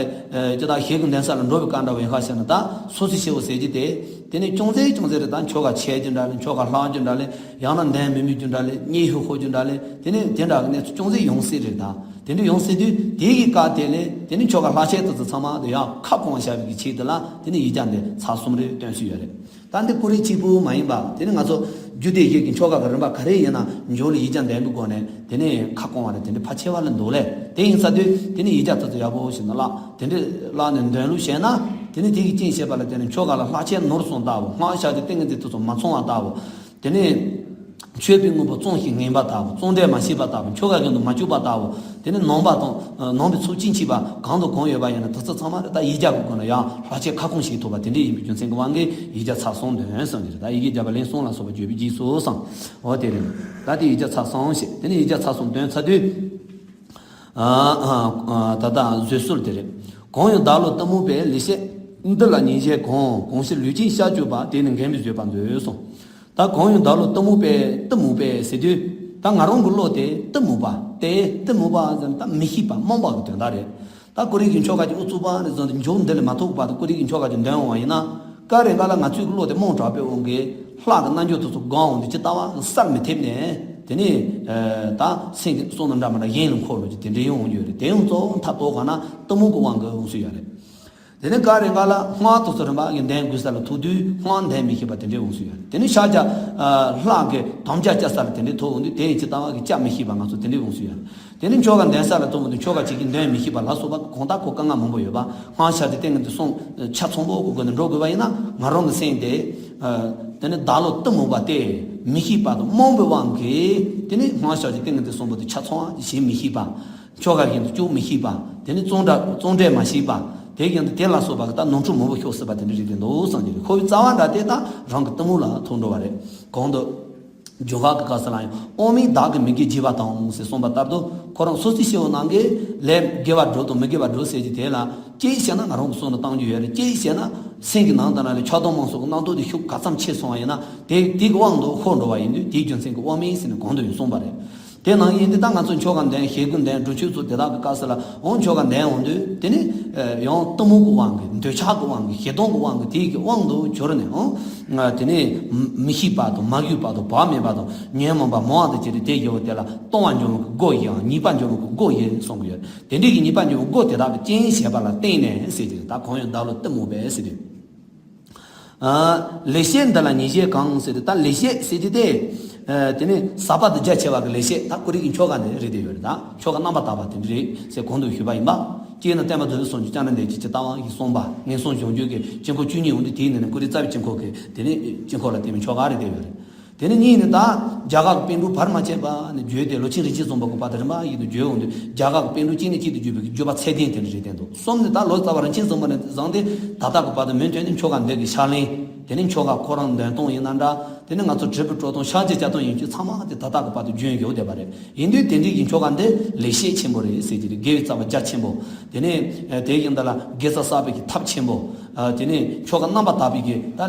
ཅི་ད་ཞལ་གྱི་འདོན་ས་ལ་འགྲོ་བའི་བཀའ་འདྲ་བོ་ཡིན་ཁ་བཤད་ན་ད་སོ་སོའི་ཞལ་བོ་ཟེར་རྒྱུ་དེ་དེ་ནས་ཅུང་ཟད་ཅུང་ཟད་རེ་ད་ཆོ་ག་ཆད་རྒྱུ་འདྲ་ལས་ཆོ་ག་ལྷག་རྒྱུ་འདྲ་ལས་ཡང་ན་འདོན་མི་མི་རྒྱུ་འདྲ་ལས་གཉིད་ཧུ་ཧུ་རྒྱུ་འདྲ་ལས་དེ་ནས་དེ་འདྲ་གི་གནས་ཚུལ་ཅུང་ཟད་ཡོང་སྲིད་རེད་ད། དེ་འདྲ་ཡོང་སྲིད་དུས་དེ་གི་སྐབས་དེ་ལས་དེ་ནི་ཆོ་ག་ལྷག་ཆད་དེ་ཚོ་ཚང་མ་དེ་ཡང་ཁ་སྐོང་བྱ་བའི་གི་ཆེད་དུ་ལ་དེ་ནི་ཡིག་བརྒྱ་འདི་ཚར་གསུམ་རེ་བཏོན་སྲོལ་ཡོད་རེད། ད་འདི་ཀུ་རེ་གཅིག་པུ་མ་ཡིན་པ་དེ་ནི་ང་ཚོ་རྒྱུད་སྡེ་བཞི་གི་ཆོ་ག་གི་རིམ་པ་ག་རེ་ཡིན་ན་མཇུག་ལ་ཡིག་བརྒྱ་འདོན་གི་སྒོ་ནས་དེ་ནི་ཁ་སྐོང་བ་ལ་དེ་འདྲ་ཕལ་ཆེ་བ་ལ་འདུག་ལས། དེ་ཡིན་ས་དུས་དེ་ནི་ཡིག་བརྒྱ་དེ་ཚོ་ཡག་པོ་ཞིག་ནི་བཀླགས་དེ་འདྲ་བཀླགས་ནས་འདོན་ལུགས་བྱས་ན་དེ་ནི་དེ་གི་རྐྱེན་བྱས་པ་ལ་དེ་ནི་ཆོ་ག་ལ་ལྷག་ཆད་ནོར་སོང་ལྟ་བུ་སྔགས་ཞབས་ཀྱི་ཏིང་ངེ་འཛིན་དེ་ཚོ་མ་ཚང་བ་ལྟ་བུ། དེ་ནས་མཆོད་པའི་དངོས་པོ་བཙོང་ཞིང་ངན་པ་ལྟ་བུ། བཙོང་འབྲས་མ་ཤེས་པ་ལྟ་བུ། ཆོ་ག་གི་དོན་མ་བཅུག་པ་ལྟ་བུ། དེ་ནས་ནོངས་པ་དང་ནོངས་པའི་ཚུལ་ཅི་མཆིས་པ་གང་དང་གང་ཡོད་པ་ཡིན་ན་དེ་ཚོ་ཚང་མ་རེད་ད་ཡིག་བརྒྱ་གི་སྒོ་ནས་ཡང་ལྷག་ཆད་ཁ་སྐོང་བྱེད་ཐུབ་པ་དེ་འདྲ་ཡིན་པའི་རྒྱུ་མཚན་གྱི་དབང་གིས་ཡིག་བརྒྱ་ཚར་གསུམ་འདོན་གསུངས་ནི་རེད། ད་ཡི་གེ་བརྒྱ་པ་ལན་གསུམ་ལ་སོགས་པ་བརྗོད་པའི་རྗེས་སུ་གསུངས། འོ་དེ་རེད། ད་དེ་ཡིག་བརྒྱ་ཚར་གསུམ་ཞེས་དེ་ནས་ཡིག་བརྒྱ་ཚར་གསུམ་འདོན་ཚར་དུས། ད་ལྟ་བཟོད་གསོལ་དེ་རེད། གང་ཡང་བདག་བློ་གཏི་མུག་པས་ལེགས་བཤད། འདི་ལ་ཉིན་བྱེད་གང་། གང་ཕྱིར་ལུས་ཅན་ཤ་གཅོད་པ། དེ་ནི་འགལ་མེད་བཟོད་པར་འདོད་གསུངས། ད་གང་ཡང་བདག་བློ་གཏི་མུག་པས། གཏི་མུག་པས་ཟེར་དུས། ད་ང་རང་གི་བློ་དེ་གཏི་མུག་པ་སྟེ། གཏི་མུག་པ་ཟེར་ན་ད་མི་ཤེས་པ། རྨོངས་པ་གི་དོན་དག་རེད། ད་ཀོ་རི་གི་ཆོ་ག་གི་ཨུ་ཚུགས་པ་ནས་བཟུང་སྟེ་མཇུག་འདི་ལས་མ་ཐུག་པ་དུ་ཀོ་རི་གི་ཆོ་ག་གི་འདོན་འོང་བ་ཡིན་ན། སྐབས་རེ་འགའ་ལ་ང་ཚོའི་གི་བློ་དེ་རྨོངས་དྲགས་པའི་དབང་གིས་ལྷ་གི་རྣལ་འབྱོར་དེ་ཚོ་སྒང་འོང་དུས་ཇི་ལྟ་བ་གི་སར་མི་ཐེབས་ནས། དེ་ནས་ད་སེམས་ཀྱི་བསམ་མནོ་འདྲ་མི་འདྲ་གཞན་ལ་འཁོར་ལོ་ཅིག་དེ་འདྲའི་ཡོང་འོང་རྒྱུ་རེད། དེ་ཡང་གཙོ་བོ་མཐའ་གཏོགས་ག་ན་གཏི་མུག་གི་དབང་གིས་འོང་སྲིད་ཡ་རེད། དེ་ནས་སྐབས་རེ་འགའ་ལ་སྔགས་དེ་ཚོ་རིམ་པ་གི་འདོན་དགོས་ས་ལ་ཐུག་དུས་སྔགས་འདོན་མི་ཤེས་པ་དེ་འདྲའི་འོང་སྲིད་ཡ་རེད། དེ་ནས་ཕྱག་རྒྱ་ལྷ་གི་དམ་བཅའ་བཅའ་ས་ལ་དེ་འདྲའི་ཐུག་འོང་དུས་དེ་ཡིན་ཇི་ལྟ་བ་གི་བཅའ་མི་ཤེས་པ་ང་ཚོ་དེ་འདྲའི་འོང་སྲིད་ཡ་རེད། དེ་ནས་ཆོ་ག་འདོན་ས་ལ་ཐུག་འོང་དུས་ཆོ་ག་བྱེད་ཀྱི་འདོན་མི་ཤེས་པ་ལ་སོགས་པ་གང་ལྟར་གོ་དཀའ་ངལ་མང་པོ་ཡོད་པ། སྔགས་ཕྱག་རྒྱ་ཏིང་ངེ་འཛིན་གསུམ་ཆ་ཚང་པོ་གི་སྒོ་ནས་འགྲོ་དགོས་པ་ཡིན་ན། ང་རང་གི་སེམས་དེ་དེ་ནི་བདག་བློ་གཏི་མུག་པ་སྟེ་མི་ཤེས་པ་དང་རྨོངས་པའི་དབང་གིས། དེ་ནི་སྔགས་ཕྱག་རྒྱ་ཏིང་ངེ་འཛིན་གསུམ་པོ་དེ་ཆ་ཚང་བ་བྱེད་མི་ཤེས་པ། ཆོ་ག་བཞིན་དུ་སྤྱོད་མི་ཤེས་པ། དེ་ནི་གཙང་སྦྲ་གཙང་སྦྲ་མ་ཤེས་པ། དེ་བཞིན་དུ་དེ་ལ་སོགས་པ་གི་ད་ནོར་འཁྲུལ་མང་པོ་ཤོར་སྲིད་པ་དེ་འདྲ་རེད་དེ་འདུག་བསམ་གྱི་རེད། ཁོ་བོའི་རྩ་བ་འདྲ་དེ་ད་རང་གི་གཏི་མུག་ལ་ཐུག་འགྲོ་བ་རེད། གོང་དུ་སྦྱོར་བ་གི་སྐབས་སུ་ལ་ཡང་དབང་མེད་བདག་གི་མི་དགེ་བགྱིས་པ་དང་ཞེས་གསུངས་པ་ལྟར་དུ། ཁོ་རང་སོ་སོའི་སྐྱེ་བོ་རྣམས་ཀྱིས་ལས་དགེ་བ་སྒྲུབ་དང་མི་དགེ་བ་སྒྲུབ་ཟེར་གྱི་དེ་ལ་གཅིག་བྱས་ན་ང་རང་གི་བསམ་བློ་བཏང་རྒྱུ་ཡོད་རེད། གཅིག་བྱས་ན་སེམས་ཀྱི་ནང་དུ་ན་ལས་ཆགས་སྡང་རྨོངས་གསུམ་གྱི་རྣམ་རྟོག་དེ་ཤུགས་ག་ཙམ་ཆེ་སོང་བ་ཡིན་ན་དེ་དེ་གི་དབང་དུ་ཤོར་འགྲོ་བ་ཡིན་དུས། དེའི་རྒྱུ་མཚན་གྱིས་དབང་མེད་ཟེར་ནས་གོང་དུ་ཡང་གསུངས་པ་རེད། དེ་ནང་བཞིན་དུ་ད་ང་ཚོ་ཆོ་ག་འདོན། ཞལ་བཀོད་འདོན། སྒྲུབ་མཆོད་ཚོ་དེ་དག་གི་སྐབས་སུ་ལ་འོང་ཆོ་ག་འདོན་འོང་དུས། དེ་ནི་ཡང་གཏི་མུག་གི་དབང་གིས། འདོད་ཆགས་ཀྱི་དབང་གིས། ཞེ་སྡང་གི་དབང་གིས། དེ་གི་དབང་དུ་གྱུར་ནས་འོང་། དེ་ནི་མི་ཤེས་པ་དང་མ་གོས་པ་དང་བག་མེད་པ་དང་ཉོན་མོངས་པ་མང་བ་དང་བཅས་ཏེ། དེ་གི་འོག་དེ་ལ་ལྟུང་བ་འཇོམས་པའི་སྒོ་ཡིན་ཡང་ཉེས་པ་འཇོམས་པའི་སྒོ་ཡིན་གསུང་གི་ཡོད། དེ་འདྲའི་གི་ཉེས་པ་འཇོམས་པའི་སྒོ་དེ་དག་གི་རྐྱེན་བྱས་པ་ལ་བརྟེན་ནས་ཟེར་གྱི་རེད། ད་གང་ཡང་བདག་བློ་གཏི་མུག་པས་ཟེར་དུས། ལེགས་བཤད་འདི་ལ་ཉེས་བྱས་གང་ཟེར་དུས། ད་ལེགས་བཤད་ཟེར་དུས་དེ། དེ་ནི་ཟབ་པ་དང་རྒྱ་ཆེ་བ་གི་ལེགས་བཤད། ད་ཀོ་རི་གི་ཆོ་ག་འདི་རེད་དེ་ཡོད་རེད། ད་ཆོ་ག་རྣམ་པར་དག་པ་དེ་འདྲ་རེད་ཟེར་གོང་དུ་ཞུས་པ་ཡིན་པ། སྤྱིར་ན་བསྟན་པ་རྫོགས་པའི་སངས་རྒྱས་བསྐྱངས་ན་འདས་ཀྱི་ཇི་ལྟ་བ་ཡི་གསུངས་པ། ངན་སོང་སྦྱོང་རྒྱུད་ཀྱི་དཀྱིལ་འཁོར་བཅུ་གཉིས་འོང་དུས། དེའི་ནང་ནས་ཀོ་རི་རྩ་བའི་དཀྱིལ་འཁོར་གྱི་དེ་ནི་དཀྱིལ་འཁོར་ལ་བརྟེན་པའི་ཆོ་ག་རེད་དེ་ཡོད་རེད། དེ་ནས་གཉིས་ནི་ད་རྒྱ་གར་གྱི་པཎ་གྲུབ་བར་མ་ཆད་པ་ནས་བརྗོད་དེ། ལོ་ཆེན་རིན་ཆེན་བཟང་པོ་གི་བར་དུ་རིམ་པ་བཞིན་དུ་བརྗོད་འོང་དུས། རྒྱ་གར་གྱི་པཎ་གྲུབ་གཅིག་ནས་གཅིག་ཏུ་བརྒྱུད་པའི་བརྗོད་པ་ཚད་ལྡན་དེ་འདྲ་རེད་དེ་འདུག་གསུམ་ནི་ད་ལོ་ཙཱ་བ་རིན་ཆེན་བཟང་པོ་ནས་བཟུང་སྟེ་ད་ལྟ་གི་བར་དུ་མུ་མཐུད་ནས་ཆོ་ག་འདི་གི་ཕྱག་ལེན། དེ་ནས་ཆོ་ག་ཁོ་རང་འདོན་སྟངས་ཡིན་ན་འདྲ། དེ་ནས་ང་ཚོ་བྲིས་པའི་སྤྲོ་སྟངས། ཕྱག་རྒྱ་བཅའ་སྟངས་ཡིན་རྒྱུ་ཚང་མ་དེ་ད་ལྟ་གི་བར་དུ་རྒྱུན་ཡོད་བསྡད་པ་རེད། ཡིན་དུས་དེ་འདྲའི་གི་ཆོ་ག་འདི་ལེགས་བཤད་ཆེན་པོ་རེད་ཟེར་གྱི་རེད། དགེ་བའི་རྩ་བ་རྒྱ་ཆེན་པོ། དེ་ནས་དེ་ཡིན་ད་ལ་དགེ་རྩ་བསགས་པའི་གི་ཐབས་ཆེན་པོ། དེ་ནས་ཆོ་ག་རྣམ་པར་དག་པའི་གི་ད་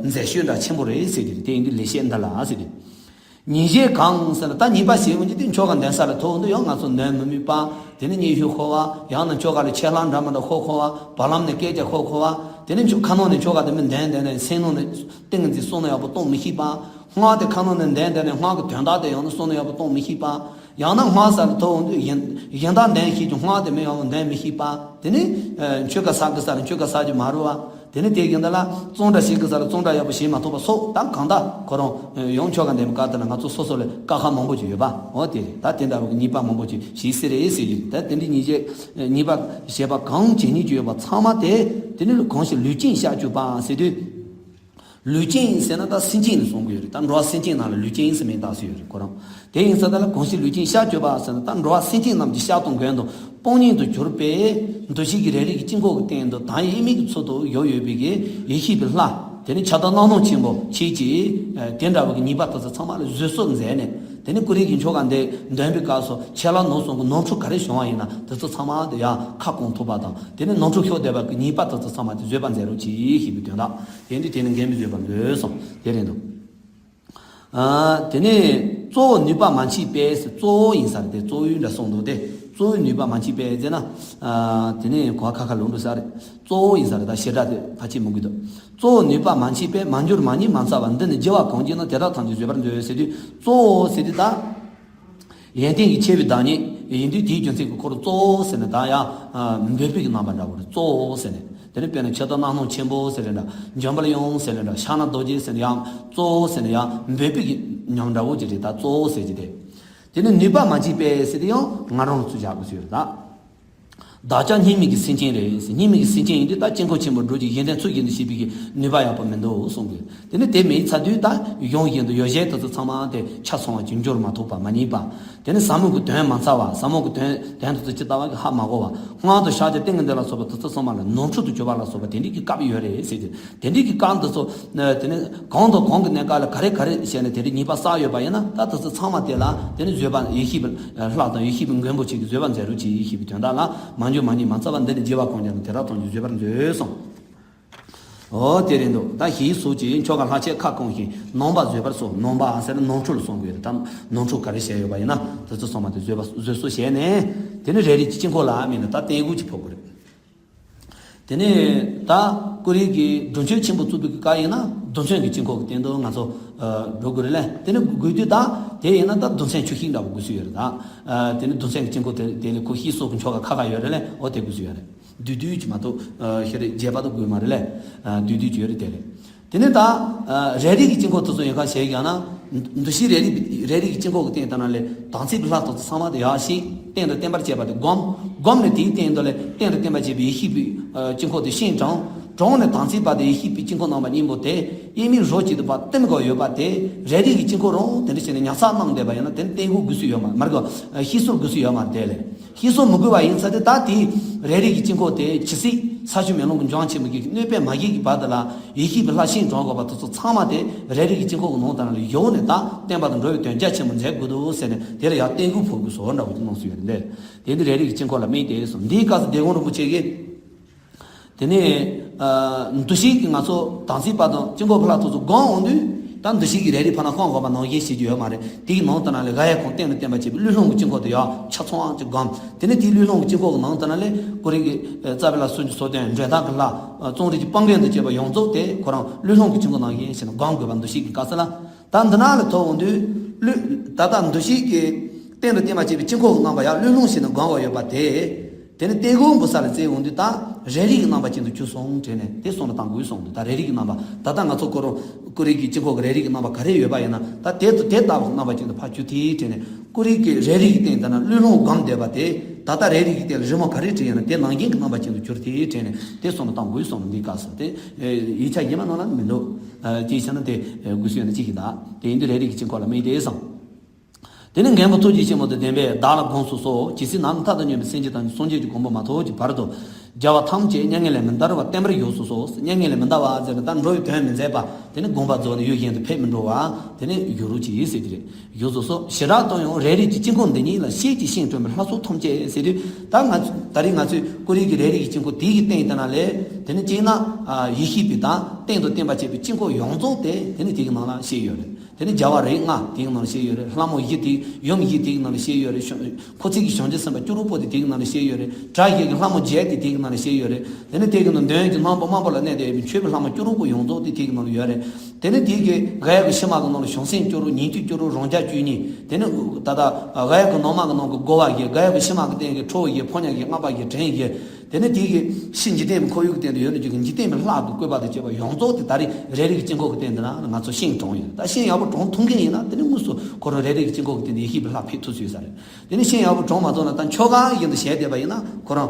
མཛད་ཤོས་འདྲ་ཆེན་པོ་རེད་ཟེར་གྱི་རེད། དེ་ཡིན་དུས་ལེགས་བཤད་འདི་ལ་ཟེར་གྱི་རེད། ཉེས་བྱས་གང་ཟེར་ན། ད་ཉེས་པ་ཞེས་འོང་གི་དེ་ཆོ་ག་འདོན་ས་ལ་ཐུག་འོང་དུས་ཡང་ང་ཚོ་འདོན་མི་ནུས་པ། དེ་ནས་སྙན་ཞུ་ཤོར་བ། ཡང་ན་ཆོ་ག་ལ་ཆད་ལྷག་འདྲ་མི་འདྲ་ཤོར་ཤོར་བ། བར་ལམ་ནས་སྐད་ཆ་ཤོར་ཤོར་བ། དེ་ནས་ཆོ་ཁ་ནང་ནས་ཆོ་ག་དེ་མི་འདོན་འདོན་ནས་སེམས་ནང་ནས་ཏིང་ངེ་འཛིན་བསམ་མནོ་ཡག་པོ་གཏོང་མི་ཤེས་པ། སྔགས་དེ་ཁ་ནང་ནས་འདོན་འདོན་ནས་སྔགས་ཀྱི་དོན་དག་དེ་ཡང་ན་བསམ་མནོ་ཡག་པོ་གཏོང་མི་ཤེས་པ། ཡང་ན་སྔགས་ས་ལ་ཐུག་འོང་དུས་གཞན་གཞན་དག་འདོན་ཤེས་ཀྱང་སྔགས་དེ་མི་ཡག་པོ་འདོན་མི་ཤེས་པ། དེ་ནས་ཆོ་ག་བསགས་དགོས་ས་ལ་ཆོ་ག་བསགས་རྒྱུ་མ་རུང་བ། དེ་ནས་དེ་བཞིན་དུ་ལ་གཙང་སྦྲ་བྱེད་དགོས་ས་ལ་གཙང་སྦྲ་ཡག་པོ་བྱེད་མ་ཐུབ་པ་སོགས། ད་གང་ལྟར་ཁོ་རང་ཡང་ཆོ་ག་འདོན་པའི་སྐབས་དེ་ལ་ང་ཚོ་སོ་སོ་ལ་དཀའ་ཁག་མང་པོ་ཅིག་ཡོད་པ། འོ་དེ་རེད། ད་དེ་འདྲ་བོ་གི་ཉེས་པ་མང་པོ་ཅིག་ཞིག་སྲིད་རེད་ཟེར་གྱི་རེད། ད་དེ་འདྲའི་ཉེས་བྱས་ཉེས་པ་བྱས་པ་གང་བྱེད་ཉེས་ཀྱི་ཡོད་པ་ཚང་མ་དེ། དེ་ནི་གང་ཞིག་ལུས་ཅན་ཤ་གཅོད་པ་ཟེར་དུས། ལུས་ཅན་ཟེར་ན་ད་སེམས་ཅན་ནི་གསུང་གི་ཡོད་རེད། ད་འགྲོ་བ་སེམས་ཅན་རྣམས་ལ་ལུས་ཅན་ཟེར་མིང་བཏགས་སྲོལ་ཡོད་རེད་ཁོ་རང་། དེ་ཡིན་ཙང་ད་ལ་གང་ཞིག་ལུས་ཅན་ཤ་གཅོད་པ་ཟེར་ན། ད་འགྲོ་བ་སེམས་ཅན་རྣམས་ཀྱི་ཤ་དང་མགོན་དང་དཔུང་གཉེན་དུ་གྱུར་པའི་འདུ་ཤེས་ཀྱི་རེ་རེ་གི་དཀྱིལ་འཁོར་གྱི་སྟེང་དུ་དང་ཡིན་མིན་གྱི་ཚུལ་དུ་བཞུགས་ཡོད་པའི་གི་ཡེ་ཤེས་པའི་ལྷ། དེ་ནི་ཁྱབ་བདག་རྣམ་སྣང་ཆེན་པོ་ཁྱེད་ཀྱིས་དེ་འདྲ་བའི་གི་ཉེས་པ་དེ་ཚོ་ཚང་མ་ལ་བཟོད་གསོལ་མཛད་ནས། དེ་ནི་ཀུ་རེ་གི་ཆོ་ག་འདི་འདོན་པའི་སྐབས་སུ་ཆད་ལྷག་ནོར་གསུམ་གྱི་ནོར་འཁྲུལ་ག་རེ་བྱུང་བ་ཡིན་ན་དེ་ཚོ་ཚང་མ་དེ་ཡང་ཁ་སྐོང་ཐུབ་པ་དང་། དེ་ནི་ནོར་འཁྲུལ་ཤོར་བསྡད་པ་གི་ཉེས་པ་དེ་ཚོ་ཚང་མ་དེ་བཟོད་པ་མཛད་རོགས་གྱིས་ཞེས་པའི་དོན་དག་དེ་འདི་དེ་ནི་འགལ་མི་བཟོད་པར་མཛོད་གསུངས་དེ་རེད་འདུག་ཨ། དེ་ནས་གཙོ་བོ་ནུས་པ་མ་མཆིས་པས་ཟེར། གཙོ་བོ་ཡིན་ས་རེད་དེ། གཙོ་བོའི་འདྲ་གསུངས་འདུག་སྟེ། གཙོ་བོའི་ནུས་པ་མ་མཆིས་པས་ཟེར་ན། ཨ། དེ་ནས་གོ་བ་ཁ་ཁ་ལོག་འགྲོ་ས་རེད། གཙོ་བོ་ཡིན་ས་རེད། ད་བྱེད་སྒྲ་དེ་ཕལ་ཆེར་མི་དགོས་འདུག་གཙོ་བོ་ནུས་པ་མ་མཆིས་པས། མ་འགྱུར་མ་རྙེད་མ་འཚར་བ། འདི་ནི་བགྱི་བ་གང་བགྱིས་ན། དེ་དག་ཐམས་ཅད་བཟོད་པར་མཛོད་ཟེར་དུས། གཙོ་བོ་ཟེར་དུས་ད། ཡོན་ཏན་གྱི་ཆེ་བའི་བདག་ཉིད་ཡིན་དུས། དེའི་རྒྱུ་མཚན་གྱིས་ཁོ་རང་གཙོ་བོ་ཟེར་ནས་ད་ཡང་འབོད་པའི་གི་རྣམ་པ་འདྲ་བོ་རེད། གཙོ་བོ་ཟེར་ནས། དེ་ནས་དཔེར་ན་ཁྱབ་བདག་རྣམ་སྣང་ཆེན་པོ་ཟེར་རེད་འདྲ། འཇམ་དཔལ་དབྱངས་ཟེར་རེད་འདྲ། ཕྱག་ན་རྡོ་རྗེ་ཟེར་ནས་ཡང་གཙོ་བོ་ཟེར་ནས་ཡང་འབོད་པའི་གི་ཉམས་འདྲ་བོ་ཅིག་རེད། ད་གཙོ་བོ་ཟེར་གྱི་དེ། དེ་ནས་ནུས་པ་མ་མཆིས་པས་ཟེར་དུས་ཡང་ང་རང་ཚོ་བཞག་དགོས་ཟེར་ད། བདག་ཀྱང་སྙིགས་མའི་གི་སེམས་ཅན་རེད་ཟེར། སྙིགས་མའི་གི་སེམས་ཅན་ཡིན་དུས་ད་དཀྱིལ་འཁོར་ཆེན་པོ་སྒྲུབ་ཀྱི་གཞན་དོན་ཚུལ་བཞིན་དུ་བྱེད་པའི་གི་ནུས་པ་ཡག་པོ་མི་འདུག་གསུང་གི། དེ་ནི་དེ་མེད་ཚར་དུས་ད་གཞུང་བཞིན་དུ་ཡོ་བྱད་དེ་ཚོ་ཚང་མ་དེ་ཆ་ཚང་བ་ཅིག་འགྱུར་མ་ཐུབ་པ་མ་རྙེད་པ། དེ་ནི་ཟབ་མོ་གི་དོན་མ་ཚར་བ། ཟབ་མོ་གི་དོན་དོན་དེ་ཚོ་ཇི་ལྟ་བ་གི་ཧ་མ་གོ་བ། སྔགས་དང་ཕྱག་རྒྱ་ཏིང་ངེ་འཛིན་ལ་སོགས་པ་དེ་ཚོ་ཚང་མ་ལ་ནོར་འཁྲུལ་དུ་གྱུར་པ་ལ་སོགས་པ་དེ་འདྲའི་གི་སྐབས་ཡོད་རེད་ཟེར་གྱི། དེ་འདྲའི་གི་སྐབས་འདི་ཚོ་དེ་ནི་གང་དང་གང་གི་གནས་སྐབས་ལ་ག་རེ་ག་རེ་བྱས་ནས་དེ་འདྲའི་ཉེས་པ་བསགས་ཡོད་པ་ཡིན་ན། ད་དེ་ཚོ་ཚང་མ་དེ་ལ་དེ་ནི་བཟོད་པ། ཡེ་ཤེས་པའི་ལྷ་དང་ཡེ་ཤེས་པའི་མགོན་པོ་ཁྱེད་ཀྱིས་བཟོད་པ་མཛད་རོགས་གྱིས་ཞེས་པའི་དོན་དག་ལ། མ་འགྱུར་མ་རྙེད་མ་འཚར་བ། འདི་ནི་བགྱི་བ་གང་བགྱིས་ན། དེ་དག་ཐམས་ཅད་བཟོད་པར་མཛོད་གསུངས། འོ་དེ་རེད་འདུག་ད་ཞེས་སོགས་ཀྱིས་ཆོ་ག་ལྷག་ཆད་ཁ་སྐོང་ཞིང་ནོངས་པ་བཟོད་པར་གསོལ། ནོངས་པ་ཟེར་ན་ནོར་འཁྲུལ་གསུང་གི་ཡོད་རེད། ད་ནོར་འཁྲུལ་ག་རེ་བྱས་ཡོད་པ་ཡིན་ན་དེ་ཚོ་ཚང་མ་དེ་བཟོད་པ་བཟོད་གསོལ་བྱས་ནས། དེ་ནི་རས་རིས་ཀྱི་དཀྱིལ་འཁོར་ལ་དམིགས་ནས་ད་རྟེན་དགུ་ཅིག་ཕོག་གི་རེད། དེ་ནས་ད་ཀོ་རི་གི་སྒྲུབ་མཆོད་ཆེན་པོ་བཙུགས་པའི་སྐབས་ཡིན་ན་རྡུལ་ཚོན་གྱི་དཀྱིལ་འཁོར་གྱི་སྟེང་དུ་ང་ཚོ་འགྲོ་དགོས་རེད་ལ། དེ་ནི་དགོས་དུས་ད་དེ་ཡིན་ན་ད་རྡུལ་ཚོན་ཆུ་ཤིང་འདྲ་པོ་དགོས་སུ་ཡོད་རེད། ད་དེ་ནི་རྡུལ་ཚོན་གྱི་དཀྱིལ་འཁོར་དེ་དེ་ལས་ཁོ་ཞེས་སོགས་ཀྱི་ཆོ་ག་ཁ་ཁ་ཡོད་རེད་ལ། འོ་དེ་དགོས་སུ་ཡོད་རེད། བསྡུས་བསྡུས་ཀྱི་མ་གཏོགས་ཤེས་རིག་རྒྱས་པ་དང་དགོས་མ་རེད་ལ། བསྡུས་བསྡུས་ཀྱི་ཡོད་རེད་དེ་རེད། དེ་ནས་ད་རས་རིས་ཀྱི་དཀྱིལ་འཁོར་དེ་ཚོ་ཡོད་ཁ་བྱས་ཀྱང་ན། འདུ་ཤེས་རས་རིས་རས་རིས་ཀྱི་དཀྱིལ་འཁོར་གྱི་སྟེང་དེ་ན་ལས་དམ་ཚིག་གི་ལྷ་དེ་ཚོ་ཚང་མ་དེ་ཡག་ཤེས་སྟེང་དུ་བརྟན་པར་བྱས་པ་དེ་བསྒོམ། བསྒོམ་ནས་དེའི་སྟེང་དུ་ལས་སྟེང་དུ་བརྟན་པར་བྱས་པའི་ཡེ་ཤེས་པའི་དཀྱིལ་འཁོར་དེ་ཤིང་དྲུང་། དྲུང་ནས་དམ་ཚིག་པ་དེ་ཡེ་ཤེས་པའི་དཀྱིལ་འཁོར་རྣམ་པ་གཉིས་པོ་དེ་དབྱེར་མེད་རོ་གཅིག་ཏུ་བརྟེན་དགོས་ཡོད་པ་དེ་རས་རིས་ཀྱི་དཀྱིལ་འཁོར་རང་དེ་འདྲ་བྱས་ནས་ཉར་ཚགས་གནང་བསྡད་པ་ཡིན་ན་དེ་ནི་རྟེན་དགུ་དགོས་སུ་ཡོད་མ་མ་རེད་གོ། ཤེས་སོར་དགོས་སུ་ཡོད་མ་རེད་དེ་ལས། ཤེས་སོར་མི་དགོས་པ་ཡིན་ཚ་དེ་ད་དེའི་རས་རིས་ཀྱི་དཀྱིལ་འཁོར་དེ་ཇི་སྲིད་ས་ཆུ་མེ་རླུང་གི་འབྱུང་ཆེན་པོ་གི་གནོད་པས་མ་གཞི་གི་བར་དུ་ལ་ཡེ་ཤེས་པའི་ལྷ་ཤིང་དྲུང་དགོས་པ་དེ་ཚོ་ཚང་མ་དེ་རས་རིས་ཀྱི་དཀྱིལ་འཁོར་གྱི་ནང་དང་ལ་ཡོང་ནས་ད་བསྟན་པ་དང་འགྲོ་བའི་དོན་རྒྱ་ཆེན་པོ་མཛད་དགོས་འདུག་ཟེར་ནས་དེ་ལ་ཡང་རྟེན་དགུ་ཕོག་དགོས་སོ་འདྲ་བོ་ཅིག་གནང་སྲོལ་ཡོད་རེད། དེ་འདི་རས་རིས་ཀྱི་དཀྱིལ་འཁོར་ལ་དམིགས་ཏེ་གསུངས། འདིའི་སྐབས་སུ་སྡེ་དགོན་རིན་པོ་ཆེ་གིས། དེ་ནས་ཨ་འདུ་ཤེས་ཀྱིས་ང་ཚོ་དམ་ཚིག་པ་དང་དཀྱིལ་འཁོར་ཕ་ལྷ་ཐོག་ཚོ་སྒོམ་འོང་དུས་ད་འདུ་ཤེས་ཀྱིས་རས་རིས་ཕ་ན་ཁོང་དགོས་པ་ནང་བཞིན་ཤེས་ཀྱི་ཡོད་མ་རེད། དེའི་ནང་དུ་ན་ལས་ག་ཡ་ཁོང་སྟེང་དུ་བརྟན་པ་བྱས་པའི་ཀླུ་ལྷུང་གི་དཀྱིལ་འཁོར་དུ་ཡང་ཆ་ཚང་ཅིག་སྒོམ། དེ་ནས་དེའི་ཀླུ་ལྷུང་གི་དཀྱིལ་འཁོར་གྱི་ནང་དུ་ན་ལས་ཀོ་རི་གི་རྩ་བའི་ལ་སུམ་ཅུ་སོ་བདུན་འགྲོས་དག་གི་ལྷ་རྩོམ་རིག་གི་སྤང་རྒྱན་དུ་བྱས་པ་ཡོངས་རྫོགས་དེ་ཁོ་རང་ཀླུ་ལྷུང་གི་དཀྱིལ་འཁོར་ནང་བཞིན་ཤེས་ནས་སྒོམ་དགོས་པ་འདུ་ཤེས་ཀྱི་སྐབས་སུ་ལ། ད་འདི་ན་ལ་ཐོག་འོང་དུས་ཀླུ་ད་ལྟ་འདུ་ཤེས་ཀྱིས་སྟེང་དུ་བརྟན་པ་བྱས་པའི་དཀྱིལ་འཁོར་གྱི་རྣམ་པ་ཡང་ཀླུ་ལྷུང་ཞིག་ནས་སྒོམ་པ་ཡོད་པ་དེ། དེ་ནི་རྟེན་དགུ་འབུ་ས་ལ་བཙལ་འོང་དུས་ད་རས་རིས་ཀྱི་རྣམ་པ་ཅན་དུ་གྱུར་སོང་དྲན་ནས་དེ་གསུང་ལ་བཏང་དགོས་གསུངས་འདུག་ད་རས་རིས་ཀྱི་རྣམ་པ་ད་ལྟ་ང་ཚོ་ཁོ་རང་ཀོ་རི་གི་དཀྱིལ་འཁོར་གྱི་རས་རིས་ཀྱི་རྣམ་པ་ག་རེ་ཡོད་པ་ཡིན་ན་ད་དེ་ཚོ་དེ་ལྟ་བུའི་རྣམ་པ་ཅན་དུ་ཕར་གྱུར་ཏེ་དྲན་ནས་ཀོ་རི་གི་རས་རིས་ཀྱི་སྟེང་དེ་ན་ཀླུ་ལྷུང་སྒོམ་བསྡད་པ་དེ་ད་ལྟ་རས་རིས་ཀྱི་སྟེང་ལ་རི་མོ་ག་རེ་བྲིས་ཡོད་ན་དེ་ནང་བཞིན་གྱི་རྣམ་པ་ཅན་དུ་གྱུར་ཏེ་དྲན་ནས་དེ་གསུང་ལ་བཏང་དགོས་གསུངས་འདུག་སྐབས་སུ་དེ་ཡིག་ཆ་གཞན་པ་ནང་ལ་མི་འདུག་ཅེས་བྱས་ན་དེ་དགོས་སུ་ཡོད་ན་ཅི་ཞིག་ད་དེ་ཡིན་དུས་རས་རིས་ཀྱི་དཀྱིལ་འཁོར་ལ་དམིགས་ཏེ་གསུངས། དེ་ནས་མགོན་པོ་ཐུགས་རྗེ་ཆེན་པོ་དང་ལྡན་པས་བདག་ལ་དགོངས་སུ་གསོལ། ཇི་སྲིད་ནམ་མཐའ་དང་མཉམ་པའི་སེམས་ཅན་དང་སངས་རྒྱས་ཀྱི་གོ་འཕང་མ་ཐོབ་ཀྱི་བར་དུ། རྒྱལ་བ་ཐམས་ཅད་མྱ་ངན་ལས་མི་འདའ་བར་བརྟན་པར་བཞུགས་སུ་གསོལ། མྱ་ངན་ལས་མི་འདའ་བ་ཟེར་ན་ད་འགྲོ་བའི་དོན་མི་མཛད་པ། དེ་ནི་དགོངས་པ་རྫོགས་ནས་ཡུལ་གཞན་དུ་ཕེབས་མི་འགྲོ་བ། དེ་ནི་བཞུགས་རོགས་གྱིས་ཟེར་གྱི་རེད། བཞུགས་སུ་གསོལ། ཞི་དྲག་ཏུ་ཡང་རས་རིས་ཀྱི་དཀྱིལ་འཁོར་འདི་ཉིད་ལ་ཤེལ་གྱི་ཤིང་དྲུང་པའི་ལྷ་ཚོགས་ཐམས་ཅད་ཟེར་དུས་ད་ང་ཚོ་ད་རེས་ང་ཚོས་ཀོ་རི་གི་རས་རིས་ཀྱི་དཀྱིལ་འཁོར་དེ་ཡི་སྟེང་དེ་ན་ལས་དེ་ནི་གཅིག་ན་ཡེ་ཤེས་པའི་དང་སྟེང་དུ་བརྟན་པ་བྱས་པའི་དཀྱིལ་འཁོར་ཡོངས་རྫོགས་དེ་དེ་ནི་དེ་གི་ནང་ལ་ཤེལ་ཡོད་རེད། དེ་ནི་རྒྱལ་བ་རིགས་ལྔ་དེའི་ནང་ལ་ཤེས་ཡོད་རེད། ལྷ་མོ་བཞི་དེ་ཡུམ་བཞི་དེའི་ནང་ལ་ཤེས་ཡོད་རེད། བྱང་འཁོར་ཚོགས་ཀྱི་བྱང་ཆུབ་སེམས་དཔའ་བཅུ་དྲུག་པོ་དེ་དེའི་ནང་ལ་ཤེས་ཡོད་རེད། དགྲ་བཞི་གི་ལྷ་མོ་བརྒྱད་དེ་དེའི་ནང་ལ་ཤེས་ཡོད་རེད། དེ་ནི་དེ་གི་ནང་མདུན་གྱི་སྣམ་བུ་དམར་པོ་ལ་གནས་བསྡད་པའི་མཆོད་པའི་ལྷ་མོ་བཅུ་དྲུག་པོ་ཡོངས་རྫོགས་དེ་དེ་གི་ནང་ལ་ཡོད་རེད། དེ་ནི་དེ་གི་ག་ཡ་གི་ཕྱི་མ་གི་ནང་ལ་བྱང་སེམས་བཅུ་དྲུག་ཉན་ཐོས་བཅུ་དྲུག་རང་རྒྱལ་བཅུ་གཉིས། དེ་ནི་ད་ལྟ་ག་ཡ་གི་ནང་མ་གི་ནང་གི་སྒོ་བ་བཞི། ག་ཡ་གི་ཕྱི་མ་གི་སྟེང་གི་ཁྲོ་བོ་བཞི། ཕོ་ཉ་བཞི། ལྔ་པ་བཞི། བྲན་བཞི། དེ་ནས་དེ་གི་ཕྱི་འཇིག་རྟེན་པའི་ཁོར་ཡུག་གི་སྟེང་དུ་ཡོད་ནས་ཀྱི་འཇིག་རྟེན་པའི་ལྷ་གི་བཀོད་པ་དང་བཅས་པ་ཡོངས་རྫོགས་དེ་ད་རེས་རས་རིས་ཀྱི་དཀྱིལ་འཁོར་གྱི་སྟེང་དུ་ན་ང་ཚོ་ཤིང་དྲུང་ཡོད། ད་ཤིང་ཡག་པོ་དྲུང་ཐུབ་མཁན་ཡིན་ན་དེ་ནི་དངོས་སུ་ཁོ་རང་རས་རིས་ཀྱི་དཀྱིལ་འཁོར་གྱི་སྟེང་དུ་ཡེ་ཤེས་པའི་ལྷ་ཕེབས་ཐུབ་ཚུལ་ཡོད་ས་རེད། དེ་ནི་ཤིང་ཡག་པོ་དྲུང་མ་ཐུབ་ན་ད་ཆོ་ག་བཞིན་དུ་བྱས་བསྡད་པ་ཡིན་ན་ཁོ་རང་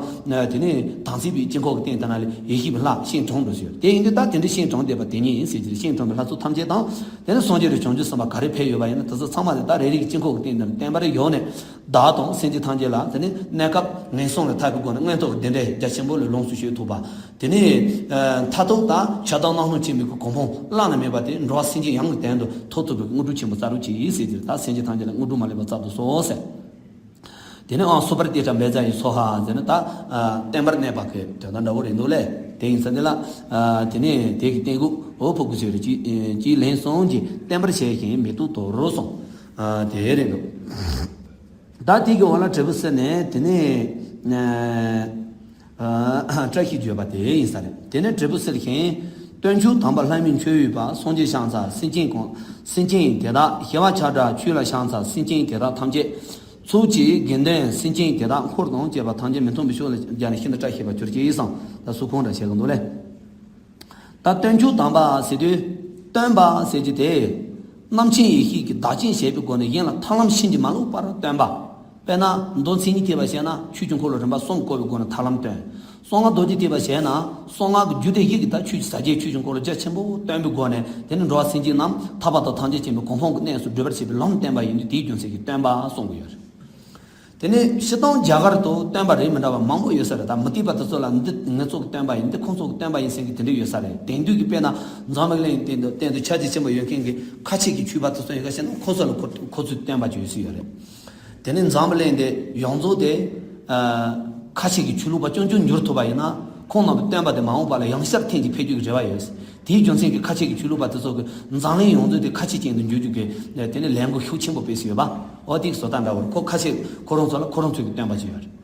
དེ་ནི་དམ་ཚིག་པའི་དཀྱིལ་འཁོར་གྱི་སྟེང་དུ་ན་ལས་ཡེ་ཤེས་པའི་ལྷ་ཤིང་དྲུང་འགྲོ་ཚུལ་ཡོད། དེ་ཡིན་དུས་ད་དེ་འདྲའི་ཤིང་དྲུང་བསྡད་པ་དེ་ཉིད་ཡིན་ཟེར་གྱི་རེད། ཤིང་དྲུང་པའི་ལྷ་ཚོགས་ཐམས་ཅད་དང་། དེ་ནས་སངས་རྒྱས་དང་བྱང་ཆུབ་སེམས་དཔའ་ག་རེ་ཕེབས་ཡོད་པ་ཡིན་ན་དེ་ཚོ་ཚང་མ་དེ་ད་རས་རིས་ཀྱི་དཀྱིལ་འཁོར་གྱི་སྟེང་དུ་བརྟན་པར་ཡོང་ནས་བདག་དང་སེམས་ཅན་ཐམས་ཅད་ལ་དེ་ནས་གནས་སྐབས་ངན་སོང་ལས་ཐར་བའི་སྒོ་ནས་མངོན་མཐོ་གི་བདེ་འབྲས་རྒྱ་ཆེན་པོ་ལ་ལོངས་སུ་སྤྱོད་ཐུབ་པ། དེ་ནས་མཐར་ཐུག་ད་ཞེ་སྡང་གནག་སྣུམ་ཆེན་མོའི་གོ་འཕང་བླ་ན་མེད་པ་དེ་འགྲོ་བ་སེམས་ཅན་ཡོངས་ཀྱི་དོན་དུ་ཐོབ་ཐུབ་པའི་དངོས་གྲུབ་ཆེན་པོ་སྩལ་རོགས་གྱིས་ཟེར་གྱི་རེད། ད་སེམས་ཅན་ཐམས་ཅད་ལ་དངོས་གྲུབ་མ་ལུས་པ་སྩལ་དུ་གསོལ་ཟེར། དེ་ནས་ཨང་སུ་པར་ཏི་ཏྲ་བཛྲ་ཡེ་སྭཱ་ཧཱ་ཟེར་ན་ད་བརྟན་པར་གནས་པ་གི་དོན་དག་འདྲ་བོ་རེད་འདུག་ལས། དེ་ཡིན་ཙང་དེ་ལ་དེ་ནས་དེ་གི་རྟེན་དགུ་འོ་ཕོ་དགུ་ཟེར་རེ་ཅིག་ཅིག་ལན་གསུམ་གྱིས་བརྟན་པར་བྱས་ཤིང་མི་སྡུག་དོར་གསུངས། དེ་རེད་འདུག་ད་དེ་གི་འོག་ལ་དྲིལ་བུ་གསེར་ནས་དེ་ནས་བཀྲ་ཤིས་བརྗོད་པ་དེ་ཡིན་ས་རེད། དེ་ནས་དྲིལ་བུ་གསེར་ཞིང་། སྟོན་མཆོག་དམ་པ་ལྷ་མིའི་མཆོད་འོས་པ། སངས་རྒྱས་ཤཱཀྱ་སེམས་ཅན་གང་། སེམས་ཅན་དེ་དག་ཞི་བ་ཆགས་བྲལ་ཆོས་ལ་ཤ་ཚ་སེམས་ཅན་དེ་དག་ཐམས་ཅད། ཚོགས་ཀྱི་དགེ་འདུན་སེམས་ཅན་དེ་དག་འཁོར་དང་བཅས་པ་ཐམས་ཅད་མི་མཐུན་པའི་ཕྱོགས་ལ་སྦྱར་ནས་ཤིན་ཏུ་བཀྲ་ཤིས་པར་གྱུར་ཅིག་གསུངས། ད་སུ་ཁོང་འདྲ་བྱེད་གི་འདུག་ལེ། ད་སྟོན་མཆོག་དམ་པ་ཟེར་དུས། སྟོན་པ་ཟེར་གྱི་དེ། རྣམ་མཁྱེན་ཡེ་ཤེས་ཀྱི་བདག་རྐྱེན་བྱས་པའི་སྒོ་ནས་གཞན་ལ་ཐར་ལམ་ཕྱིན་ཅི་མ་ལོག་པར་སྟོན་པ། དཔེར་ན་མདོ་མཚན་ཉིད་ཐེག་པ་བྱས་ན་ཆོས་ཀྱི་འཁོར་ལོ་རིམ་པ་གསུམ་བསྐོར་བའི་སྒོ་ནས་ཐར་ལམ་སྟོན། གསང་སྔགས་རྡོ་རྗེ་ཐེག་པ་བྱས་ན་གསང་སྔགས་ཀྱི་རྒྱུ་དེ་ཡིད་ཀྱི་ད་ཆོས་ཀྱི་ཟབ་རྒྱས་ཆོས་ཀྱི་འཁོར་ལོ་རྒྱ་ཆེན་པོ་སྟོན་པའི་སྒོ་ནས་དེ་ནི་འགྲོ་བ་སེམས་ཅན་རྣམས་ཐར་པ་དང་ཐམས་ཅད་མཁྱེན་པའི་གོ་འཕང་གི་གནས་སུ་བགྲོད་པར་བྱེད་པའི་ལམ་བསྟན་པ་ཡིན་དུས་དེའི་རྒྱུ་མཚན་གྱིས་སྟོན་པ་གསུང་གི་ཡོད་རེད། དེ་ནས་སྤྱིར་བཏང་རྒྱ་གར་དུ་སྟོན་པ་རིགས་མི་འདྲ་བ་མང་པོ་ཡོད་ས་རེད། ད་མུ་སྟེགས་པ་དེ་ཚོ་ལ་འདི་ངེད་ཚོ་གི་སྟོན་པ་ཡིན། འདི་ཁོང་ཚོ་གི་སྟོན་པ་ཡིན་ཟེར་གྱི་དེ་འདྲ་ཡོད་ས་རེད། དེང་དུས་ཀྱི་དཔེར་ན་འཛམ་བུ་གླིང་སྟེང་དུ་སྟེང་དུ་ཆ་རྒྱ་ཆེན་པོ་ཡོད་མཁན་གྱི་ཁ་ཆེ་གི་ཆོས་པ་དེ་ཚོ་ཡོད་ཁ་བྱས་ན་ཁོང་ཚོ་ལ་ཁོ་ཁོ་ཚོའི་སྟོན་པ་ཅིག་ཡོད་སྲིད་ཡོད་རེད། དེ་ནས་འཛམ་བུ་གླིང་འདི་ཡོངས་རྫོགས་དེ་ཁ་ཆེ་གི་ཆོས་ལུགས་པ་རྐྱང་རྐྱང་འགྱུར་ཐུབ་པ་ཡིན་ན། ཁོང་རྣམ་པའི་བསྟན་པ་དེ་མ་འོངས་པ་ལ་ཡང་བསྐྱར་འཐེན་གྱིས་འཕེལ་རྒྱུ་གི་རེ་བ་ཡོད། དེའི་རྒྱུ་མཚན་གྱིས་ཁ་ཆེ་གི་ཆོས་ལུགས་པ་དེ་ཚོ་གི་འཛམ་གླིང་ཡོངས་རྫོགས་དེ་ཁ་ཆེ་ཅན་དུ་འགྱུར་རྒྱུ་གི་དེ་ནི་ལས་འགུལ་ཤུགས་ཆེན་པོ་སྤེལ་སྲིད་ཡོད་པ། འོ་དེ་གི་བཟོ་ལྟ་འདྲ་བོར་ཁོ་ཁ་ཆེ་ཁོ་རང་ཚོ་ལ་ཁོ་རང་ཚོའི་གི་བསྟན་པ་ཅིག་ཡོད་རེད།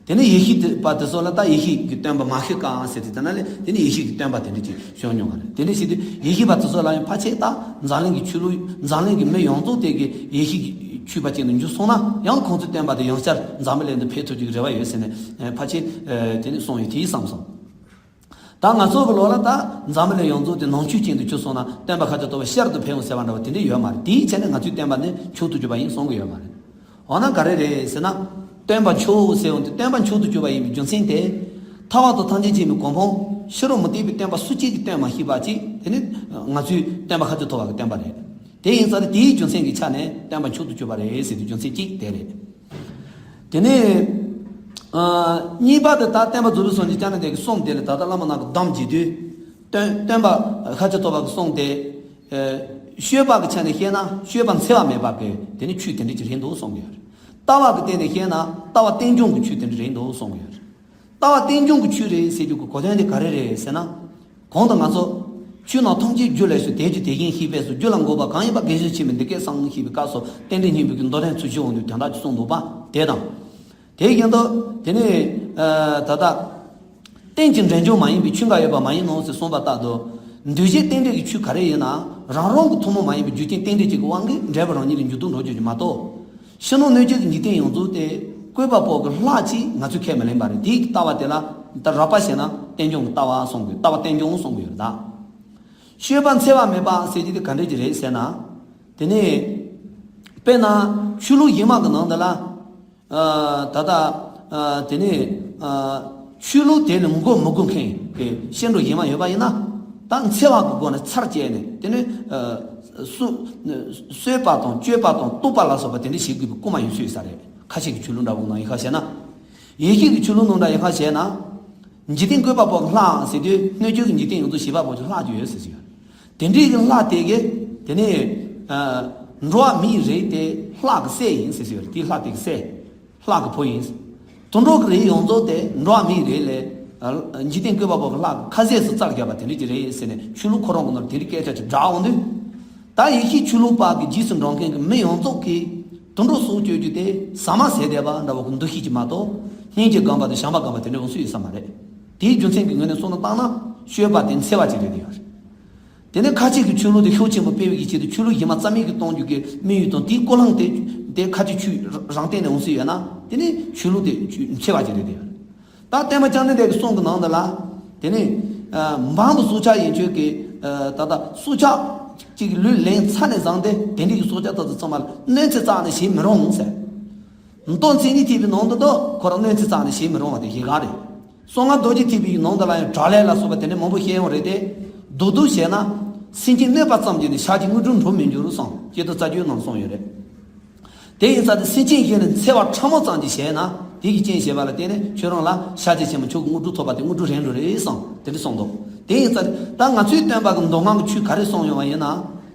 དེ་ནས་ཡེ་ཤུ་པ་དེ་ཚོ་ལ་ད་ཡེ་ཤུ་གི་བསྟན་པ་མ་ཤི་ཀའང་ཟེར་ཏེ་དེ་ན་ལས་དེ་ནས་ཡེ་ཤུ་གི་བསྟན་པ་དེ་འདྲ་ཅིག་བྱུང་མྱོང་བ་རེད། དེ་འདྲ་བྱེད་དུས་ཡེ་ཤུ་པ་དེ་ཚོ་ལ་ཡང་ཕལ་ཆེར་ད་འཛམ་གླིང་གི་ཆོས་ལུགས་འཛམ་གླིང་གི་མི་ཡོངས་རྫོགས་དེ་གི་ཡེ་ཤུ་གི་ཆོས་པ་ཅན་དུ་འགྱུར་སོང་ན་ཡང་ཁོང་ཚོའི་བསྟན་པ་དེ་ཡང་བསྐྱར་འཛམ་བུ་གླིང་དུ་འཕེལ་ཐུབ་རྒྱུ་གི་རེ་བ་ཡོད་ཟེར་ནས་ཕལ་ཆེར་དེ་ནས་གསུངས་ཡོད་དེ་བསམ་སོང་། ད་ང་ཚོ་གི་ལོ་ལ་ད་འཛམ་བུ་གླིང་ཡོངས་རྫོགས་དེ་ནང་ཆོས་ཅན་དུ་གྱུར་སོང་ན་བསྟན་པ་ཁ་ཆེ་ཐོབ་པ་ཤར་དུ་འཕེལ་འོང་ཟེར་བ་འདྲ་བ་དེ་འདྲ་ཡོད་མ་རེད། དེའི་ཆ་ནས་ང་ཚོའི་བསྟན་པ་ནི་མཆོག་ཏུ་གྱུར་པ་ཡིན་གསུང་གི་ཡོད་མ་རེད། འོ་ན་ག་རེ་རེད་ཟེར་ན། བསྟན་པ་མཆོག་ཟེར་འོང་དུས་བསྟན་པ་མཆོག་ཏུ་གྱུར་པ་ཡིན་པའི་རྒྱུ་མཚན་དེ། ཐར་པ་དང་ཐམས་ཅད་མཁྱེན་པའི་གོ་འཕང་ཕྱི་རོལ་མུ་སྟེགས་པའི་བསྟན་པ་སུ་གཅིག་གིས་སྟོན་མ་ཤེས་པ་ཅིག་དེ་ནི་ང་ཚོའི་བསྟན་པ་ཁ་ཆེ་ཐོབ་པ་གི་བསྟན་པ་རེད། དེ་ཡིན་ཙང་དེའི་རྒྱུ་མཚན་གྱི་ཆ་ནས་བསྟན་པ་མཆོག་ཏུ་གྱུར་པ་རེད་ཟེར་དུས་རྒྱུ་མཚན་གཅིག་དེ་རེད། དེ་ནས་ཨ་གཉིས་པ་དེ་ད་བསྟན་པ་རྫོགས་པའི་སངས་རྒྱས་བསྐྱངས་ནས་བསྡད་ཀྱི་གསུང་དེ་ལས་ད་ལྟ་བླ་མ་རྣམས་ཀྱིས་གདམས་བགྱིས་དུས། སྟོན་སྟོན་པ་ཁ་ཆེ་ཐོབ་པ་གི་གསུང་དེ། ཨ་སྤྱོད་པ་གི་ཆ་ནས་བཤད་ན་སྤྱོད་པ་འཚེ་བ་མེད་པ་གི་དེ་ནི་ཆོས་དེ་འདྲ་ཅིག་རེད་འདུག་གསུང་གི་ཡོད་རེད། ལྟ་བ་གི་སྟེང་ནས་བཤད་ན་ལྟ་བ་རྟེན་འབྱུང་གི་ཆོས་དེ་འདྲ་རེད་འདུག་གསུང་གི་ཡོད་རེད། ལྟ་བ་རྟེན་འབྱུང་གི་ཆོས་རེད་ཟེར་རྒྱུ་གི་གོ་དོན་དེ་ག་རེ་རེད་ཟེར་ན། གོང་དུ་ང་ཚོ་ཆོས་རྣམས་ཐམས་ཅད་རྒྱུ་ལས་བྱུང་། དེ་རྒྱུ་དེ་བཞིན་གཤེགས་པས་སོ། རྒྱུ་ལ་འགོད་པ་གང་ཡིན་པ། དགེ་བཤེས་ཆེན་པོས་འདི་སྐད་གསུངས་ཞེས་པའི་སྐབས་སུ་རྟེན་འབྲེལ་སྙིང་པོའི་གི་མདོ་དོན་ཚུལ་བཞིན་འོང་དུས་དོན་དག་ཅིག་གསུངས་འདུག་པ་དེ་དང་། དེ་བཞིན་དུ་དེ་ནས་ཨ་ད་ལྟ་རྟེན་ཅིང་འབྲེལ་འབྱུང་མ་ཡིན་པའི་ཆོས་འགའ་ཡོད་པ་མ་ཡིན་ནོ་ཞེས་གསུངས་པ་ལྟར་དུ། འདུས་བྱས་རྟེན་འབྲེལ་གྱི་ཆོས་ག་རེ་ཡིན་ན་རང་རང་གི་ཐུན་མོང་མ་ཡིན་པའི་རྒྱུ་རྐྱེན་རྟེན་འབྲེལ་གཅིག་གི་དབང་གིས་འབྲེལ་བར་རང་ཉིད་ལ་འགྱུར་ལྡོག་འགྲོ་རྒྱུ་ཅིག་མ་གཏོགས། ཕྱི་ནང་གནོད་བྱེད་ཀྱི་འཇིག་རྟེན་ཡོངས་རྫོགས་དེ་བཀོད་པ་པོ་གི་ལྷག་ཅིག་ང་ཚོས་ཁས་མི་ལེན་པ་རེད། དེའི་ལྟ་བ་དེ་ལ་ད་རགས་པ་བྱས་ན་རྟེན་འབྱུང་གི་ལྟ་བ་གསུང་དགོས། ལྟ་བ་རྟེན་འབྱུང་གསུང་གི་ཡོད་རེད་ད། སྤྱོད་པ་འཚེ་བ་མེད་པ་ཟེར་རྒྱུ་དེ་ག་འདྲ་ཅིག་རེད་ཟེར་ན། དེ་ནས་དཔེར་ན་ཆོས་ལུགས་གཞན་མ་གི་ནང་དུ་ལ། ཨ་ད་ལྟ་ཨ་དེ་ནས་ཨ་ཆོས་ལུགས་དེ་ལ་མགོ་མི་སྒུར་མཁན་གྱི་སྐྱེ་འགྲོ་གཞན་མ་ཡོད་པ་ཡིན་ན། ད་འཚེ་བ་གི་སྒོ་ནས་ཚར་བཅད་ནས་དེ་ནས་ཨ་སུ་གསོད་པ་དང་གཅོད་པ་དང་གཏུབ་པ་ལ་སོགས་པ་དེ་འདྲ་བྱེད་དགོས་པའི་སྐུལ་མ་ཡོང་སྲོལ་ཡོད་ས་རེད། ཁ་ཆེ་གི་ཆོས་ལུགས་འདྲ་བོ་ནང་ཡིན་ཁ་བཤད་ན། ཡེ་ཤུ་གི་ཆོས་ལུགས་ནང་འདྲ་ཡིན་ཁ་བཤད་ན། འཇིག་རྟེན་བཀོད་པ་པོ་གི་ལྷ་ཟེར་དུས་གནོད་བྱེད་ཀྱི་འཇིག་རྟེན་ཡོངས་རྫོགས་བྱེད་པ་པོ་གི་ལྷ་ཅིག་ཡོད་ཟེར་གྱི་ཡོད། དེ་འདྲའི་གི་ལྷ་དེ་གི་དེ་ནས་ཨ་འགྲོ་བ་མིའི་རིགས་དེ་ལྷ་གི་སྲས་ཡིན་ཟེར་གྱི་ཡོད། དེའི་ལྷ་དེ་གི་སྲས། ལྷ་གི་བུ་ཡིན། དུད་འགྲོ་གི་རིགས་ཡོངས་རྫོགས་དེ་འགྲོ་བ་མིའི་རིགས་ལས་ཨ་འཇིག་རྟེན་བཀོད་པ་པོ་གི་ལྷ་གི་ཁ་ཟས་སུ་བཙལ་བརྒྱབ་པ་དེ་འདྲ་ཅིག་རེད་ཟེར་ནས་ཆོས་ལུགས་ཁོ་རང་གི་ནང་དེ་འདྲའི་སྐད་ཆ་ཅིག་བསྒྲགས་འོང་དུས། ད་ཡེ་ཤུའི་ཆོས་ལུགས་པ་གི་རྗེས་སུ་འབྲང་མཁན་གི་མི་ཡོངས་རྫོགས་ཀྱིས་དུད་འགྲོ་སྲོག་གཅོད་རྒྱུ་དེ་ཟ་མ་ཟས་བསྡད་པ་འདྲ་བོ་གི་འདུ་ཤེས་ཀྱིས་མ་གཏོགས། སྙིང་རྗེ་སྒོམ་པ་དང་བྱམས་པ་སྒོམ་པ་དེ་འདྲ་འོང་སྲིད་ཡོད་ས་མ་རེད། དེའི་རྒྱུ་མཚན་གྱི་ངོས་ནས་གསུངས་ན་བཏང་ན་སྤྱོད་པ་དེ་འཚེ་བ་ཅིག་རེད་བསྡད་ཡོད་རེད། དེ་ནས་ཁ་ཆེ་གི་ཆོས་ལུགས་དེ་ཤུགས་ཆེན་པོ་སྤེལ་བའི་ཆེད་དུ་ཆོས་ལུགས་གཞན་མ་རྩ་མེད་ཀྱི་གཏོང་རྒྱུ་གི་དམིགས་ཡུལ་དང་དེའི་ཀུན་སློང་དེ་དེ་ཁ་ཆེ་ཆོས་རང་སྟེང་ནས་འོང་སྲིད་ཡོད་ན་དེ་ནི་ཆོས་ལུགས་དེ་ཆོས་འཚེ་བ་ཅིག་རེད་བསྡད་ཡོད་རེད། ད་བསྟན་པ་བཅོམ་ལྡན་འདས་ཀྱི་གསུང་གི་ནང་དུ་ལ། དེ་ནི་ཨ་འབངས་པོ་སྲོག་ཆགས་ཡིན་ཆོས་ཀྱི་ཨ་ད་ལྟ་སྲོག་ཆགས་གཅིག་ལུས་ལེན་ཚར་ནས་བཟུང་སྟེ་དེ་འདྲའི་གི་སྲོག་ཆགས་དེ་ཚོ་ཚང་མ་ལ་གནོད་འཚེ་རྩ་ནས་བྱེད་མི་རུང་ཟེར། མདོ་མཚན་ཉིད་ཐེག་པའི་ནང་དུ་ད་ཁོ་རང་གནོད་འཚེ་རྩ་ནས་བྱེད་མི་རུང་བ་དེ་ཞེ་གང་རེད། གསང་སྔགས་རྡོ་རྗེ་ཐེག་པའི་ནང་དུ་ལ་ཡང་དགྲ་ལྷ་ལ་སོགས་པ་དེ་འདྲ་མང་པོ་བཤད་ཡོང་རེད་དེ། མདོར་བསྡུས་བྱས་ན། སེམས་ཅན་གནོད་པ་ཙམ་གྱིས་ནི་ཕྱག་རྒྱའི་དངོས་གྲུབ་འགྲུབ་མི་འགྱུར་གསུངས། ཀྱེ་ཏོ་རྩ་རྒྱུད་ནང་གསུངས་ཡོད་རེད། དེ་ཡིན་ཙང་དེ་སེམས་ཅན་གཞན་ལ་འཚེ་བ་ཕྲ་མོ་ཙམ་གྱིས་བྱས་ན་དེ་གི་རྐྱེན་བྱས་པ་ལ་བརྟེན་ནས་ཁྱོད་རང་ལ་ཕྱག་རྒྱ་ཆེན་པོ་མཆོག་གི་དངོས་གྲུབ་ཐོབ་པ་དེ་དངོས་གྲུབ་རན་འགྲོ་རེད་གསུངས། དེ་འདྲ་གསུངས་འདུག་དེ་ཡིན་ཙང་ད་ང་ཚོའི་བསྟན་པ་གི་མདོ་སྔགས་ཀྱི་ཆོས་ག་རེ་གསུངས་ཡོང་བ་ཡིན་ན།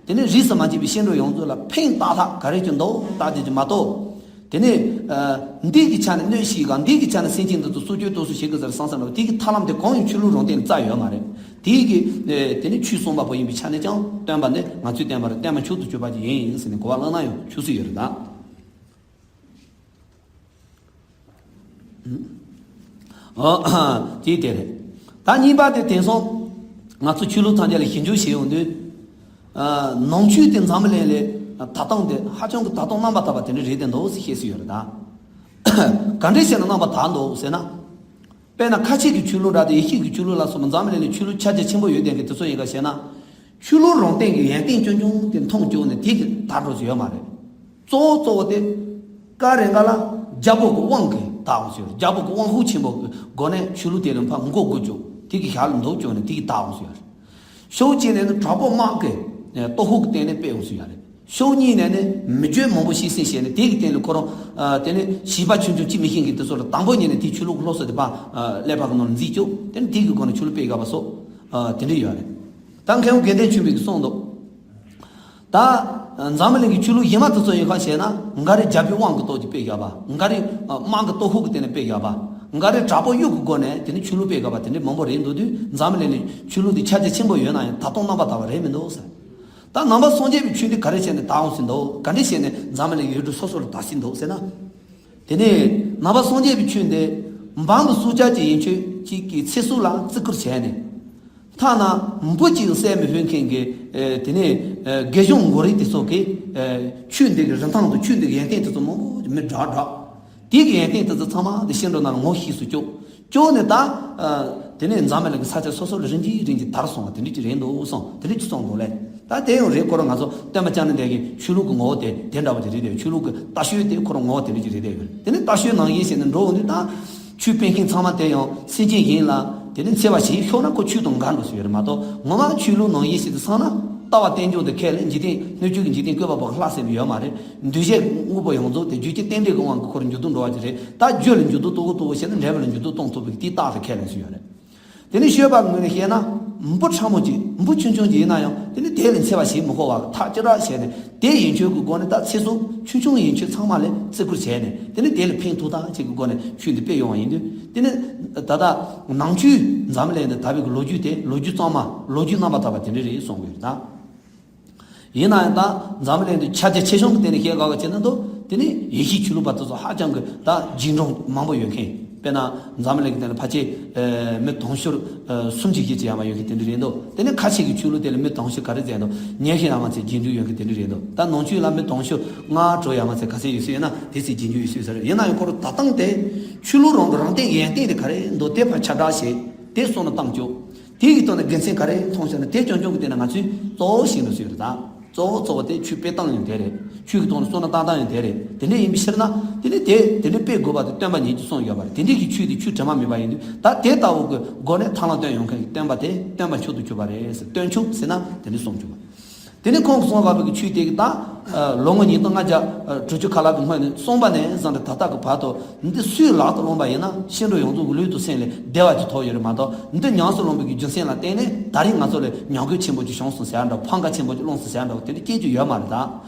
དེ་ནི་རིས་སུ་མ་ཆད་པའི་སྐྱེ་འགྲོ་ཡོངས་རྫོགས་ལ་ཕན་བཏགས་ལྷག་ག་རེ་ཅིག་འདུག་བཏགས་རྒྱུ་ཅིག་མ་གཏོགས། དེ་ནས་ཨ་འདི་གི་ཆ་ནས་གནོད་ཤིག་ག་འདི་གི་ཆ་ནས་སེམས་ཅན་འདི་ཚོ་སྲོག་གཅོད་གཏུབ་གསོད་བྱེད་དགོས་ཟེར་བསམ་བསམ་ལ་དེ་གི་ཐབས་ལམ་དེ་གང་ཡང་ཆོས་ལུགས་རང་སྟེང་ནས་རྩ་ཡོད་མ་རེད། དེ་གི་ཨ་དེ་ནི་ཆོས་གསུངས་པ་པོ་ཡིན་པའི་ཆ་ནས་ཀྱང་སྟོན་པ་འདི་ང་ཚོའི་བསྟན་པ་རེད། བསྟན་པ་མཆོག་ཏུ་གྱུར་པ་ཅིག་ཡིན་ཟེར་ནས་གོ་བ་བླངས་ན་ཡང་ཆོག་སྲིད་ཡོད་རེད་ད། ཨོ། དེ་དེ་རེད། ད་གཉིས་པ་དེ་དེང་སང་ང་ཚོ་ཆོས་ལུགས་ཐམས་ཅད་ལ་ཞིབ་འཇུག་བྱེད་ཡོང་དུས། ཨ་ནང་ཆོས་དེ་འཛམ་བུ་གླིང་ལ་ད་ལྟ་དེ་ཧ་ཅང་གི་ད་ལྟ་རྣམ་པར་དག་པ་དེ་འདྲ་རེད་དེ་འདུག་ཟེར་བཤད་སྲོལ་ཡོད་རེད་ད། ག་འདྲས་བྱས་ན་རྣམ་པར་དག་འདུག་ཟེར་ན། དཔེར་ན་ཁ་ཆེ་གི་ཆོས་ལུགས་འདྲ་དང་ཡེ་ཤུ་གི་ཆོས་ལུགས་ལ་སོགས་པ་འཛམ་བུ་གླིང་ལ་ཆོས་ལུགས་ཁྱབ་རྒྱ་ཆེན་པོ་ཡོད་དེ་གི་དེ་ཚོ་ཡིན་ག་ཞེ་ན། ཆོས་ལུགས་རང་སྟེང་གི་ཡོན་ཏན་ཆུང་ཆུང་དེ་མཐོང་བཅུག་ནས་དེ་གི་དག་འགྲོ་ས་ཡོད་མ་རེད། གཙོ་བོ་གཙོ་བོ་དེ། སྐབས་རེ་འགའ་ལ་རྒྱལ་པོ་གི་དབང་གིས་དག་འོང་ས་ཡོད་རེད། རྒྱལ་པོ་གི་དབང་ཤུགས་ཆེན་པོ་གི་སྒོ་ནས་ཆོས་ལུགས་དེ་ལ་ཕར་མགོ་སྒུར་བཅུག་དེ་གི་ཞབས་ལ་འདུག་བཅུག་ནས་དེ་གི་དག་འོང་ས་ཡོད་རེད། ཕྱོགས་གཅིག་ནས་ནི་དྲག་པོ་དམག་གི་སྟོབས་ཤུགས་ཀྱི་སྟེང་ནས་སྤེལ་འོང་ས་ཡོད་རེད། ཕྱོགས་གཉིས་ནས་ནི་མི་བརྗོད་མང་པོ་ཞིག་སེམས་བྱས་ནས་དེ་གི་སྟེང་ལ་ཁོ་རང་ཨ་དེ་ནི་བྱིས་པ་ཆུང་ཆུང་ཅི་མི་ཤེས་མཁན་དེ་ཚོ་ལ་དང་པོ་ཉིད་ནས་དེའི་ཆོས་ལུགས་ཀྱི་སློབ་གསོ་དེ་ཕར་ཨ་ཀླད་པ་གི་ནང་ལ་འཛིན་བཅུག་དེ་ནི་དེ་གི་སྒོ་ནས་ཆོས་ལུགས་སྤེལ་དགོས་པ་སོགས་ཨ་དེ་འདྲ་ཡོད་རེད། ད་མཁས་དབང་དགེ་ལྡན་ཆོས་འཕེལ་གྱིས་གསུངས་འདུག་ད་འཛམ་བུ་གླིང་གི་ཆོས་ལུགས་གཞན་མ་དེ་ཚོ་ཡིན་ག་ཞེ་ན་འགའ་རེ་རྒྱལ་པོའི་དབང་གི་སྟོབས་ཀྱིས་སྤེལ་བཞག་པ། འགའ་རེ་ཨ་དམག་གི་སྟོབས་ཤུགས་ཀྱི་སྟེང་ནས་སྤེལ་བཞག་པ། འགའ་རེ་དྲག་པོ་གཡུག་གི་སྒོ་ནས་དེ་ནི་ཆོས་ལུགས་སྤེལ་དགོས་པ་དེ་འདྲའི་མང་པོ་རེད་འདུག་དུས། འཛམ་གླིང་ལ་ཆོས་ལུགས་འདི་ཁྱབ་རྒྱ་ཆེན་པོ་ཡོད་ན་ཡང་ད་དུང་རྣམ་པར་དག་པ་རེད་མི་འདུག་ཟེར། ད་ནང་པ་སངས་རྒྱས་པའི་ཆོས་འདི་ག་རེ་བྱས་ནས་དར་འོང་ཟིན་འདུག་ག་འདྲ་བྱས་ནས་འཛམ་གླིང་ཡུལ་གྲུ་སོ་སོ་ལ་དར་ཟིན་འདུག་ཟེར་ན། དེ་ནས་ནང་པ་སངས་རྒྱས་པའི་ཆོས་འདི་འབངས་མི་སྲོག་ཆགས་ཀྱི་ཡན་ཆོད་ཅིག་གི་ཚེ་སྲོག་ལ་བརྩི་བཀུར་བྱས་ནས། ཐ་ན་འབུ་གཅིག་བསད་མི་ཕོད་མཁན་གྱི་ཨེ་དེ་ནས་ཨེ་དགེ་སྦྱོང་མགོ་རིལ་དེ་ཚོ་གིས་ཨེ་ཆོས་འདི་གི་རིན་ཐང་དང་ཆོས་འདི་གི་ཡོན་ཏན་དེ་ཚོ་མང་པོ་མི་བསྒྲགས་བསྒྲགས། དེ་གི་ཡོན་ཏན་དེ་ཚོ་ཚང་མ་དེ་ཤིང་སྒྲོ་ནང་ལ་ངོ་ཤེས་སུ་བཅུག་བཅུག་ནས་ད་ཨ་དེ་ནས་འཛམ་གླིང་གི་ས་ཆ་སོ་སོ་ལ་རིམ་གྱིས་རིམ་གྱིས་དར་སོང་བ་དེ་འདྲ་ཅིག་རེད་འདུག་གསུངས། དེ་འདྲ་ཅིག་གསུངས་འདུག་ལེ། ད་དེ་ཡང་རེད། ཁོ་རང་ང་ཚོ་སྟོན་པ་བཅོམ་ལྡན་འདས་ཀྱི་ཆོས་ལུགས་ཀྱི་ངོ་བོ་དེ་དེ་འདྲ་བོ་ཅིག་རེད་དེ། ཆོས་ལུགས་ཀྱི་ལྟ་སྤྱོད་དེ་ཁོ་རང་ངོ་བོ་དེ་འདྲ་ཅིག་རེད་དེ། དེ་ནས་ལྟ་སྤྱོད་ནང་བཞིན་བྱས་ནས་འགྲོ་འོང་དུས་ད། ཆོས་སྤེལ་མཁན་ཚང་མ་དེ་ཡང་སེམས་ཅན་གཞན་ལ་དེ་ནི་འཚེ་བ་བྱེད་ཤོག་ན་ཁོ་ཆོས་དང་འགལ་འགྲོ་སྲིད་ཡོད་རེད་མ་གཏོགས། ངོ་མ་ཆོས་ལུགས་ནང་བཞིན་བྱེད་དུ་སོང་ན། ལྟ་བ་རྟེན་འབྱུང་དེ་ཁས་ལེན། འཇིག་རྟེན་སྣོད་བཅུད་ཀྱི་འཇིག་རྟེན་བཀོད་པ་པོ་ལྷག་ཟེར་བ་ཡོད་མ་རེད། འདུས་བྱས་དངོས་པོ་ཡོངས་རྫོགས་དེ་རྒྱུ་རྐྱེན་རྟེན་འབྲེལ་གྱི་དབང་གིས་ཁོ་རང་འགྱུར་ལྡོག་འགྲོ་བ་ཅིག་རེད། ད་རྒྱུ་ལ་འགྱུར་ལྡོག་གཏོང་གི་གཏོང་གི་བྱས་ན་འབྲས་བུ་ལ་འགྱུར་ལྡོག་གཏོང་ཐུབ་པའི་དེའི་རྟགས་དེ་ཁས་ལེན་སྲིད་ཡོད་རེད། དེ་ནི་སྤྱོད་པ་ངོས་ནས་བཤད་ན། འབུ་ཕྲ་མོ་ཅིག་འབུ་ཆུང་ཆུང་ཅིག་ཡིན་ན་ཡང་དེ་ནི་དེ་ལ་འཚེ་བ་བྱེད་མི་དགོས་པ་ཐག་ཅི་རག་བྱས་ནས། དེ་ཡན་ཆོད་ཀྱི་སྒོ་ནས་ད་ཚེ་སྲོག་ཆུང་ཆུང་ཡན་ཆོད་ཚང་མ་ལ་བརྩི་བཀུར་བྱས་ནས། དེ་ནི་དེ་ལ་ཕན་ཐོགས་ཐག་ཆོད་ཀྱི་སྒོ་ནས་ཆོས་འདི་སྤེལ་ཡོང་བ་ཡིན་དུས། དེ་ནི་ད་ལྟ་ནང་ཆོས་འཛམ་གླིང་འདི་དར་བའི་ལོ་རྒྱུས་དེ་ལོ་རྒྱུས་གཙང་མ། ལོ་རྒྱུས་རྣམ་པར་དག་པ་དེ་འདྲ་རེད་གསུང་གི་ཡོད་ད། ཡིན་ན་ཡང་ད་འཛམ་གླིང་འདི་ཁྱབ་རྒྱ་ཆེ་ཆུང་གི་སྟེང་ནས་བཤད་དགོས་པ་བྱས་ན། འདུག་དེ་ནི་ཡེ་ཤུའི་ཆོས་ལུགས་པ་དེ་ཚོ་ཧ་ཅང་གི་ད་རྗེས་འབྲང་མང་པོ་ཡོད་མཁན། དཔེར་ན་འཛམ་གླིང་གི་སྟེང་ལ་ཕལ་ཆེར་ཨ་མི་དུང་ཕྱུར་ཨ་སུམ་ཅུ་བཞི་ཅུ་ཡར་མར་ཡོད་མཁན་དེ་འདྲ་རེད་འདུག་དེ་ནི་ཁ་ཤས་ཀྱི་ཆོས་ལུགས་དེ་ལ་མི་དུང་ཕྱུར་ག་རེ་ཟེར་འདུག་ཉི་ཤུ་ཡར་མར་ཚེ་རྗེས་འཇུག་ཡོད་མཁན་དེ་འདྲ་རེད་འདུག་ད་ནང་ཆོས་ལ་མི་དུང་ཕྱུར་ལྔ་དྲུག་ཡར་མར་ཚེ་ག་ཚད་ཡོད་སྲིད་ཡོད་ན་དེ་ཚེ་རྗེས་འཇུག་ཡོད་སྲིད་ཟེར། ཡིན་ན་ཡང་ཁོ་རང་ད་ཐེངས་དེ་ཆོས་ལུགས་རང་གི་རང་སྟེང་གི་ཡོན་ཏན་དེ་ག་རེ་འདུག་དེ་ཕར་ཁྱབ་བསྒྲགས་བྱས། དེ་གི་ཐོག་ནས་དགེ་མཚན་ག་རེ་མཐོང་ཤག་ན། དེ་རྐྱང་རྐྱང་གི་སྟེང་ནས་ང་ཚོས་གཙོ་བོ་ཤེས་འགྲོ་སྲིད་རེད་ད། གཙོ་བོ་གཙོ་བོ་དེ་ཆོས་སྤེལ་སྟངས་ཡང་དེ་རེད། ཆོས་ཀྱི་ཐོག་ནས་བསམ་བློ་བཏང་སྟངས་ཡང་དེ་རེད། དེ་འདྲ་ཡིན་པའི་ཕྱིར་ན་དེ་ནི་དེ་དེ་འདྲ་སྤེལ་དགོས་པ་དེ་སྟོན་པ་ཉིད་ཀྱིས་གསུངས་ཡོད་པ་རེད། དེ་འདྲའི་གི་ཆོས་དེ་ཆོས་དྲི་མ་མེད་པ་ཡིན་དུས། ད་དེ་ལྟ་བུ་གི་སྒོ་ནས་ཐར་ལམ་སྟོན་ཡོང་མཁན་གྱི་སྟོན་པ་དེ་སྟོན་པ་མཆོག་ཏུ་གྱུར་པ་རེད་ཟེར། སྟོན་མཆོག་ཟེར་ན་དེ་འདྲ་གསུངས་བྱུང་བ། དེ་ནས་ཁོང་གིས་གསུངས་པ་བོད་ཀྱི་ཆོས་དེ་གི་ད་ལོ་ངོ་ཉིས་སྟོང་ལྔ་བརྒྱ་དྲུག་ཅུ་ཁ་ལྷག་གི་སྔོན་ནས་གསུངས་པ་ནས་བཟུང་སྟེ་ད་ལྟ་གི་བར་དུ། འདི་སུས་ལག་ཏུ་བླངས་པ་ཡིན་ན་ཤིན་ཏུ་ཡོངས་རྫོགས་ཀྱི་ལུས་དང་སེམས་ལ་བདེ་བ་ཅིག་ཐོབ་ཡོད་རེད་མ་གཏོགས། འདི་ཉམས་སུ་བླངས་པའི་གི་རྒྱུ་མཚན་ལ་བརྟེན་ནས་ད་རེས་ང་ཚོ་ལ་ཉམས་རྒུད་ཆེན་པོ་ཅིག་བྱུང་སོང་ཟེར་ཡ་འདྲ། ཕམ་ཁ་ཆེན་པོ་ཅིག་སློང་སོང་ཟེར་ཡ་འདྲ་དེ་འདྲ་སྐད་ཅིག་ཡོད་མ་རེད་ད།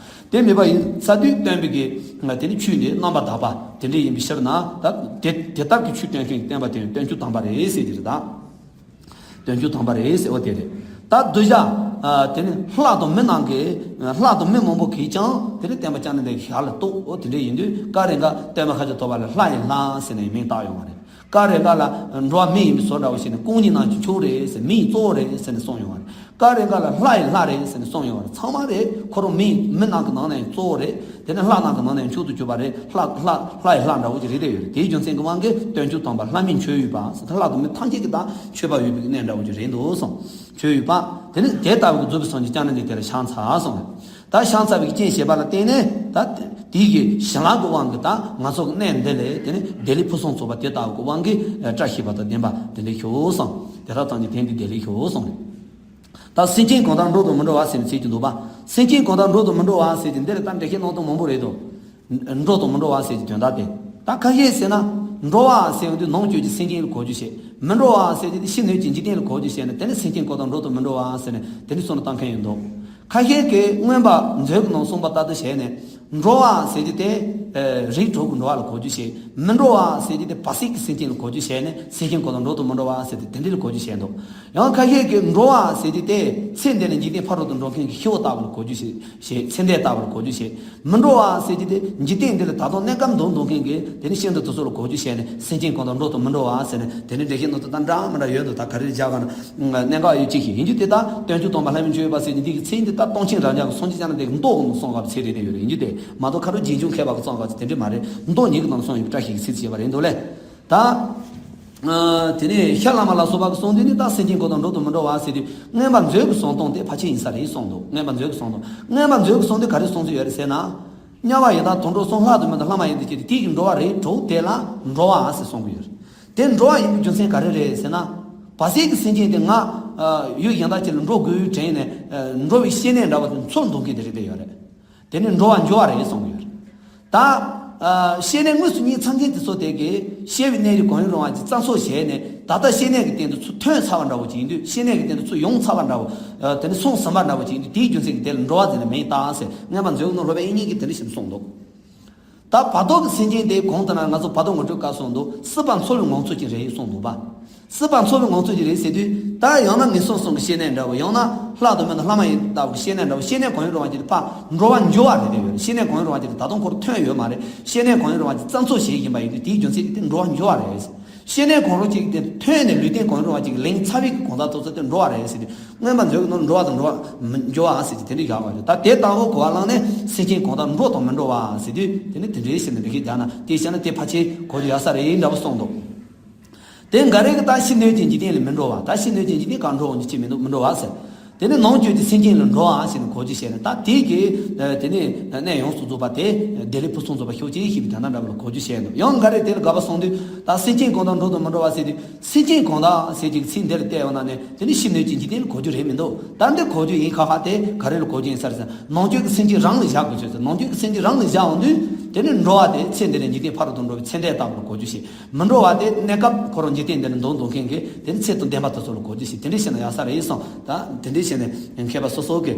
དེ་མེད་པ་ཡིན་ས་དུས་སྟོན་པའི་གི་དེ་ནི་ཆོས་འདི་རྣམ་པར་དག་པ་དེ་འདྲ་ཡིན་པའི་ཕྱིར་ན། ད་དེ་དེ་ལྟར་གྱི་ཆོས་སྟོན་མཁན་སྟོན་པ་དེ་ཡང་སྟོན་མཆོག་དམ་པ་རེད་ཟེར་གྱི་རེད་ད། སྟོན་མཆོག་དམ་པ་རེད་ཟེར་བ་དེ་རེད། ད་གདུལ་བྱ་ཨ་དེ་ནི་ལྷ་དང་མི་རྣམས་ཀྱིས། ལྷ་དང་མི་མང་པོ་གིས་ཀྱང་དེ་ནི་སྟོན་པ་བཅོམ་ལྡན་འདས་ཀྱི་ཞབས་ལ་གཏུགས། འོ་དེ་འདྲ་ཡིན་དུས་སྐབས་རེ་འགའ་སྟོན་པ་ཤཱཀྱ་ཐུབ་པ་ལ་ལྷ་ཡི་ལྷ་ཟེར་ནས་མིང་བཏགས་ཡོང་བ་རེད། སྐབས་རེ་འགའ་ལ་འགྲོ་བ་མི་ཡིན་པའི་བཟོ་འདྲ་བོ་བྱས་ནས་ཀུན་ཉིད་རྣམས་ཀྱི་མཆོག་རེད་ཟེར། མི་ཡི་གཙོ་བོ་རེད་ཟེར་ནས་གསུངས་ཡོང་བ་རེད། སྐབས་རེ་འགའ་ལ་ལྷ་ཡི་ལྷ་རེད་ཟེར་ནས་གསུངས་ཡོང་བ་རེད། ཚང་མ་རེད། ཁོ་རང་མི་མི་རྣམས་ཀྱི་ནང་ནས་གཙོ་བོ་རེད། དེ་ནས་ལྷ་རྣམས་ཀྱི་ནང་ནས་མཆོག་ཏུ་གྱུར་པ་རེད། ལྷ་ལྷ་ལྷ་ཡི་ལྷ་འདྲ་བོ་ཅིག་རེད་བསྡད་ཡོད་རེད། དེའི་རྒྱུ་མཚན་གྱི་དབང་གིས་སྟོན་མཆོག་དམ་པ་ལྷ་མིའི་མཆོད་འོས་པ་ཟེར། ལྷ་དང་མི་ཐམས་ཅད་ཀྱི་ད་མཆོད་པ་འོས་པའི་གནས་འདྲ་བོ་ཅིག་རེད་འདུག་གསུངས། མཆོད་འོས་པ། དེ་ནས་དེ་ལྟ་བུའི་རྫོགས་པའི་སངས་རྒྱས་བཅོམ་ལྡན་འདས་དེ་ལ་ཕྱག་འཚལ་གསུངས། ད་ཕྱག་འཚལ་བའི་རྐྱེན་བྱས་པ་ལ་བརྟེན་ནས། ད་དེའི་གི་བྱིན་རླབས་ཀྱི་དབང་གིས་ད་ང་ཚོ་གི་གནས་འདི་ལ་དེ་ནས་བདེ་ལེགས་ཕུན་སུམ་ཚོགས་པ་དེ་ལྟ་བུ་གི་དབང་གིས་བཀྲ་ཤིས་པ་དང་ལྡན་པ་དེ་འདྲ་ཤོག་གསུངས། དེ་དག་ཐམས་ཅད་དེང་འདིར་བདེ་ལེགས་ཤོག་གསུངས། ད་སེམས་ཅན་གང་དག་འགྲོ་དང་མི་འགྲོ་བ་ཟེར་ནས་ཟེར་གྱི་འདུག་པ། སེམས་ཅན་གང་དག་འགྲོ་དང་མི་འགྲོ་བ་ཟེར་གྱི་འདིར་ད་འགྲེལ་བཤད་གནང་སྟངས་མང་པོ་རེད་དོ། འགྲོ་དང་མི་འགྲོ་བ་ཟེར་གྱི་དོན་དག་དེ། ད་ཁ་ཤས་ཟེར་ན། འགྲོ་བ་ཟེར་ཡོང་དུས་ནང་བཅུད་ཀྱི་སེམས་ཅན་ལ་གོ་རྒྱུ་བྱེད། མི་འགྲོ་བ་ཟེར་གྱི་དེ་ཕྱི་སྣོད་ཀྱི་འཇིག་རྟེན་ལ་གོ་རྒྱུ་བྱས་ནས། དེ་ནི་སེམས་ཅན་གང་དག་འགྲོ་དང་མི་འགྲོ་བ་ཟེར་ནས་དེ་ནི་གསུངས་ནས་བཏང་མཁན་ཡིན་འདུག་ཁ་ཤས་ཀྱིས་མངོན་པ་མཛོད་ཀྱི་ནང་གསུངས་པ་ལྟར་དུ་བྱས་ནས། འགྲོ་བ་ཟེར་གྱི་དེ་རིགས་དྲུག་གི་འགྲོ་བ་ལ་གོ་རྒྱུ་བྱེད། མི་འགྲོ་བ་ཟེར་གྱི་དེ་བར་སྲིད་ཀྱི་སེམས་ཅན་ལ་གོ་རྒྱུ་བྱས་ནས། སེམས་ཅན་གང་དག་འགྲོ་དང་མི་འགྲོ་བ་ཟེར་ཏེ་དེ་འདྲ་ལ་གོ་རྒྱུ་བྱས་འདུག་ཡང་ཁ་ཤས་ཀྱིས་འགྲོ་བ་ཟེར་གྱི་དེ་ཚེ་འདི་ནས་འཇིག་རྟེན་ཕ་རོལ་ཏུ་འགྲོ་མཁན་གྱི་ཤི་བོ་ལྟ་བུ་ལ་གོ་རྒྱུ་བྱེད། ཚེ་འདས་ལྟ་བུ་ལ་གོ་རྒྱུ་བྱེད། མི་འགྲོ་བ་ཟེར་གྱི་དེ་འཇིག་རྟེན་འདི་ལ་ད་དུང་གནས་སྐབས་འདུག་འདུག་མཁན་གྱི་དེ་ནི་ཤིན་ཏུ་དེ་ཚོ་ལ་གོ་རྒྱུ་བྱས་ནས། སེམས་ཅན་གང་དག་འགྲོ་དང་མི་འགྲོ་བ་ཟེར་ནས་དེ་ནི་འགྲེལ་བཤད་ནང་དུ་ད་འདྲ་མི་འདྲ་ཡོད་འདུག་ད་ག་རེ་བྱ་ག་ན་གནད་འགག་ཡོད་ཅིག་ཞིག་ཡིན་རྒྱུ་དེ། ད་སྟོན་མཆོག་དམ་པ་ལྷ་མིའི་མཆོད་འོས་པ་ཟེར་གྱི་འདི་གི་མཚན་འདི་ད་སྟོང་ཆེན་རབ་འབྱམས་ཀྱི་སངས་རྒྱས་བཅོམ་ལྡན་འདས་ཀྱི་མདོ་གི་ནང་གསུངས་པ་ཚད་རེད་དེ་ཡོད་རེད། ཡིན་རྒྱུ་དེ་མ་གཏོགས་ཁ་རོ་རྗེས་འཇུག་མཁས་པ་གི་གསུངས་པ་ཚད་དེ་འདྲ་མ་རེད། མདོ་ཉིད་ཀྱི་ནང་གསུངས་ཡོད་པའི་བཀྲ་ཤིས་ཀྱི་ཚིག་ཅེས་པ་རེད་འདུག་ལེ། ད། ཨ་དེ་ནས་ཤར་ལམ་ལ་སོགས་པ་གི་གསུང་དེ་ནི་ད་སེམས་ཅན་གང་དག་འགྲོ་དང་མི་འགྲོ་བ་ཟེར་དུས་མངོན་པ་མཛོད་ཀྱི་གསུང་སྟངས་དེ་ཕལ་ཆེར་ཡིན་ས་རེད་གསུངས་འདུག་མངོན་པ་མཛོད་ཀྱི་གསུང་སྟངས། མངོན་པ་མཛོད་ཀྱི་གསུང་དེ་ག་རེ་གསུང་གི་ཡོད་རེད་ཟེར་ན། དམྱལ་བ་ཡི་དྭགས་དུད་འགྲོ་གསུམ་ལྷ་དང་མི་དང་ལྷ་མ་ཡིན་དུ་སྐྱེས་ཏེ། དེ་ཡི་འགྲོ་བ་རིགས་དྲུག་དེ་ལ་འགྲོ་བ་ཟེར་གསུང་གི་ཡོད་རེད། དེ་འགྲོ་བ་ཡིན་པའི་རྒྱུ་མཚན་ག་རེ་རེད་ཟེར་ན། བར་སྲིད་ཀྱི་སེམས་ཅན་དེ་ང་ཡུལ་གཞན་དག་ཅིག་ལ་འགྲོ་དགོས་དྲན་ནས་འགྲོ་བའི་ཤེས་ནས་འདྲ་བ་དེ་ཚོར་འདུག་མཁན་དེ་རེད་བསྡད་ཡོད་རེད། དེ་ནི་འགྲོ་བ་འགྱུར་བ་རེད་གསུངས་ཡོད་རེད། ད། ཨ་ཤེས་ནས་དངོས་སུ་རྙེད་ཚར་མཁན་དེ་ཚོ་དེ་གིས་ཤེས་པའི་གནས་རིགས་གང་ཡིན་རུང་བ་ཅིག་བཙལ་འཚོལ་བྱས་ནས། ད་ལྟ་ཤེས་ནས་ཀྱི་སྟེང་དུ་ཚུར་ཐོན་ཚར་བ་འདྲ་བོ་ཅིག་ཡིན་དུས། ཤེས་ནས་ཀྱི་སྟེང་དུ་ཚུར་ཡོང་ཚར་བ་འདྲ་བོ། ཨ་དེ་ནི་སོང་ཟིན་པ་འདྲ་བོ་ཅིག་ཡིན་དུས། དེའི་རྒྱུ་མཚན་གྱིས་དེ་ལ་འགྲོ་བ་ཟེར་ནས་མིང་བཏགས་ཟེར། མངོན་པ་མཛོད་ཀྱི་ནང་སློབ་དཔོན་དབྱིག་གཉེན་གྱིས་དེ་འདྲ་ཞིག་གསུངས་འདུག་ད་བར་དོ་གི་སེམས་ཅན་དེ་གང་ལྟར་ན་ང་ཚོ་བར་དོ་ངོ་སྤྲོད་སྐབས་གསུངས་འདུག་སྲིད་པ་འཚོ་བའི་ངང་ཚུལ་ཅིག་རེད་གསུངས་འདུག་པ། སྲིད་པ་འཚོ་བའི་ངང་ཚུལ་ཅིག་རེད་ཟེར་དུས་ད་ཡང་ན་ངན་སོང་གསུམ་གྱི་བཤེས་གཉེན་འདྲ་བོ། ཡང་ན་ལྷ་དང་མི་དང་ལྷ་མ་ཡིན་ལྟ་བུ་གི་བཤེས་གཉེན་འདྲ་བོ། བཤེས་གཉེན་གང་ཡིན་རུང་བ་ཅིག་ཕར་འགྲོ་བ་འགྱུར་བ་རེད་དེ་ཡོད་རེད། བཤེས་གཉེན་གང་ཡིན་རུང་བ་ཅིག་ད་དུང་ཁོ་རང་ཐོན་ཡོད་མ་རེད། བཤེས་གཉེན་གང་ཡིན་རུང་བ་ཅིག་བཙན་འཚོལ་བྱེད་བཞིན་པ་ཡིན་དུས་དེའི་རྒྱུ་མཚན་གྱིས་དེ་འགྲོ་བ་འགྱུར་བ་རེད། བཤེས་གཉེན་གང་རུང་ཅིག་དེ་ཐོན་ནས་ལུས་རྟེན་གང་རུང་བ་ཅིག་ལེན་ཚར་བའི་གི་གང་ཟག་ཐོབ་ཚེ་དེ་འགྲོ་བ་རེད་ཟེར་དུས། མངོན་པ་མཛོད་ཀྱི་ནང་འགྲོ་བ་དང་འགྲོ་བ་མི་འགྱུར་བ་ཟེར་གྱི་དེ་འདྲ་བཞག་པ་རེད། ད་དེ་ལྟ་བུ་གོ་བ་བླངས་ནས་སེམས་ཅན་གང་དག་འགྲོ་དང་མི་འགྲོ་བ་ཟེར་དུས་དེ་ནི་དེ་འདྲའི་ཞིག་ནི་འགྲེལ་བཤད་རྒྱག་ན་དེ་བཤད་ན་དེ་ཕལ་ཆེར་གོ་རྒྱུ་ཡོད་ས་རེད་འདྲ་པོ་གསུངས་འདུག་དེ་འགའ་རེ་གི་ད་ཕྱི་སྣོད་ཀྱི་འཇིག་རྟེན་ལ་མི་འགྲོ་བ། ད་ཕྱི་སྣོད་ཀྱི་འཇིག་རྟེན་གང་འགྲོ་འོང་རྒྱུ་ཅི་མི་འདུག་མི་འགྲོ་བ་ཟེར། དེ་ནི་ནང་བཅུད་ཀྱི་སེམས་ཅན་ལ་འགྲོ་བ་ཞེས་ནི་གོ་རྒྱུ་བཤད་ནས། ད་དེ་གི་དེ་ནི་གནས་ཡོངས་སུ་རྫོགས་པ་དེ་བདེ་ལེགས་ཕུན་སུམ་ཚོགས་པ་ཤོག་ཅེས་ཞེས་པའི་དོན་དག་འདྲ་པོ་ལ་གོ་རྒྱུ་བཤད་འདུག་ཡང་འགའ་རེ་དེ་ལ་དགག་པ་གསུངས་དུས་ད་སེམས་ཅན་གང་དག་འགྲོ་དང་མི་འགྲོ་བ་ཟེར་དུས། སེམས་ཅན་གང་དག་ཟེར་གྱི་ཚིག་འདི་ལ་བལྟས་ཡོང་ན་ནི་དེ་ནི་ཕྱི་སྣོད་ཀྱི་འཇིག་རྟེན་ལ་གོ་རྒྱུ་རེད་མི་འདུག་ད་འདི་གོ་རྒྱུ་ཡིན་ཁ་ཁ་དེ་ག་རེ་ལ་གོ་རྒྱུ་ཡིན་ས་རེད་ཟེར་ན། ནང་བཅུད་ཀྱི་སེམས་ཅན་རང་ལ་བཞག་དགོས་ཆོག་ཟེར། ནང་བཅུད་ཀྱི་སེམས་ཅན་རང་ལ་བཞག་འོང་དུས་དེ་ནི་འགྲོ་བ་དེ་ཚེ་འདི་ནས་འཇིག་རྟེན་ཕ་རོལ་ཏུ་འགྲོ་བའི་ཚེ་འདས་ལྟ་བུ་ལ་གོ་རྒྱུ་ཞིག་མི་འགྲོ་བ་དེ་གནས་སྐབས་ཁོ་རང་འཇིག་རྟེན་འདི་ནས་འདུག་འདུག་མཁན་གྱི་དེ་ནི་ཚེ་དང་ལྡན་པ་དེ་ཚོ་ལ་གོ་རྒྱུ་ཞིག་དེ་འདྲ་བཤད་ན་ཡག་ས་རེད་བསམ། ད་དེ་འདྲ་བཤད་ནས་མཁས་པ་སོ་སོ་གི་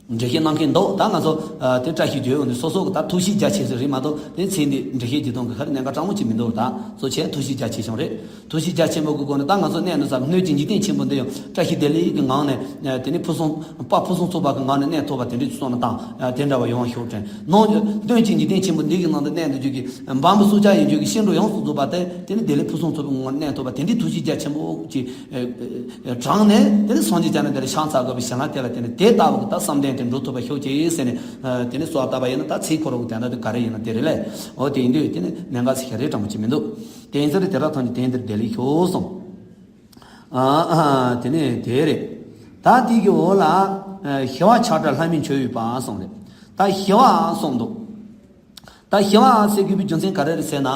འགྲེལ་བཤད་གནང་མཁན་འདུག་ད་ང་ཚོ་ཨ་དེ་བཀྲ་ཤིས་བརྗོད་འོང་དུས་སོ་སོ་གི་ད་ཐུགས་གཤིས་རྒྱ་ཆེ་ཟིག་རེད་མ་གཏོགས། དེ་ཚེ་འདི་འགྲེལ་བཤད་བགྱིས་སྟངས་གི་ཁར་གནད་འགག་དྲང་མོ་ཅིག་མི་འདུག་ད་གཙོ་ཆེ་ཐུགས་གཤིས་རྒྱ་ཆེ་ཤོས་རེད། ཐུགས་གཤིས་རྒྱ་ཆེན་པོ་གི་སྒོ་ནས་ད་ང་ཚོ་གནས་འདི་ས་སྣོད་ཀྱི་འཇིག་རྟེན་ཆེན་པོ་འདི་ཡང་བཀྲ་ཤིས་བདེ་ལེགས་ཀྱི་ངང་ནས་ཨ་དེ་ནི་ཕུན་སུམ་དཔལ་ཕུན་སུམ་ཚོགས་པ་གི་ངང་ནས་གནས་ཐུབ་པ་དེ་འདྲ་ཅིག་གསུངས་ན་དང་། ཨ་དེ་འདྲ་བ་ཡོང་བ་ཤོག་དྲན། ནང་སྣོད་ཀྱི་འཇིག་རྟེན་ཆེན་པོ་འདི་གི་ནང་དུ་གནས་འདི་རྒྱུ་གི་འབངས་མི་སྲོག་ཆགས་ཡིན་རྒྱུ་གི་ཤིན་ཏུ་ཡོངས་སུ་རྫོགས་པ་དེ་དེ་ནི་བདེ་ལེགས་ཕུན་སུམ་ཚོགས་པའི་ངང་ནས་གནས་ཐུབ་པ་དེ་འདྲའི་ཐུགས་གཤིས་རྒྱ་ཆེན་པོ་ཅིག་དྲངས་ནས་དེ་ནི་སངས་རྒྱས་བྱ་རྣམས་དེ་ལ་ཕྱག་འཚལ་དགོས་པའི་ཞལ་སྔ་དེ་ལ་བརྟེན་ནས་དེ་ལྟ་བུ་གི་ད་བསམ་གཏན་དེ་འགྲུབ་ཐུབ་པ་ཤོག་ཅེས་ཟེར་ནས། ཨ་དེ་ནི་གསོལ་བ་བཏབ་པ་ཡིན་ན་ད་ཚིག་ཁོ་རང་གི་དོན་དག་དེ་ག་རེ་ཡིན་ན་དེ་རེད་ལས། འོ་དེ་ཡིན་དུས་དེ་ནི་གནད་འགག་ཞིག་རེད་དྲང་པོ་ཅིག་མི་འདུག་དེ་ཡིན་ཙང་དེ་དག་ཐམས་ཅད་དེང་འདིར་བདེ་ལེགས་ཤོག་གསུངས། ཨ་ཨ་དེ་ནི་དེ་རེད། ད་དེ་གི་འོག་ལ་ཨ་ཞི་བ་ཆགས་བྲལ་ལྷ་མིན་མཆོད་འོས་པ་གསུངས་རེད། ད་ཞི་བ་གསུངས་འདུག་ད་ཞི་བ་ཟེར་དགོས་པའི་རྒྱུ་མཚན་ག་རེ་རེད་ཟེར་ན།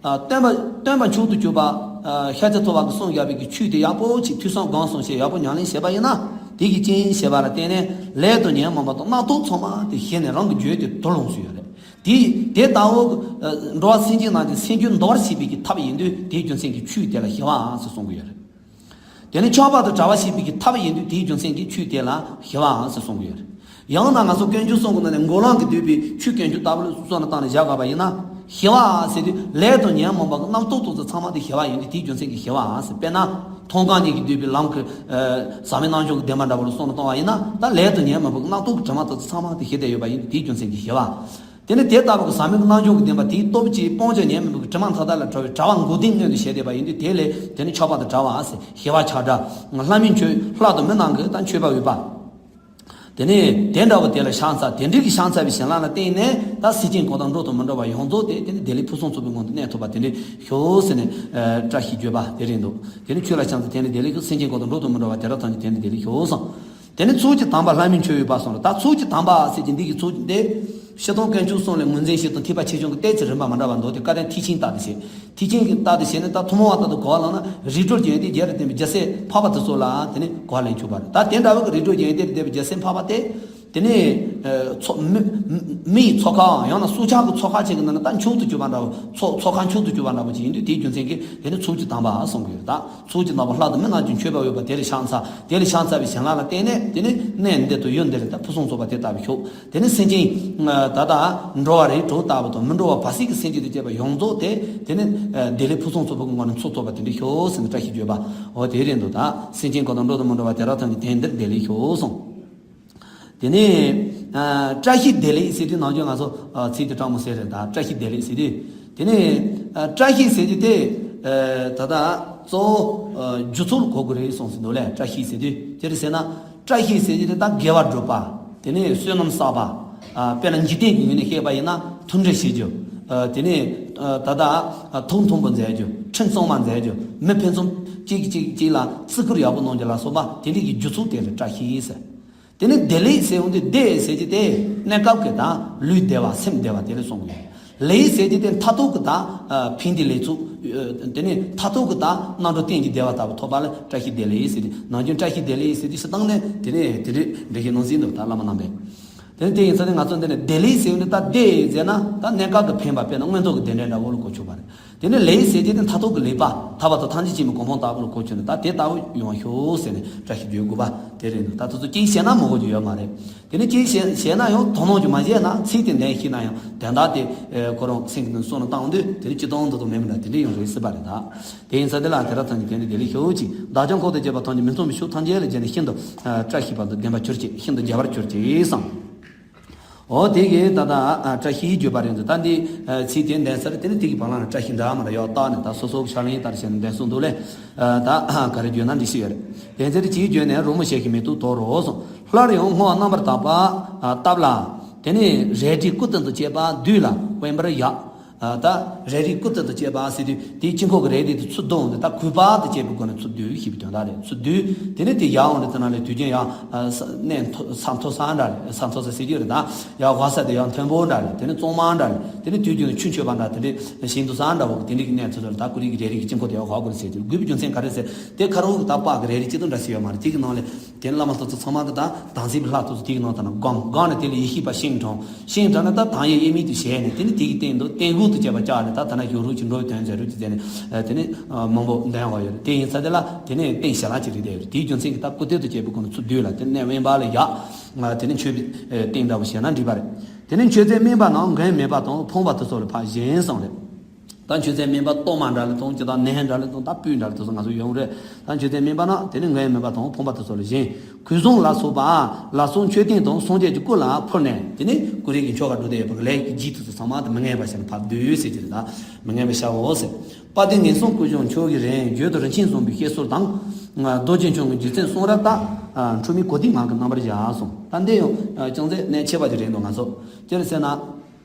ཨ་སྟོན་པ་སྟོན་པ་མཆོག་ཏུ་གྱུར་པ་ཨ་ཤཱཀྱ་ཐུབ་པ་གིས་གསུངས་བཞག་པའི་གི་ཆོས་དེ་ཡག་པོ་ཅིག་ཐོས་བསམ་སྒོམ་གསུམ་བྱས་ཡག་པོ་ཉམས་ལེན་བྱས་པ་ཡིན་ན། དེ་གི་རྐྱེན་བྱས་པ་ལ་བརྟེན་ནས་ལས་དང་ཉོན་མོངས་པ་དང་རྣམ་རྟོག་ཚང་མ་དེ་ཞི་ནས་རང་གི་རྒྱུད་དེ་དུ་ལོངས་སུ་ཡོད་རེད། དེ་དེ་ལྟ་བུ་ཨ་འགྲོ་བ་སེམས་ཅན་རྣམས་ཀྱི་སེམས་རྒྱུད་འདུལ་བར་བྱེད་པའི་གི་ཐབས་ཡིན་དུས་དེའི་རྒྱུ་མཚན་གྱི་ཆོས་དེ་ལ་ཞི་བ་ཟེར་གསུང་གི་ཡོད་རེད། དེ་ནི་ཆགས་པ་དང་བྲལ་བར་བྱེད་པའི་གི་ཐབས་ཡིན་དུས་དེའི་རྒྱུ་མཚན་གྱི་ཆོས་དེ་ལ་ཞི་བའམ་ཞེས་གསུང་གི་ཡོད་རེད། ཡང་ན་ང་ཚོ་དཀོན་མཆོག་གསུམ་གྱི་ནང་ནས་འགོག་ལམ་གྱིས་བསྡུས་པའི་ཆོས་དཀོན་མཆོག་ལྟ་བུ་ལ་བསམ་བློ་བཏང་ནས་བཞག་དགོས་པ་ཡིན་ན། ཞི་བ་ཟེར་དུས་ལས་དང་ཉོན་མོངས་པ་གི་རྣམ་རྟོག་ཏོག་ཙམ་ཚང་མ་དེ་ཞི་བ་ཡིན་དུས་དེའི་རྒྱུ་མཚན་གྱི་ཞི་བའམ་ཞེས། དཔེར་ན་མཐོང་སྒང་གཉིས་ཀྱིས་བསྡུས་པའི་ལམ་གྱི་ཨ་ཟག་མེད་རྣལ་འབྱོར་གྱི་བདེན་པ་འདྲ་བོ་ལ་བསམ་བློ་བཏང་བ་ཡིན་ན། ད་ལས་དང་ཉོན་མོངས་པ་གི་རྣམ་རྟོག་གི་དྲི་མ་ཏོག་ཙམ་ཚང་མ་དེ་ཞི་བསྡད་ཡོད་པ་ཡིན་དུས་དེའི་རྒྱུ་མཚན་གྱི་ཞི་བ། དེ་ནི་དེ་ལྟ་བུ་གི་ཟག་མེད་ཀྱི་རྣལ་འབྱོར་གྱི་བདེན་པ་དེའི་སྟོབས་ཀྱིས་སྤང་བྱ་ཉོན་མོངས་པའི་དྲི་མ་མཐའ་དག་ལས་གྲོལ་བའི་གྲོལ་བ་མགོ་རྟིང་སྔོན་དུ་བྱས་བསྡད་པ་ཡིན་དུས་དེ་ལས་དེ་ནི་ཆགས་པ་དང་བྲལ་བ་ཟེར། ཞི་བ་ཆགས་བྲལ། ལྷ་མིན་མཆོད། ལྷ་དང་མི་རྣམས་ཀྱིས་ད་མཆོད་པ་འོས་པ། དེ་ནི་དེ་འདྲ་བོ་དེ་ལ་ཕྱག་འཚལ། དེ་འདྲའི་གི་ཕྱག་འཚལ་བའི་བྱིན་རླབས་ལ་བརྟེན་ནས་ད་སེམས་ཅན་གང་དག་འགྲོ་དང་མི་འགྲོ་བ་ཡོངས་རྫོགས་དེ་དེ་ནི་བདེ་ལེགས་ཕུན་སུམ་ཚོགས་པའི་ངང་དུ་གནས་ཐུབ་པ་དེ་འདྲའི་ཤོག་ཟེར་ནས་ཨ་བཀྲ་ཤིས་བརྗོད་པ་དེ་རེད་འདུག་དེ་ནི་ཆོས་ལ་ཕྱག་འཚལ། དེ་ནི་བདེ་ལེགས་ཤོག་སེམས་ཅན་གང་དག་འགྲོ་དང་མི་འགྲོ་བ་དེ་དག་ཐམས་ཅད་དེ་ནི་བདེ་ལེགས་ཤོག་གསུངས། དེ་ནས་ཚོགས་ཀྱི་དམ་པ་ལྷ་མིན་མཆོད་འོས་པ་གསུངས་རེད། ད་ཚོགས་ཀྱི་དམ་པ་ཟེར་གྱི་འདི་གི་ཚོགས་འདི་སྤྱིར་བཏང་དཀོན་མཆོག་གསུམ་ལས་ངོས་འཛིན་བྱེད་སྟངས་ཐེག་པ་ཆེ་ཆུང་གི་ལྟས་ཚེ་རིམ་པ་མི་འདྲ་བ་འདུག་དེ་བཀའ་དྲིན་ཐེག་ཆེན་ལྟར་དུ་བྱེད། ཐེག་ཆེན་གྱི་ལྟར་དུ་བྱས་ནས་ད་ཐུན་མོང་བ་ལྟར་དུ་གོ་བ་བླངས་ན་རིགས་དྲུག་རྒྱུད་སྡེ་བརྒྱད་ལ་བརྟེན་པའི་རྒྱལ་སྲས་འཕགས་པ་དེ་ཚོ་ལ་དེ་ནས་གོ་བ་ལེན་ཆོག་པ་རེད། ད་དེ་འདྲ་བའི་གི་རིགས་དྲུག་རྒྱུད་སྡེ་ལ་བརྟེན་པའི་རྒྱལ་སྲས་འཕགས་པ་དེ། དེ་ནས་ཚོགས་མི་མི་མི་ཡི་ཚོགས་ཁག་ཡང་ན་སྲོག་ཆགས་ཀྱི་ཚོགས་ཁག་ཅིག་གི་ནང་ན་ད་མཆོག་ཏུ་གྱུར་པ་འདྲ་བོ། ཚོགས་ཚོགས་ཁག་མཆོག་ཏུ་གྱུར་པ་འདྲ་བོ་ཅིག་ཡིན་དུས་དེའི་རྒྱུ་མཚན་གྱིས་དེ་ནི་ཚོགས་ཀྱི་དམ་པ་གསུང་གི་ཡོད། ད་ཚོགས་ཀྱི་དམ་པ་ལྷ་དང་མི་རྣམས་ཀྱིས་མཆོད་པ་འོས་པ་དེ་ལ་ཕྱག་འཚལ། དེ་ལ་ཕྱག་འཚལ་བའི་བྱིན་རླབས་ལ་བརྟེན་ནས་དེ་ནི་གནས་འདི་དང་ཡུལ་འདི་ལ་ད་ཕུན་སུམ་ཚོགས་པ་དེ་ལྟ་བུ་ཤོག་དེ་ནི་སེམས་ཅན་ད་ལྟ་འགྲོ་བ་རིགས་དྲུག་ལྟ་བུ་དང་མི་འགྲོ་བ་བར་སྲིད་ཀྱི་སེམས་ཅན་དང་བཅས་པ་ཡོངས་རྫོགས་དེ་དེ་ནི་བདེ་ལེགས་ཕུན་སུམ་ཚོགས་པའི་ངང་ནས་མཆོག་ཏུ་གྱུར་པ་དེ་འདྲ་ཤོག་ཟེར་ནས་བཀྲ་ཤིས་བརྗོད་པ། འོ་དེ་རེད་འདུག་ད་སེམས་ཅན་གང་དག་འགྲོ་དང་མི་འགྲོ་བ་དེ་དག་ཐམས་ཅད་དེང་འདིར་བདེ་ལེགས་ཤོག་གསུངས། དེ་ནས་ཨ་བཀྲ་ཤིས་བདེ་ལེགས་ཟེར་དུས་ནམ་རྒྱུན་ང་ཚོ་ཨ་ཚིག་དེ་དྲང་མོ་ཟེར་རེད། ད་བཀྲ་ཤིས་བདེ་ལེགས་ཟེར་དུས་དེ་ནས་ཨ་བཀྲ་ཤིས་ཟེར་དུས་དེ་ཨ་ད་ལྟ་གཙོ་བོ་ཨ་རྒྱུ་ཚོགས་ལ་གོ་དགོས་རེད་གསུངས་ཟིན་འདུག་ལས། བཀྲ་ཤིས་ཟེར་དུས་ཅི་རེད་ཟེར་ན། བཀྲ་ཤིས་ཟེར་དུས་དེ་ད་དགེ་བ་སྒྲུབ་པ། དེ་ནས་བསོད་ནམས་བསགས་པ། ཨ་དཔེར་ན་འཇིག་རྟེན་གྱི་ངོས་ནས་བཤད་པ་ཡིན་ན་མཐུན་སྒྲིལ་བྱེད་རྒྱུ། ཨ་དེ་ནས་ཨ་ད་ལྟ་ཨ་ཐུགས་མཐུན་པོ་མཛད་རྒྱུ། ཁྲིམས་གཙང་མ་མཛད་རྒྱུ། མི་ཕན་ཚུན་གཅིག་གིས་གཅིག་གཅིག་ལ་བརྩི་བཀུར་ཡག་པོ་གནང་རྒྱུ་ལ་སོགས་པ་དེ་འདྲ་གི་རྒྱུ་ཚོགས་དེ་ལ་བཀྲ་ཤིས་ཟེར། དེ་ནས་བདེ་ལེགས་ཟེར་འོང་དུས་བདེ་ཟེར་གྱི་དེ་གནས་སྐབས་ཀྱི་ད་ལུས་བདེ་བ་སེམས་བདེ་བ་དེ་ལ་གསུང་གི་ཡོད། ལེགས་ཟེར་གྱི་དེ་མཐར་ཐུག་གི་ད་ཨ་ཕན་བདེ་ལེགས་ཚུལ། ཨ་དེ་ནས་མཐར་ཐུག་གི་ད་རྣམ་གྲོལ་གཏན་གྱི་བདེ་བ་ལྟ་བུ་ཐོབ་པ་ལ་བཀྲ་ཤིས་བདེ་ལེགས་ཟེར་ཏེ། ནམ་རྒྱུན་བཀྲ་ཤིས་བདེ་ལེགས་ཟེར་དུས་སྤྱིར་བཏང་ནས་དེ་ནས་དེ་འདྲའི་འགྲེལ་བཤད་གནང་ཟིན་འདུག་ད་བླ་མ་རྣམ་པས། དེ་ནི་དེ་ཡིན་ཙང་ནི་ང་ཚོ་འདི་ནས་བདེ་ལེགས་ཟེར་ནི་ད་བདེ་ཟེར་ན་ད་གནས་སྐབས་ཀྱི་ཕན་པ་དཔེར་ན་མངོན་རྟོགས་ཀྱི་བདེ་འབྲས་འདྲ་བོ་ལ་གོ་ཆོད་པ་རེད། དེ་ནི་ལེགས་ཟེར་གྱི་དེ་མཐར་ཐུག་གི་ལེགས་པ་ཐར་པ་དང་ཐམས་ཅད་མཁྱེན་པའི་གོ་འཕང་ལྟ་བུ་ལ་གོ་ཆོད་ནི་ད་དེ་ལྟ་བུ་ཡོང་ཤོག་ཟེར་ནས་བཀྲ་ཤིས་བརྗོད་དགོས་པ་དེ་རེད་འདུག་ད་དེ་ཚོ་ཅིག་བཤད་ན་མི་གོ་རྒྱུ་ཡོད་མ་རེད། དེ་ནི་ཅིག་བཤད་བཤད་ན་ཡང་དོ་སྣང་ཅིག་མ་བྱས་ན་ཚིག་དེ་འདོན་ཤེས་ན་ཡང་དོན་དག་དེ་ཁོ་རང་སེམས་ཀྱི་ནང་བསམ་བློ་བཏང་དུས་དེ་ནི་སྤྱིར་བཏང་དུ་དོ་མེད་མི་འདྲ་དེ་འདྲ་ཡོང་རེད་སྲིད་པ་རེད་ད། དེ་ཡིན་ཙང་དེ་ལ་དེ་ར་ཐམས་ཅད་དེ་འདྲ་བདེ་ལེགས་ཤོག་ཅིག་བདག་ཀྱང་འཁོར་དང་བཅས་པ་ཐམས་ཅད་མི་མཚུངས་པའི་ཕྱོགས་ཐམས་ཅད་ལ་བརྒྱུད་ནས་ཤིན་ཏུ་བཀྲ་ཤིས་པ་དང་ལྡན་པར་གྱུར་ཅིག་ཤིན་ཏུ་རྒྱས་པར་གྱུར་ཅིག་བསམ། འོ་དེ་གིས་ད་ལྟ་བཀྲ་ཤིས་བརྗོད་པ་རེད་འདུག་ད་འདི་ཚིག་དེ་འདོན་ཚར་དེ་ནི་དེ་གི་བར་ལ་ནི་བཀྲ་ཤིས་འདྲ་མི་འདྲ་ཡོད་རྟགས་ནི་ད་སོ་སོ་གི་ཕྱག་ལེན་ལྟར་བྱས་ནས་འདོན་གསུངས་འདུག་ལས། ད་ག་རེ་བརྗོད་ན་འགྲིག་ཤི་ཡོད་རེད། དེ་ཚེ་ཅིའི་བརྗོད་ནས་རོལ་མོ་ཞལ་གྱི་མེ་ཏོག་དོར་རོ་གསུངས། སླར་ཡང་བསྔོ་བ་རྣམ་པར་དག་པ་བཏབ་ལ། དེ་ནས་རལ་གྲི་སྐུད་རྟེན་དང་བཅས་པ་བསྡུས་ལ་དབེན་པར་བཞག་ད་རལ་གྲི་སྐུད་རྟེན་དང་བཅས་པ་ཟེར་དུས་དེའི་དཀྱིལ་འཁོར་གྱི་རལ་གྲི་དེ་ཚུར་བརྡུངས་ཏེ་ད་གུས་པ་དང་བཅས་པའི་སྒོ་ནས་ཚུར་བསྡུས་ཞེས་པའི་དོན་དག་རེད། ཚུར་བསྡུས་དེ་ནས་དེ་ཡར་འོང་དུས་དེ་ནང་ལས་དུས་རྒྱུན་ཡང་ས་གནས་མཐོ་ས་མཐོ་ས་འདྲ་རེད། ས་མཐོ་ས་ཟེར་རྒྱུ་རེད་ད། ཡང་ཝ་ས་དེ་ཡང་མཐོན་པོ་འདྲ་རེད། དེ་ནས་གཙང་མ་འདྲ་རེད། དེ་ནས་དུས་རྒྱུན་ཆུ་མཆོད་པ་འདྲ་དེ་འདྲས་ཞིང་དུ་ས་འདྲ་བོ་དེ་འདྲས་ཀྱི་གནས་ཚུལ་དུ་ད་ཀུ་རེ་གི་རལ་གྲི་གི་དཀྱིལ་འཁོར་དེ་ཡང་ཧ་གོ་རེད་ཟེར་དུས་དགོས་པའི་རྒྱུ་མཚན་ག་རེ་ཟེར་དེ་ཁ་རོག་གི་ད་པགས་ཀྱི་རལ་གྲི་གཅིག་ཏུ་འདྲ་ཞིག་ཡོད་མ་རེད། དེ་གི་ནང་ལས། དེ་བླ་མ་ལྷ་ཚོགས་ཚང་མ་གི་ད་དམ་ཚིག་གི་ལྷ་ཚོགས་དེ་གི་ནང་ད་ན་སྒང་སྒང་ནས་དེ་ལ་ཡེ་ཤེས་པ་ཤིང་དྲང་ཤིང་དྲང་ནས་ད་དང་ཡེ་གཡས་མིག་ཏུ་བྱས་ནས་དེ་ནི་དེ་གི་སྟེང་དུ་སྟེང་འོག་ཏུ་བཅས་པ་བཅག་ནས་ད་ད་ན་ཡོ་རུ་ཅིག་འགྲོ་བའི་དོན་མཛད་རུ་ཅིག་མཛད་ནས་དེ་ནི་མང་པོ་འདོན་བ་ཡོད་རེད། དེ་ཡིན་ས་དེ་ལ་དེ་ནི་སྟེང་ཞལ་ལག་ཅིག་རེད་དེ་ཡོད་རེད། དེའི་རྒྱུ་མཚན་གྱིས་ད་སྐུ་སྟོད་དུ་བཅས་པའི་སྒོ་ནས་ཚུར་བསྡུས་ལ་དེ་ནས་དབེན་པ་ལ་ཡག་དེ་ནི་མཆོད་པའི་སྟེང་འདྲ་བོ་བྱས་ན་འགྲིག་པ་རེད། དེ་ནི་མཆོད་རྫས་སྨིན་པ་རྣམས་མགོན་མེད་པ་དང་ཕོངས་པ་དེ་ཚོ་ལ་ཕར་བཞེངས་སོང་རེད། ད་མཆོད་རྫས་སྨིན་པ་གཏོར་མ་འདྲ་ལ་དང་ཅི་དང་ནས་འདྲ་ལ་དང་ད་སྤོས་འདྲ་ལ་དེ་ཚོ་ང་ཚོ་ཡོང་རེད། ད་མཆོད་རྫས་སྨིན་པ་ན་དེ་ནི་མགོན་མེད་པ་དང་ཕོངས་པ་དེ་ཚོ་ལ་བཞེངས། གོས་བཟང་ལ་སོགས་པ་ལ་སོགས་མཆོད་རྟེན་དང་སངས་རྒྱས་ཀྱི་སྐུ་ལ་ཕུལ་ནས་དེ་ནི་ཀུ་རེ་གི་མཆོག་ག་འགྲོ་བསྡད་ཡོད་པ་གི་ལས་ཀྱི་རྗེས་དེ་ཚོ་ཚང་མ་དེ་མི་ངན་པ་ཞིག་ལ་ཕར་བསྡུས་ཟེར་གྱི་རེད། ད་མི་ངན་པ་ཤ་འོ་ཟེར། དཔལ་ལྡན་ངན་སོང་ཀུན་བྱང་མཆོག་གི་རིང་བརྒྱུད་དུ་རིན་ཆེན་བཟང་པོའི་བཤད་སྲོལ་དང་། རྡོ་རྗེ་འཆང་གི་རྗེ་བཙུན་གསུང་རབ་ལྟར། འཁྲུལ་མེད་གོ་བདེའི་ངང་གིས་རྣམ་པར་བཞག་གསུངས། ད་འདི་ཡང་ཅུང་ཟད་གནད་ཆེ་བ་ཅིག་རེད་འདུག་ང་ཚོ་ཅི་རེད་ཟེར་ན།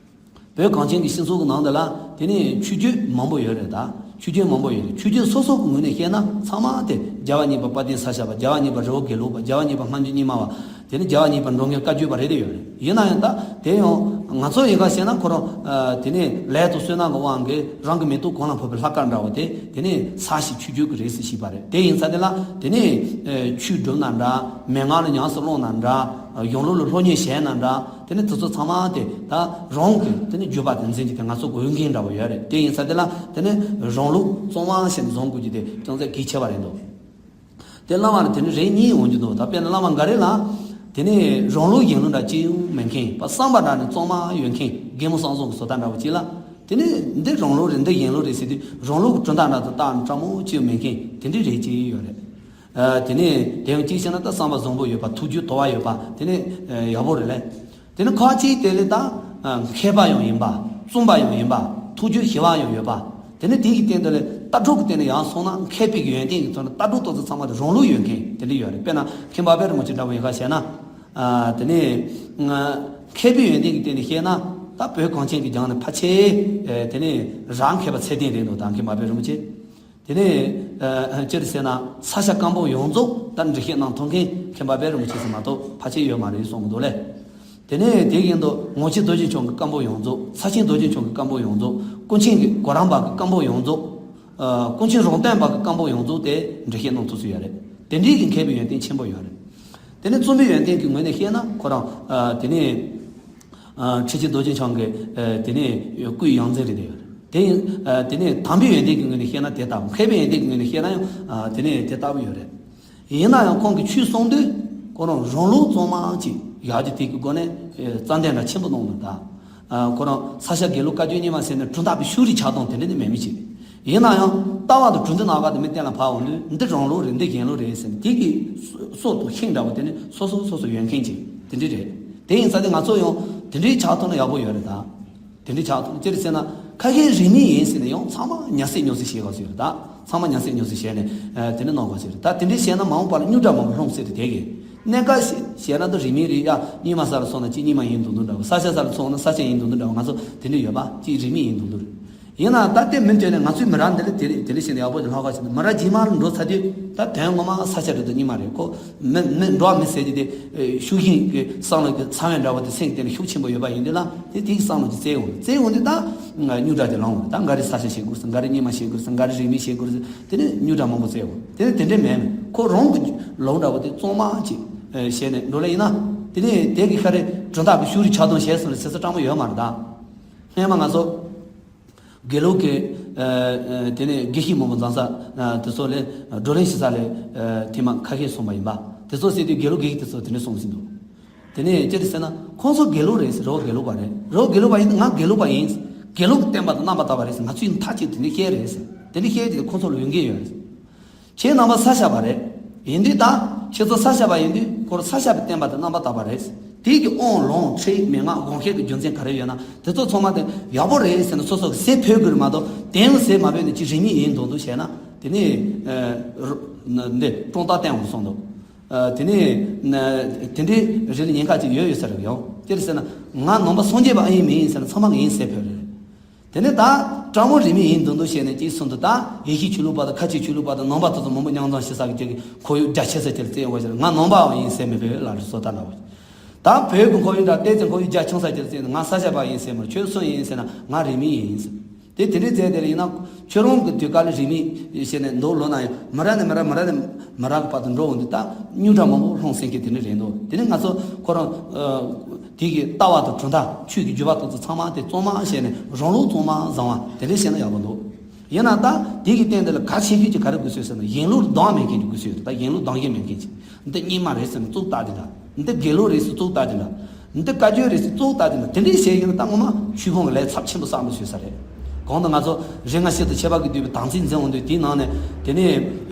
བོད་གངས་ཅན་གྱི་སྤྱི་ཚོགས་ཀྱི་ནང་དུ་ལ་དེ་ནས་ཆོས་བརྒྱུད་མང་པོ་ཡོད་རེད་ད། ཆོས་བརྒྱུད་མང་པོ་ཡོད་རེད། ཆོས་བརྒྱུད་སོ་སོ་གི་ངོས་ནས་བཤད་ན་ཚང་མ་དེ་རྒྱལ་བ་གཉིས་པ་དཔལ་ལྡན་ས་སྐྱ་པ། རྒྱལ་བ་གཉིས་པ་རི་བོ་དགེ་ལུགས་པ། རྒྱལ་བ་གཉིས་པ་སྔ་འགྱུར་རྙིང་མ་བ། དེ་ནས་རྒྱལ་བ་གཉིས་པ་འགྲོ་མགོན་བཀའ་བརྒྱུད་པ་རེད་དེ་ཡོད་རེད། ཡིན་ན་ཡང་ད་དེ་ཡང་ང་ཚོ་ཡིན་ག་བཤད་ན་ཁོ་རང་དེ་ནས་ལས་དང་བསོད་ནམས་ཀྱི་དབང་གིས་རང་གི་མེ་ཏོག་གང་ལ་ཕོག་པའི་ལྷ་སྐལ་འདྲ་བོ་དེ་དེ་ནས་ས་གཞི་ཆོས་བརྒྱུད་ཀྱི་རེད་ཟེར་ཤེས་པ་རེད། དེ་ཡིན་ཙང་དེ་ལ་དེ་ནས་ཆོས་སྒྲུབ་ན་འདྲ། མན་ངག་ལ་ཉམས་སུ་བླངས་ན་འདྲ། གཞུང་ལུགས་ལ་སློབ་གཉེར་བྱས་ན་འདྲ། དེ་ནི་དེ་ཚོ་ཚང་མ་དེ་ད་རང་གི་དེ་ནི་བརྒྱུད་པ་དེ་འཛིན་གྱི་དེ་ང་ཚོ་དགོས་མཁན་འདྲ་བོ་ཡོད་རེད། དེ་ཡིན་ཙང་དེ་ལ་དེ་ནི་རང་ལུགས་གཙང་མ་ཞིག་བཟུང་དགོས་ཀྱི་དེ་ཅུང་ཟད་གལ་ཆེ་བ་རེད་འདུག་དེ་བླ་མ་ལ་དེ་ནི་རེ་གཉིས་འོང་རྒྱུ་འདུག་ད་དཔེར་ན་བླ་མ་འགའ་རེ་ལ་དེ་ནི་རང་ལུགས་གཞན་ལུགས་འདྲ་ཅི་ཡང་མེད་མཁན། བསམ་པ་འདྲ་ནི་གཙང་མ་ཡོད་མཁན། རྒན་མོ་བསམ་བཟང་གི་བཟོ་ལྟ་འདྲ་བོ་ཅིག་ལ་དེ་ནི་འདི་རང་ལུགས་རེད་འདི་གཞན་ལུགས་རེད་ཟེར་དུས་རང་ལུགས་ཀྱི་གྲུབ་མཐའ་འདྲ་དང་རྟགས་འདྲ་མོ་ཅི་ཡང་མེད་མཁན་དེ་འདྲའི་རེ་ཅིག་ཡོད་རེད། དེ་ནས་དེ་ཡང་གཅིག་བྱས་ན་ད་བསམ་པ་བཟང་པོ་ཡོད་པ། ཐུགས་རྒྱུད་དོར་བ་ཡོད་པ། དེ་ནས་ཡག་པོ་རེད་ལེ། དེ་ནས་ཁ་ཅིག་དེ་ལས་ད་མཁས་པ་ཡང་ཡིན་པ། བཙུན་པ་ཡང་ཡིན་པ། ཐུགས་རྒྱུད་ཞི་བ་ཡང་ཡོད་པ། དེ་ནས་དེ་གི་སྟེང་དུ་ལས་ལྟ་གྲུབ་ཀྱི་སྟེང་ནས་ཡར་སོང་ན་མཁས་པའི་ཡོན་ཏན་གྱི་ཐོག་ནས་ལྟ་གྲུབ་ཏོག་ཙམ་ཚང་མ་དེ་རང་ལུགས་ཡོད་མཁན་དེ་འདྲ་ཡོད་རེད། དཔེར་ན་མཁན་པ་དཔལ་རིན་པོ་ཆེ་འདྲ་བོ་ཡིན་ཁ་བཤད་ན། དེ་ནས་མཁས་པའི་ཡོན་ཏན་གྱི་སྟེང་ནས་བཤད་ན་ད་བོད་གངས་ཅན་གྱི་ལྗོངས་ནས་ཕལ་ཆེར་དེ་ནས་རང་མཁས་པ་ཚད་ལྡན་རེད་འདུག་ད་མཁན་པ་དཔལ་རིན་པོ་ཆེ། དེ་ནས་ཅི་རེད་ཟེར་ན་ས་སྐྱ་སྐམ་པོ་ཡོངས་རྫོགས་ད་འགྲེལ་བཤད་གནང་ཐུབ་མཁན་མཁན་པ་དཔལ་རིན་པོ་ཆེ་ཟེར་མ་གཏོགས་ཕལ་ཆེར་ཡོད་མ་རེད་གསུང་གི་འདུག་ལེ། དེ་ནས་དེ་བཞིན་དུ་ངོར་ཆེན་རྡོ་རྗེ་འཆང་གི་སྐམ་པོ་ཡོངས་རྫོགས། ས་ཆེན་རྡོ་རྗེ་འཆང་གི་སྐམ་པོ་ཡོངས་རྫོགས། ཀུན་མཁྱེན་གྱི་གོ་རམས་པ་གི་སྐམ་པོ་ཡོངས་རྫོགས། ཀུན་མཁྱེན་རོང་སྟོན་པ་གི་སྐམ་པོ་ཡོངས་རྫོགས་དེ་འགྲེལ་བཤད་གནང་ཐུབ་ས་ཡོད་རེད། དེ་འདྲའི་གི་མཁས་པའི་ཡོན་ཏན་ཆེན་པོ་ཡོད་རེད། དེ་ནས་བཙུན་པའི་ཡོན་ཏན་གྱི་ངོས་ནས་བཤད་ན་ཁོ་རང་དེ་ནས། ཁྲི་ཆེན་རྡོ་རྗེ་འཆང་གི་དེ་ནས་སྐུའི་ཡང་འཛིན་རེད་དེ། དེ་ཡིན་དེ་ནས་དམ་པའི་ཡོན་ཏན་གྱི་ངོས་ནས་བཤད་ན་དེ་ལྟ་བུ། མཁས་པའི་ཡོན་ཏན་གྱི་ངོས་ནས་བཤད་ན་ཡང་དེ་ནས་དེ་ལྟ་བུ་ཡོད་རེད། ཡིན་ན་ཡང་ཁོང་གིས་ཆོས་གསུང་དུས་ཁོ་རང་རང་ལུགས་གཙང་མ་ཅིག་ཡག་ཅིག་དེ་གི་སྒོ་ནས་རྩ་འདོན་འདྲ་ཆེན་པོ་གནང་ནས་ད། ཁོ་རང་ས་སྐྱ་དགེ་ལུགས་བཀའ་བརྒྱུད་རྙིང་མ་ཟེར་ནས་གྲུབ་མཐའ་པའི་ཤུགས་རིག་ཆགས་སྡང་དེ་འདྲ་ནི་མེད་མི་ཅིག་ཡིན་ན་ཡང་ལྟ་བ་དང་གྲུབ་མཐའ་སྣ་ཁ་དེ་མི་གཏན་ལ་ཕབ་འོང་དུས་འདི་རང་ལུགས་རེད་འདི་གཞན་ལུགས་རེད་ཟེར་ནས་དེ་གི་སྲོག་དང་ཤིང་འདྲ་བོ་དེ་ནི་སོ་སོ་སོ་སོ་ཡོད་མཁན་ཅིག་དེ་འདྲ་རེད། དེ་ཡིན་ཙང་དེ་ང་ཚོ་ཡང་དེ་འདྲའི་ཆགས་ཐུབ་ན་ཡག་པོ་ཡོད་རེད་ད། དེ་འདྲའི་ཆགས་ཐུབ་ན་ཅི་རེད་ཟེར་ན་ཁ་ཤས་རིས་མེད་ཡིན་ཟེར་ནས་ཡང་ཚང་མ་ཉར་སྲེག་ཉོ་སྲེག་བྱེད་དགོས་ཟེར་རེད་ད། ཚང་མ་ཉར་སྲེག་ཉོ་སྲེག་བྱས་ནས་དེ་འདྲ་གནང་དགོས་ཟེར་རེད་ད། དེ་འདྲའི་བྱས་ན་མ་འོངས་པ་ལ་རྙོག་དྲ་མང་པོ་ལྷུང་སྲིད་རེད་དེ་གི། གནད་འགག་བཤད་ན་ད་རིས་མེད་རེད་ཡ། རྙིང་མ་ས་ལ་སོང་ན་ཅིག་རྙིང་མ་ཡིན་མདོག་མདོག་འདྲ་བོ། ས་སྐྱ་ས་ལ་སོང་ན་ས་སྐྱ་ཡིན་མདོག་མདོག་འདྲ་བོ། ང་ཚོ་དེ་འདྲ་ཡོད་པ་ཅིག་རིས་མེད་ཡིན་མདོག་མདོག་རེད། ཡིན་ན་ད་ལྟའི་མི་དེ་ནས་ང་ཚོའི་མི་རབས་འདི་ལ་དེ་རེད་དེ་འདྲ་བྱས་ནས་ཡག་པོ་ཅིག་ལྷག་ག་བྱས་ན་མི་རབས་རྗེས་མ་ལ་འགྲོ་ཚར་དུས་ད་དོན་ངོ་མ་ས་སྐྱ་རེད་དང་རྙིང་མ་རེད་ཁོ། མི་མི་འགྲོ་བ་མི་ཟེར་གྱི་དེ་ཤུགས་ཤིང་གི་བསམ་བློ་གི་ཚ་བའི་འདྲ་བོ་དེ་སེམས་ཀྱི་སྟེང་ལ་ཤུགས་ཆེན་པོ་ཡོད་པ་ཡིན་དུས་ལ་དེ་དེ་གི་བསམ་བློ་ཅིག་བཙལ་འོང་། བཙལ་འོང་དུས་ད་རྙོག་དྲ་དེ་ལངས་འོང་། ད་འགའ་རེ་ས་སྐྱ་བྱེད་དགོས་ཟེར། འགའ་རེ་རྙིང་མ་བྱེད་དགོས་ཟེར། འགའ་རེ་རིས་མེད་བྱེད་དགོས་ཟེར། དེ་ནས་རྙོག་དྲ་མང་པོ་བཙལ་འོང་། དེ་ནས་དེ་འདྲ་མེད་མེད་ཁོ་རང་གི་ལུགས་འདྲ་བོ་དེ་གཙང་མ་ཅིག་བྱས་ནས་འགྲོ་ལེ་ཡིན་ན། དེ་ནས་དེ་གི་ཁ་རེ་གྲུབ་མཐའ་གི་ཤུགས་རིག་ཆག་སྡང་བྱས་སོང་ལ་ཟེར་ས་སྤྲང་མོ་ཡོད་མ་རེད་ད། སྔོན་མ་ང་ཚོ་དགེ་ལུགས་ཀྱི་ཨ་ཨ་དེ་ནས་དགེ་བཤེས་མང་པོ་མཛངས་ས་ཨ་དེ་ཚོ་ལས་བགྲོ་གླེང་བྱེད་ས་ལས་ཨ་ཐེངས་མ་ཁ་ཤས་གསུངས་པ་ཡིན་པ། དེ་ཚོ་ཟེར་དུས་དགེ་ལུགས་དགེ་བཤེས་དེ་ཚོ་དེ་འདྲ་གསུངས་ཟིན་འདུག་དེ་ནས་ཅི་རེད་ཟེར་ན། ཁོང་ཚོ་དགེ་ལུགས་རེད་ཟེར། རོགས་དགེ་ལུགས་པ་རེད། རོགས་དགེ་ལུགས་པ་ཡིན། ང་དགེ་ལུགས་པ་ཡིན། དགེ་ལུགས་བསྟན་པ་དང་རྣམ་པར་དག་པ་རེད་ཟེར། ང་ཚོས་མཐའ་གཅིག་དེ་འདྲ་བཤད་རེད་ཟེར། དེ་འདྲ་བཤད་དེ་ཁོང་ཚོ་ལ་འོས་འགན་ཡོད་རེད། ཁྱེད་རྣམ་པ་ས་སྐྱ་པ་རེད། ཡིན་དུས་ད་ཁྱེད་ཚོ་ས་སྐྱ་པ་ཡིན་དུས་ཁོ་རང་ས་སྐྱ་པའི་བསྟན་པ་དང་རྣམ་པར་དག་པ་རེད། དེ་གི་དབང་ལུང་ཁྲིད་མན་ངག་དགོངས་བཞེད་ཀྱི་རྒྱུ་མཚན་ག་རེ་ཡོད་ན། དེ་ཚོ་ཚང་མ་དེ་ཡག་པོ་རེད་ཟེར་ནས་སོ་སོ་གི་ཟས་ཕོད་དགོས་རེད་མ་གཏོགས། དེ་ཡང་ཟས་མ་ཕོད་ནས་ཅིག་རིས་མེད་ཡིན་མདོག་མདོག་བྱས་ན། དེ་ནས་ཨ་རོ་ན་འདི་གྲོང་རྟགས་བསྟན་འོང་གསུངས་འདུག་ཨ་དེ་ནས་ན་དེ་འདྲའི་རིགས་ལ་ཉེན་ཁ་ཅིག་ཡོད་ཡོད་ས་རེད། ཡང་ཅི་རེད་ཟེར་ན། ང་ནང་པ་སངས་རྒྱས་པ་ཨེ་ཡིན་མིན་ཟེར་ན། ཚང་མ་གི་ཡིན་ཟེར་ཕོད་རེད། དེ་ནས་ད་སྤྲང་མོ་རིས་མེད་ཡིན་མདོག་མདོག་བྱས་ནས་ཅིག་གསུངས་འདུག་ད་ཡེ་ཤུའི་ཆོས་ལུགས་པ་དང་ཁ་ཆེའི་ཆོས་ལུགས་པ་དང་ནང་པ་དེ་ཚོ་མང་པོ་མཉམ་འཛོམས་བྱེད་ས་གི་དེ་གི་ཁོར་ཡུག་རྒྱ་ཆེ་ས་དེར་བཙལ་ཡོང་བ་ཞིག་རེད། ང་ནང་པའང་ཡིན་ཟེར་མི་ཕོད་ལ་རེ་བཟོ་ལྟ་ན་བ། ད་བོད་ཀྱི་ཁོར་ཡུག་འདྲ་བལྟས་ཚེ་ཁོར་ཡུག་རྒྱ་ཆུང་ས་དེར་བཙལ་ནས། ང་ས་སྐྱ་པ་ཡིན་ཟེར་མ་རེད། ཁྱོད་སུ་ཡིན་ཟེར་ན། ང་རིས་མེད་ཡིན་ཟེར། དེ་དེ་འདྲའི་རྫས་དེ་ལ་ཡིན་ན། ཁྱོད་རང་གི་དུས་སྐབས་ལ་རིས་མེད་བྱས་ནས་འདུག་ལོ་ན་ཡང་། མི་ར་ནས་མི་ར། མི་ར་ནས་མི་ར་གི་བར་དུ་འགྲོ་འོང་དུས་ད་རྙོག་དྲ་མང་པོ་ལྷུང་སྲིད་མཁན་དེ་འདྲ་རེད་འདུག་དེ་ནས་ང་ཚོ་ཁོ་རང་ཨ་དེ་གི་ལྟ་བ་དང་གྲུབ་མཐའ། ཆོས་ཀྱི་བརྒྱུད་པ་དེ་ཚོ་ཚང་མ་དེ་གཙང་མ་བྱས་ནས་རང་ལུགས་གཙང་མ་བཟང་བ་དེ་འདྲ་བྱས་ན་ཡག་པོ་འདུག་ཡིན་ན་ད་དེ་གི་སྟེང་དེ་ལ་གལ་ཆེ་ཤོས་ཀྱི་ག་རེ་དགོས་ཟེར་ན། ཡིན་ལུགས་ལ་སྡང་མེད་མཁན་ཅིག་དགོས་ཟེར། ད་ཡིན་ལུགས་སྡང་ཞེན་མེད་མཁན་ཅིག་འདི་རྙིང་མ་རེད་ཟེར་ནས་བཙུགས་ལྟ་དེ་འདྲ། འདི་དགེ་ལུགས་རེད་ཟེར་བཙུགས་ལྟ་དེ་འདྲ། འདི་བཀའ་བརྒྱུད་རེད་ཟེར་བཙུགས་ལྟ་དེ་འདྲ། དེ་འདྲས་བྱས་ཡིན་ན་ད་ངོ་མ་ཆོས་ཕུང་གི་ལས་ཚབས་ཆེན་པོ་བསགས་འདུག་ཟེར་ས་རེད། གང་ལྟར་ང་ཚོ་རིགས་ལྔ་བཞི་དང་ཁྱད་པར་གྱི་བསྡུས་པའི་དམ་ཚིག་འཛིན་འོང་དུས། དེའི་ནང་ནས་དེ་ནས་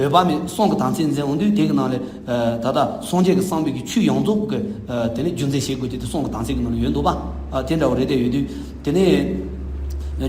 འོད་དཔག་མེད་གསུང་གི་དམ་ཚིག་འཛིན་འོང་དུས། དེ་གི་ནང་ལས་ཨ་ད་ལྟ་སངས་རྒྱས་ཀྱི་བསམ་པའི་གི་ཆོས་ཡོངས་རྫོགས་ཀྱི་ཨ་དེ་ནས་རྒྱུན་འཛིན་བྱེད་དགོས་ཀྱི་དེ་གསུང་གི་དམ་ཚིག་གི་ནང་ལ་ཡོད་འདུག་པ། ཨ་དེ་འདྲ་བོ་རེ་རེ་ཡོད་དུས། དེ་ནས་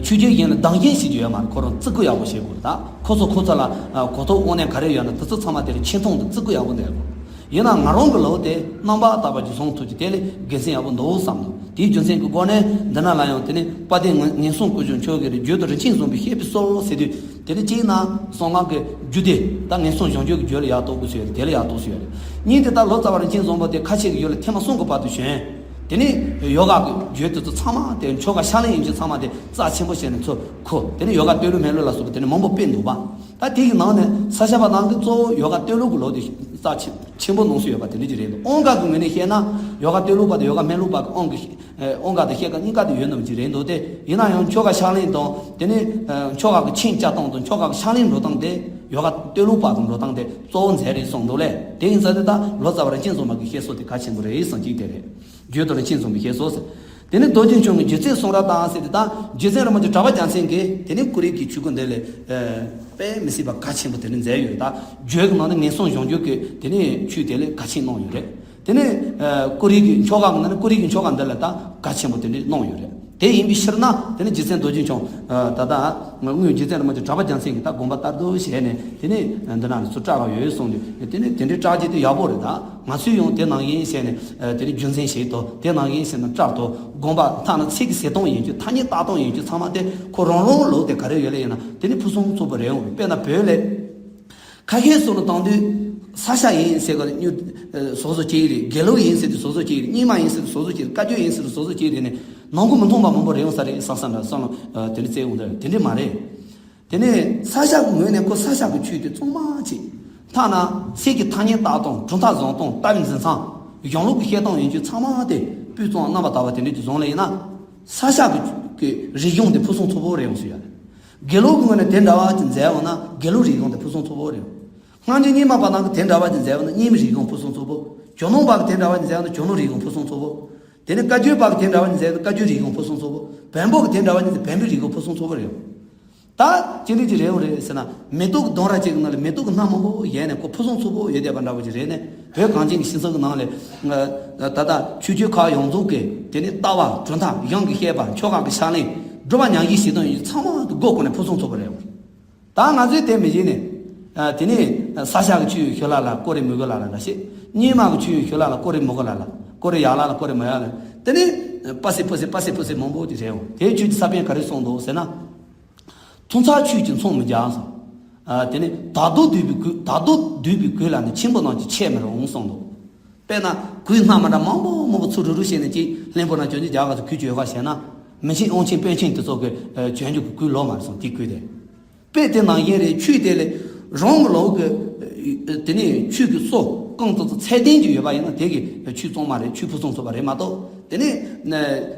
ཆོས་བརྒྱུད་གཞན་ལ་སྡང་ཞེན་བྱེད་རྒྱུ་ཡོད་མ་རེད། ཁོ་རང་བརྩི་བཀུར་ཡག་པོ་བྱེད་དགོས་རེད། ད་ཁོ་ཚོ་ཁོ་ཚོ་ལ་ཨ་གོ་རྟོགས་དབང་རྣོན་ག་རེ་ཡོད་ན་དེ་ཚོ་ཚང་མ་དེ་ལ་ཆེ་མཐོང་དང་བརྩི་བཀུར་ཡག་པོ་གནང་དགོས། ཡིན་ན་ང་རང་གི་ལོ་དེ་རྣམ་པར་དག་པ་ཅིག་བཟུང་ཐུབ་ཀྱི་དེ་ལས་དགེ་མཚན་ཡག་པོ་འདུག་བསམ་འདུག་དེའི་རྒྱུ་མཚན་གྱི་སྒོ་ནས་འདི་ན་ལ་ཡང་དེ་ནས་དཔལ་ལྡན་ངན་སོང་སྐུ་གཞོགས་མཆོག་གིས་རྒྱུད་དུ་རིན་ཆེན་བཟང་པོའི་བཤད་པའི་སྲོལ་ཟེར་དུས། དེ་ནས་གཅིག་ན་གསང་སྔགས་ཀྱི་རྒྱུད་སྡེ། ད་ངན་སོང་གཞོམ་བྱེད་ཀྱི་རྒྱུད་ལ་ཡག་ཏོག་གི་ཚུལ་ཡོད་རེད། དེ་ལ་ཡག་ཏོག་ཚུལ་ཡོད་རེད། གཉིས་དེ་ད་ལོ་ཙཱ་བ་རིན་ཆེན་བཟང་པོ་དེ་ཁ་ཆེ་གི་ཡུལ་ལ་ཐེངས་མ་གསུམ་གྱི་བར་དུ་བྱོན། དེ་ནས་ཡོ་ག་གི་རྒྱུད་དེ་ཚོ་ཚང་མ་དེ་ཆོ་ག་ཕྱག་ལེན་ཡིན་རྒྱུ་ཚང་མ་དེ་རྩ་ཆེན་པོ་བྱས་ནས་ཚུར་ཁུར། དེ་ནས་ཡོ་ག་བསྟོད་གླུ་སྨོན་གླུ་ལ་སོགས་པ་དེ་ནས་མང་པོ་སྤེལ་འདུག་པ། ད་དེ་གི་ནང་ནས་ས་སྐྱ་པ་ནང་གི་གཙོ་བོ་ཡོ་ག་བསྟོད་གླུ་གི་ལོ་དེ་རྩ་ཆེ་ཆེན་པོ་གནང་སྲོལ་ཡོད་པ་དེ་འདྲ་ཅིག་རེད་འདུག་དབང་སྐབས་ཀྱི་ངོས་ནས་བཤད་ན། ཡོ་ག་བསྟོད་གླུ་པ་དང་ཡོ་ག་སྨོན་གླུ་པ་གི་དབང་གི་ཨ་དབང་སྐབས་དང་བཤད་སྐབས་གཉིས་ཀ་དེ་ཡོད་མདོག་ཅིག་རེད་འདུག་དེ་ཡིན་ན་ཡང་ཆོ་ག་ཕྱག་ལེན་དང་། དེ་ནས་ཨ་ཆོ་ག་གི་ཆིངས་བཅའ་སྟངས་དང་ཆོ་ག་གི་ཕྱག་ལེན་འགྲོ་སྟངས་དེ་ཡོ་ག་བསྟོད་གླུ་པ་གི་འགྲོ་སྟངས་དེ་གཙོ་བོ་མཛད་རེད་གསུངས་འདུག་ལས། དེ་ཡིན་ཙང་དེ་ད་ལོ་ཙཱ་བ་རིན་ཆེན་བཟང་པོ་གི་བཤད་སྲོལ་དེ་གལ་ཆེན་པོ་རེད་གསུངས། གཅིག་དེ་རེད། རྒྱུད་དུ་རིན་ཆེན་བཟང་པོའི་བཤད་སྲོལ་ཟེར། དེ་ནས་རྡོ་རྗེ་འཆང་གི་རྗེ་བཙུན་གསུང་རབ་དང་ཟེར་དེ། ད་རྗེ་བཙུན་རིན་པོ་ཆེ་གྲགས་པ་རྒྱལ་མཚན་གྱིས་དེ་ནས་ཀོ་རི་གི་ཆོས་སྐོར་འདི་ལས་ཨ་དཔེ་མི་སྲིད་པ་གལ་ཆེན་པོ་དེ་ནས་མཛད་ཡོད་རེད། ད་རྒྱུད་ཀྱི་ནང་ནས་ངན་སོང་གཞོམ་རྒྱུད་ཀྱི་དེ་ནས་ཆོས་དེ་ལས་གལ་ཆེན་གནང་ཡོད་རེད། དེ་ནས་ཨ་ཀོ་རི་གི་ཆོ་ག་གི་ནང་ནས་ཀོ་རི་གི་ཆོ་ག་འདི་ལ་ད་གལ་ཆེན་པོ་དེ་འདྲ་གནང་ཡོད་རེད། དེ་ཡིན་པའི་ཕྱིར་ན་དེ་ནི་རྗེ་བཙུན་རྡོ་རྗེ་འཆང་ཨ་ད་ལྟ་སྔོན་རྗེ་བཙུན་རིན་པོ་ཆེ་གྲགས་པ་རྒྱལ་མཚན་གྱིས་ད་དགོངས་པ་བསྟར་དུ་བྱས་ནས། དེ་ནས་འདི་ན་ཚུར་བཀྲལ་བ་ཡོད་གསུངས་དུས། དེ་ནས་དེ་འདྲའི་བཀྲལ་རྒྱུ་དེ་ཡག་པོ་རེད། ད་ང་ཚོས་ཡང་དེ་ནང་བཞིན་བྱས་ནས་ཨ་དེ་ནི་རྒྱུན་འཛིན་བྱེད་དོ། དེ་ནང་བཞིན་བྱས་ནས་བཀྲལ་དོ། དགོངས་པ་ཐ་ན་ཚིག་གི་ཟེར་སྟངས་ཡིན་རྒྱུ། ཐ་སྙད་བཏགས་སྟངས་ཡིན་རྒྱུ་ཚང་མ་དེ་ཁོ་རང་རང་ལུགས་དེ་ག་རེ་ཡོད་ལེ་ཡིན་ན་དེ་ནི་ཕུན་སུམ་ཚོགས་པོ་རེད་འོང་། དཔེར་ན་བོད་ལས། ཁ་ཤས་སུ་ལ་བཏང་དུས། ས་སྐྱ་ཡིན་ཟེར་ག་ལ་སྨྱོ། ཨ་བཟོ་བཟོ་བྱེད་ཀྱི་རེད། དགེ་ལུགས་ཡིན་ཟེར་དུས་བཟོ་བཟོ་བྱེད་ཀྱི་རེད། རྙིང་མ་ཡིན་ཟེར་དུས་བཟོ་བཟོ་བྱེད་ཀྱི་རེད། བཀའ་བརྒྱུད་ཡིན་ཟེར་དུས་བཟོ་བཟོ་བྱེད་ཀྱི་རེད། ནང་ཁུལ་མི་མཐུན་པ་མང་པོ་རེད་འོང་ས་རེད་བསམ་བསམ་འདྲ་བསམ་བློ་ཨ་དེ་འདྲ་སླེབས་འོང་། དེ་དེ་འདྲ་མ་རེད། དེ་ནས་ས་སྐྱ་གི་ངོས་ནས་ཁོ་ས་སྐྱ་གི་ཆོས་དེ་གཙང་མ་ཅིག་ཐ་ན་ཚིག་གི་ཐ་སྙད་བཏགས་སྟངས། གྲུབ་མཐའ་བཟང་སྟངས། ལྟ་བའི་འཛིན་སྟངས། གཞུང་ལུགས་ཀྱི་བཤད་སྟངས་ཡིན་རྒྱུ་ཚང་མ་དེ་སྤུས་གཙང་རྣམ་པར་དག་པ་དེ་འདྲ་ཅིག་བཟུང་ལེ་ཡིན་ན། ས་སྐྱ་གི་གི་རིག་གཞུང་དེ་ཕུན་སུམ་ཚོགས་པོ་རེད་འོང་ཟེར་ཡ་རེད། དགེ་ལུགས་ཀྱི་ངོས་ནས་དེ་འདྲ་བ་ཅིག་མཛད་འོང་ན་དགེ་ལུགས་རིག་གཞུང་དེ་ཕུན་སུམ་ཚོགས་པོ་རེད། སྔ་འགྱུར་རྙིང་མ་པ་ནང་གི་དེ་འདྲ་བ་ཅིག་མཛད་འོང་ན་རྙིང་མའི་རིག་གཞུང་ཕུན་སུམ་ཚོགས་པོ། ཇོ་ནང་པ་གི་དེ་འདྲ་བ་ཅིག་མཛད་འོང་ན་ཇོ་ནང་རིག་གཞུང་ཕུན་སུམ་ཚོགས་པོ། དེ་ནས་བཀའ་བརྒྱུད་པ་གི་དེ་འདྲ་བ་ཅིག་མཛད་འོང་ན་བཀའ་བརྒྱུད་རིག་གཞུང་ཕུན་སུམ་ཚོགས་པོ། བོན་པོ་གི་དེ་འདྲ་བ་ཅིག་མཛད་བོན་པོའི་རིག་གཞུང་ཕུན་སུམ་ཚོགས་པོ་རེད། ད་ཅི་འདྲ་ཅིག་རེད་འོང་རེད་ཟེར་ན། མེ་ཏོག་གི་ལྡུམ་ར་ཅིག་གི་ནང་ལ་མེ་ཏོག་གི་སྣ་མང་པོ་ཡལ་ནས་ཁོ་ཕུན་སུམ་ཚོགས་པོ་ཡོད་བསྡད་པ་འདྲ་བོ་ཅིག་རེད་ནས། བོད་གངས་ཅན་གྱི་སྤྱི་ཚོགས་ཀྱི་ནང་ལ་ད་ལྟ་ཆོས་བརྒྱུད་ཁག་ཡོངས་རྫོགས་ཀྱི་དེ་ནས་ལྟ་བ། གྲུབ་མཐའ། གཞུང་གི་བཤད་པ། ཆོ་ག་གི་ཕྱག་ལེན། སྒྲུབ་པ་ཉམས་བཞེས་བྱེད་སྟངས་ཡིན་རྒྱུ་ཚང་མ་གི་སྒོ་ཀུན་ནས་ཕུན་སུམ་ཚོགས་པོ་རེད། ད་ང་ཚོས་དེ་མི་ཤེས་ནས། ཨ་དེ་ནས་ས་སྐྱ་གི་ཆོས་ཞུ་ལ་ལ་ཀོ་རེ་མི་དགོས་ལ་ལ་འདྲ་ཞིག་རྙིང་མ་གི་ཆོས་ཞུ་ལ་ལ་ཀོ་རེ་མི་དགོས་ལ་ལ། ཀོ་རེ་ཡག་ལ་ལ་ཀོ་རེ་མི་ཡག་ལ། དེ་ནས་པ་སེ་པུ་སེ་པ་སེ་པུ་སེ་མང་པོ་ཅིག་རེད་འོང་། དེའི་ཆོས་ཀྱི་ས་པཎ་ག་རེ་གསུངས་འདུག་ཟེར་ན། ཐུག་ཚར་ཆོས་ཀྱི་མཚམས་མི་རྒྱག་ཟེར། ཨ་དེ་ནས་ད་ལྟོ་སྡོད་པའི་གོས། ད་ལྟོ་སྡོད་པའི་གོས་ལ་ནི་ཆེན་པོ་རྣམས་ཀྱིས་ཆད་མི་རུང་གསུངས་འདུག་དཔེར་ན་གོས་སྣ་མ་འདྲ་མང་པོ་མང་པོ་ཚུར་རུ་རུ་བྱས་ནས་ཅིག་ལྷུན་པོ་ན་གྱོན་ཅིག་རྒྱག་ག་ཚོ་གོས་ཀྱི་ཡོད་པ་བྱས་ན། མི་ཆེན་དབང་ཆེན་དཔོན་ཆེན་དེ་ཚོ་གི་ཨ་གྱོན་རྒྱུ་གི་གོས་ལོག་མ་རེད་གསུངས། དེ་གོས་དེ། དཔེ་དེ་ནང་བཞིན་རེད། ཆོས་དེ་ལས་རང་གི་ལོག་གི་དེ་ནས་ཆོས་ཀྱི་སྲོལ། རྐང་ཙི་ཙི་ཚད་ལྡན་ཅིག་ཡོད་པ་ཡིན་ན་དེ་གི་ཆོས་གཙང་མ་རེད། ཆོས་ཕུན་སུམ་ཚོགས་པ་རེད་མ་གཏོགས། དེ་ནས་ན་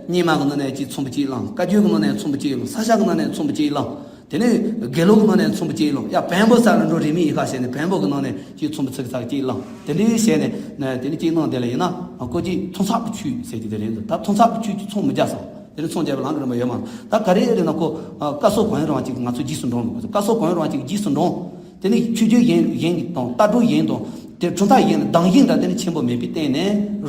སྙེ་མ་གི་ནང་ནས་ཅིག་ཚོམ་བུ་གཅིག་བླངས། བཀའ་བརྒྱུད་ཀྱི་ནང་ནས་ཚོམ་བུ་གཅིག་བླངས། ས་སྐྱ་གི་ནང་ནས་ཚོམ་བུ་གཅིག་བླངས། དེ་ནས་དགེ་ལུགས་ཀྱི་ནང་ནས་ཚོམ་བུ་གཅིག་བླངས། ཡ་བོན་པོ་ས་ལ་འགྲོ་རིས་མེད་ཡིན་ཁ་བྱས་ནས་བོན་པོ་གི་ནང་ནས་ཅིག་ཚོམ་བུ་ཚིག་ཚག་གཅིག་བླངས། དེ་འདྲའི་བྱས་ནས་ན་དེ་ནས་གཅིག་གནང་དེ་ལ་ཡིན་ན་ཨ་ཀོ་གཅིག་མཐོ་ཚད་ཀྱི་ཆོས་ཟེར་གྱི་དེ་རེད་འདུག་ད་མཐོ་ཚད་ཀྱི་ཆོས་ཀྱི་ཚོང་མི་རྒྱག་སོང་། དེ་ནས་ཚོང་རྒྱག་པའི་ལམ་གྱི་རིམ་པ་ཡོད་མ་རེད། ད་ག་རེ་རེད་ན་ཁོ་ཨ་བཀའ་ཟུར་གོང་ཡང་རང་གཅིག་ང་ཚོ་རྗེས་སུ་འབྲང་འདུག་བཀའ་ཟུར་གོང་ཡང་རང་གཅིག་རྗེས་སུ་འབྲང་། དེ་ནས་ཆོས་བརྒྱུད་གཞན་གཞན་གྱི་དང་ལྟ་གྲུབ་གཞན་དང་དེ་གྲུབ་མཐའ་གཞན་ལ་སྡང་ཞེན་འདྲ་དེ་ནི་ཆེན་པོ་མེད་པའི་སྟེང་ནས་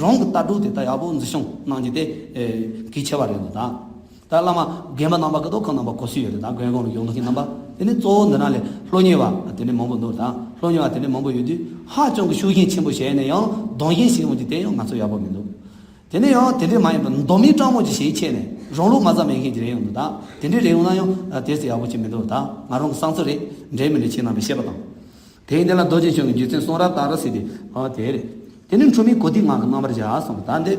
རང་གི་ལྟ་གྲུབ་དེ་ད་ཡག་པོ་འཛིན་སྐྱོང་གནང་རྒྱུ་དེ་ཨེ་གལ་ཆེ་བ་རེད་འདུག་ད་ད་བླ་མ་རྒན་པ་རྣམ་པ་གི་ཐོག་ཁག་རྣམ་པ་གོ་སྲོལ་ཡོད་རེད། ད་རྒན་རྒོན་ལ་ཡོང་མཁན་རྣམ་པ་དེ་ནི་གཙོ་བོ་འདི་རང་ལས་སློབ་གཉེར་བ་དེ་ནི་མང་པོ་འདུག་ད་སློབ་གཉེར་བ་དེ་ནི་མང་པོ་ཡོད་དུས་ཧ་ཅང་གི་ཤུགས་རྐྱེན་ཆེན་པོ་བྱས་ནས་ཡང་སྡང་ཞེན་བྱེད་ཡོང་རྒྱུ་དེ་ཡང་ང་ཚོ་ཡག་པོ་མི་འདུག་དེ་ནས་ཡང་དེ་འདྲས་མ་ཡིན་པར་མདོ་མེད་སྤྲང་མོ་ཅིག་བྱེད་ཆེད་ནས་རང་ལུགས་མ་ཟ་མེད་མཁན་ཅིག་རེད་ཡོང་འདུག་ད་དེ་འདྲས་རེད་ཡོང་ན་ཡང་དེ་ཚོ་ཡག་པོ་ཅིག་མི་འདུག་ད་ང་རང་གི་བསམ་ཚུལ་རེད། འདྲེས་མི་འདྲེས་ཁྱེད་རྣམ་པས་ཤེས་པ་དང་། དེ་ཡིན་དེ་ལ་རྡོ་རྗེ་འཆང་གི་རྗེ་བཙུན་གསུང་རབ་ལྟར་ཟེར་ཏེ་ཨ་དེ་རེད། དེ་ནས་འཁྲུལ་མེད་གོ་བདེའི་ངང་གིས་རྣམ་པར་བཞག་གསུངས་པ་ད་འདི།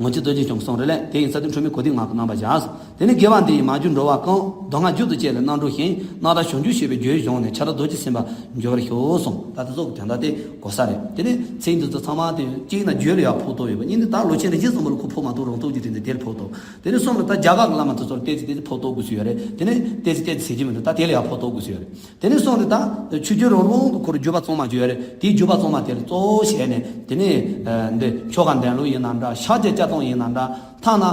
ངོ་མཆོད་རྡོ་རྗེ་འཆང་གི་གསུང་རེད་ལས། དེ་ཡིན་ས་དེ་འཁྲུལ་མེད་གོ་བདེའི་ངང་གིས་རྣམ་པར་བཞག་དེ་ནས་དགེ་བ་འདི་ཡིས་མ་གྱུར་འགྲོ་བ་ཀུན། མདོ་སྔགས་རྒྱུད་དུ་སྐྱེས་ལ་རྣམ་གྲོལ་ཞིང་། རྣམ་དག་བྱང་ཆུབ་ཤེས་པའི་རྒྱུར་བཞེངས་ནས། ཆ་ར་རྡོ་རྗེ་སེམས་དཔའ་འགྱུར་བར་ཤོག་གསུངས། ད་དེ་ཚོ་གི་དོན་དག་དེ་གོ་ས་རེད། དེ་ནས་ཚིག་འདི་ཚོ་ཚང་མ་དེ་གཅིག་ན་རྒྱུད་ལ་ཡང་ཕོག་ཐུག་ཡོད་པ། གཉིས་ནི་ད་ལོ་ཆེན་རིན་ཆེན་བཟང་པོ་ལ་ཁོ་ཕོག་མ་ཐུག་རང་ཐུག་གི་རེད་འདི་དེར་ཕོག་ཐུག་དེ་ནས་གསུམ་ལ་ད་རྒྱ་གར་གྱི་བླ་མ་དེ་ཚོར་བལྟས་ཚེ་དེ་ཚེ་ཕོག་ཐུག་དགོས་སུ་ཡོད་རེད། དེ་ནས་བལྟས་ཚེ་བལྟས་ཚེ་ཟེར་གྱི་མི་འདུག་ད་དེ་ལ་ཡང་ཕོག་ཐུག་དགོས་སུ་ཡོད་རེད། དེ་ནས་གསུམ་ལ་ད་ཆོས་བརྒྱུད་རང་རང་གི་ཁོར་བརྒྱུད་པ་གཙང་མ་བརྒྱུད་ཡོད་རེད། དེའི་བརྒྱུད་པ་གཙང་མ་དེ་ལ་གཙོ་བོ་བྱས་ནས་དེ་ནས་ཨ་འདི་ཆོ་ག་འདོན་ལུགས་ཡིན་ནམ་འདྲ། ཕྱག་རྒྱ་བཅའ་སྟངས་ཡིན་ནམ་འདྲ། ཐ་ན་ཨ་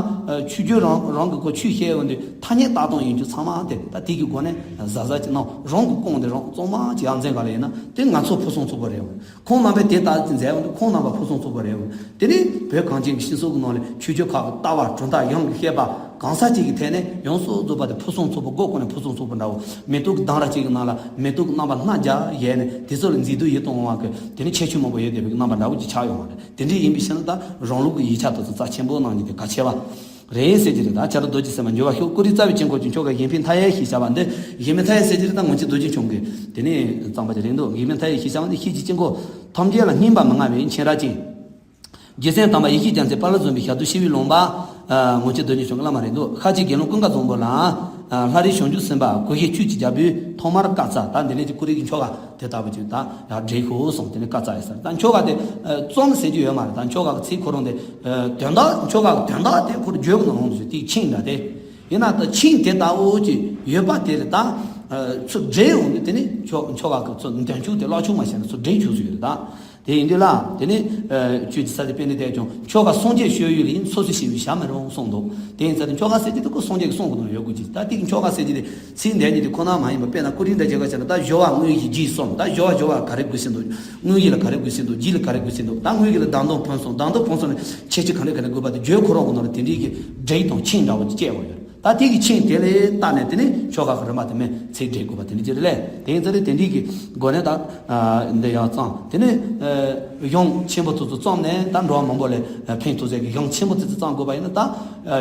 ཆོས་བརྒྱུད་རང་རང་གི་ཁོ་ཆོས་བཤད་ཡོང་དུས་ཐ་སྙད་བཏགས་སྟངས་ཡིན་རྒྱུ་ཚང་མ་དེ་ད་དེ་གི་སྒོ་ནས་གཟབ་གཟབ་ཅིག་གནང་། རང་གི་སྐོང་དེ་རང་གཙང་མ་ཅིག་ཡར་འཛིན་ག་ལ་ཡིན་ན་དེ་ང་ཚོ་ཕུན་སུམ་ཚོགས་པོ་རེད། ཁོང་རྣམ་པས་དེ་ལྟར་ཅིག་མཛད་ཡོང་དུས་ཁོང་རྣམ་པ་ཕུན་སུམ་ཚོགས་པོ་རེད། དེ་ནས་བོད་གངས་ཅན་གྱི་སྤྱི་ཚོགས་ཀྱི་ནང་ལ་ཆོས་བརྒྱུད་ཁག་གི་ལྟ་བ་གྲུབ་མཐའ་ཡོངས་ཀྱི་བཤད་པ་གང་ས་ཅིག་གི་ཐད་ནས་ཡོངས་སུ་རྫོགས་པ་དེ་ཕུན་སུམ་ཚོགས་པོ། སྒོ་ཀུན་ནས་ཕུན་སུམ་ཚོགས་པོ་འདྲ་བོ། མེ་ཏོག་གི་འདམ་ར་གཅིག་གི་ནང་ལ་མེ་ཏོག་གི་རྣམ་པ་སྣ་བརྒྱ་ཡས་ནས་དེ་ཚོ་ལ་མཛེས་སྡུག་ཡིད་དུ་འོང་བ་གི་དེ་ནི་ཁྱད་ཆོས་མང་པོ་ཡོད་བསྡད་པའི་རྣམ་པ་འདྲ་བོ་ཅིག་ཆགས་ཡོང་བ་རེད། དེ་འདྲ་ཡིན་པའི་ཕྱིར་ན་ད་རང་ལུགས་ཀྱི་ཡིག་ཆ་དེ་ཚོ་རྩ་ཆེན་པོ་གནང་རྒྱུ་དེ་གལ་ཆེ་བ་རེད་ཟེར་གྱི་རེད། ད་བྱ་རོག་རྡོ་རྗེ་སེམས་དཔའ་འགྱུར་བ་ཤོག་ཀུ་རེ་རྩ་བའི་དཀྱིལ་འཁོར་གྱི་ཆོ་ག་གཞན་ཕན་མཐའ་ཡས་ཞེས་བྱ་བ་འདི། གཞན་ཕན་མཐའ་ཡས་ཟེར་གྱི་རེད། ད་ངོ་མཆོད་རྡོ་རྗེ་འཆང་གི་དེ་ནས་གཙང་པ་ཅིག་རེད་འདུག་གཞན་ཕན་མཐའ་ཡས་ཞེས་བྱ་བ་འདི་ཤེལ་གྱི་དཀྱིལ་འཁོར་ཐམས་ཅད་ལ་སྙན་པ་མི་མངའ་བའི་མཁྱེན་རབ་ཅན། རྗེ་བཙུན་དམ་པ་ཡེ་ཤེས་རྒྱལ་མཚན་དཔལ་ལ་འཛོམས་པའི་ཞབས་རྡུལ་ཤེལ་བུའི་ལུང་པ། ངོ་མཆོད་རྡོ་རྗེ་འཆང་གི་བླ་མ་རེད་འདུག་ཤར་གྱི་དགེ་སློང་ཀུན་དགའ་བཟང་པོ་ལ། ལྷ་རིས་བྱང་ཆུབ་སེམས་དཔའ་གུ་གེ་བཅུད་ཀྱི་རྒྱལ་པོས་ཐོག་མར་བཀའ་སྩལ། ད་འདི་ནས་ཀྱི་ཀུ་རེ་གི་ཆོ་ག་དེ་ལྟ་བུ་ཅིག་ད་ཡར་འགྲེལ་ཤོག་གསུངས། དེ་ནས་བཀའ་སྩལ་ཡོད་ཟེར། ད་ཆོ་ག་དེ་རྩོམ་ཟེར་རྒྱུ་ཡོད་མ་རེད། ད་ཆོ་ག་གི་ཚིག་ཁོ་རང་དེ་དོན་དག་ཆོ་ག་གི་དོན་དག་དེ་ཁོ་རང་བརྗོད་དགོས་ན་རང་དུ་དེའི་ཆིངས་འདྲ་དེ་ཡིན་ན། ད་ཆིངས་དེ་ལྟ་བུ་ཅིག་ཡོད་པ་དེ་ལ་ད་ཚུར་འགྲེལ་ཡོང་དུས་དེ་ནས་ཆོ་ཆོ་ག་གི་ཚུར་འདོན་ཆུག་དེ་ཀློག་ཆུག་མ་བྱས་ན་ཚུར་འགྲེལ་ཆུག་ཚུལ་ཡོད་རེད་ད། དེ་ཡིན་དུས་ལ་དེ་ནི་ཆོས་ཀྱི་ས་དེ་དཔེ་འདི་དེ་ཀྱང་ཆོ་ག་སངས་རྒྱས་སྤྱོད་ཡུལ་ཡིན། སོ་སོའི་ཞེས་པའི་ཞྭ་མི་རུང་གསུངས་འདུག་དེ་ཡིན་ཙང་དེ་ཆོ་ག་ཟེར་གྱི་དེ་ཀོ་སངས་རྒྱས་ཀྱི་གསུང་གི་ནང་ཡོད་དགོས་ཀྱི། ད་དེ་གི་ཆོ་ག་ཟེར་གྱི་དེ་ཚིག་འདས་ཀྱི་དེ་ཁོ་ན་མ་ཡིན་པ། དཔེར་ན་ཀུ་རེ་འདྲ་བྱེད་པ་བྱས་ན་ད་སྦྱོར་བ་དངོས་གཞི་རྗེས་གསུམ། ད་སྦྱོར་བ་སྦྱོར་བ་ག་རེ་དགོས་ཟེར་འདུག་དངོས་གཞི་ལ་ག་རེ་དགོས་ཟེར་འདུག་རྗེས་ལ་ག་རེ་དགོས་ཟེར་འདུག་ད་དངོས་གཞི་ལ་བདག་མདོག་ཕུན་སུམ། བདག་མདོག་ཕུན་སུམ་ལ་ཁྱད་ཆོས་ག་འདྲ་ག་འདྲ་དགོས་པ་དེ་བརྗོད་ཁོ་རང་གི་ནང་ལ་དེ་འདྲའི་གི་འགྲེལ་དང་ཆིངས་འདྲ་བོ་ཅིག་བཅས་པ་ཡོད། ད་དེ་གི་ཆིངས་དེ་ལས་བལྟས་ནས་དེ་ནས་ཆོ་ག་གི་རིམ་པ་དེ་མིན་ཚིག་འགྲེལ་དགོས་པ་དེ་འདྲ་ཅིག་རེད་ལས། དེ་ཡིན་ཙང་དེ་འདྲའི་གི་སྒོ་ནས་ད་འདི་ཡང་བརྩམས། དེ་ནས་གཞུང་ཆེན་པོ་དེ་ཚོ་བརྩམས་ནས་ད་འགྲོ་བ་མང་པོ་ལ་ཕན་ཐོགས་ཟེར་གི་གཞུང་ཆེན་པོ་དེ་ཚོ་བརྩམས་དགོས་པ་ཡིན་ན། ད་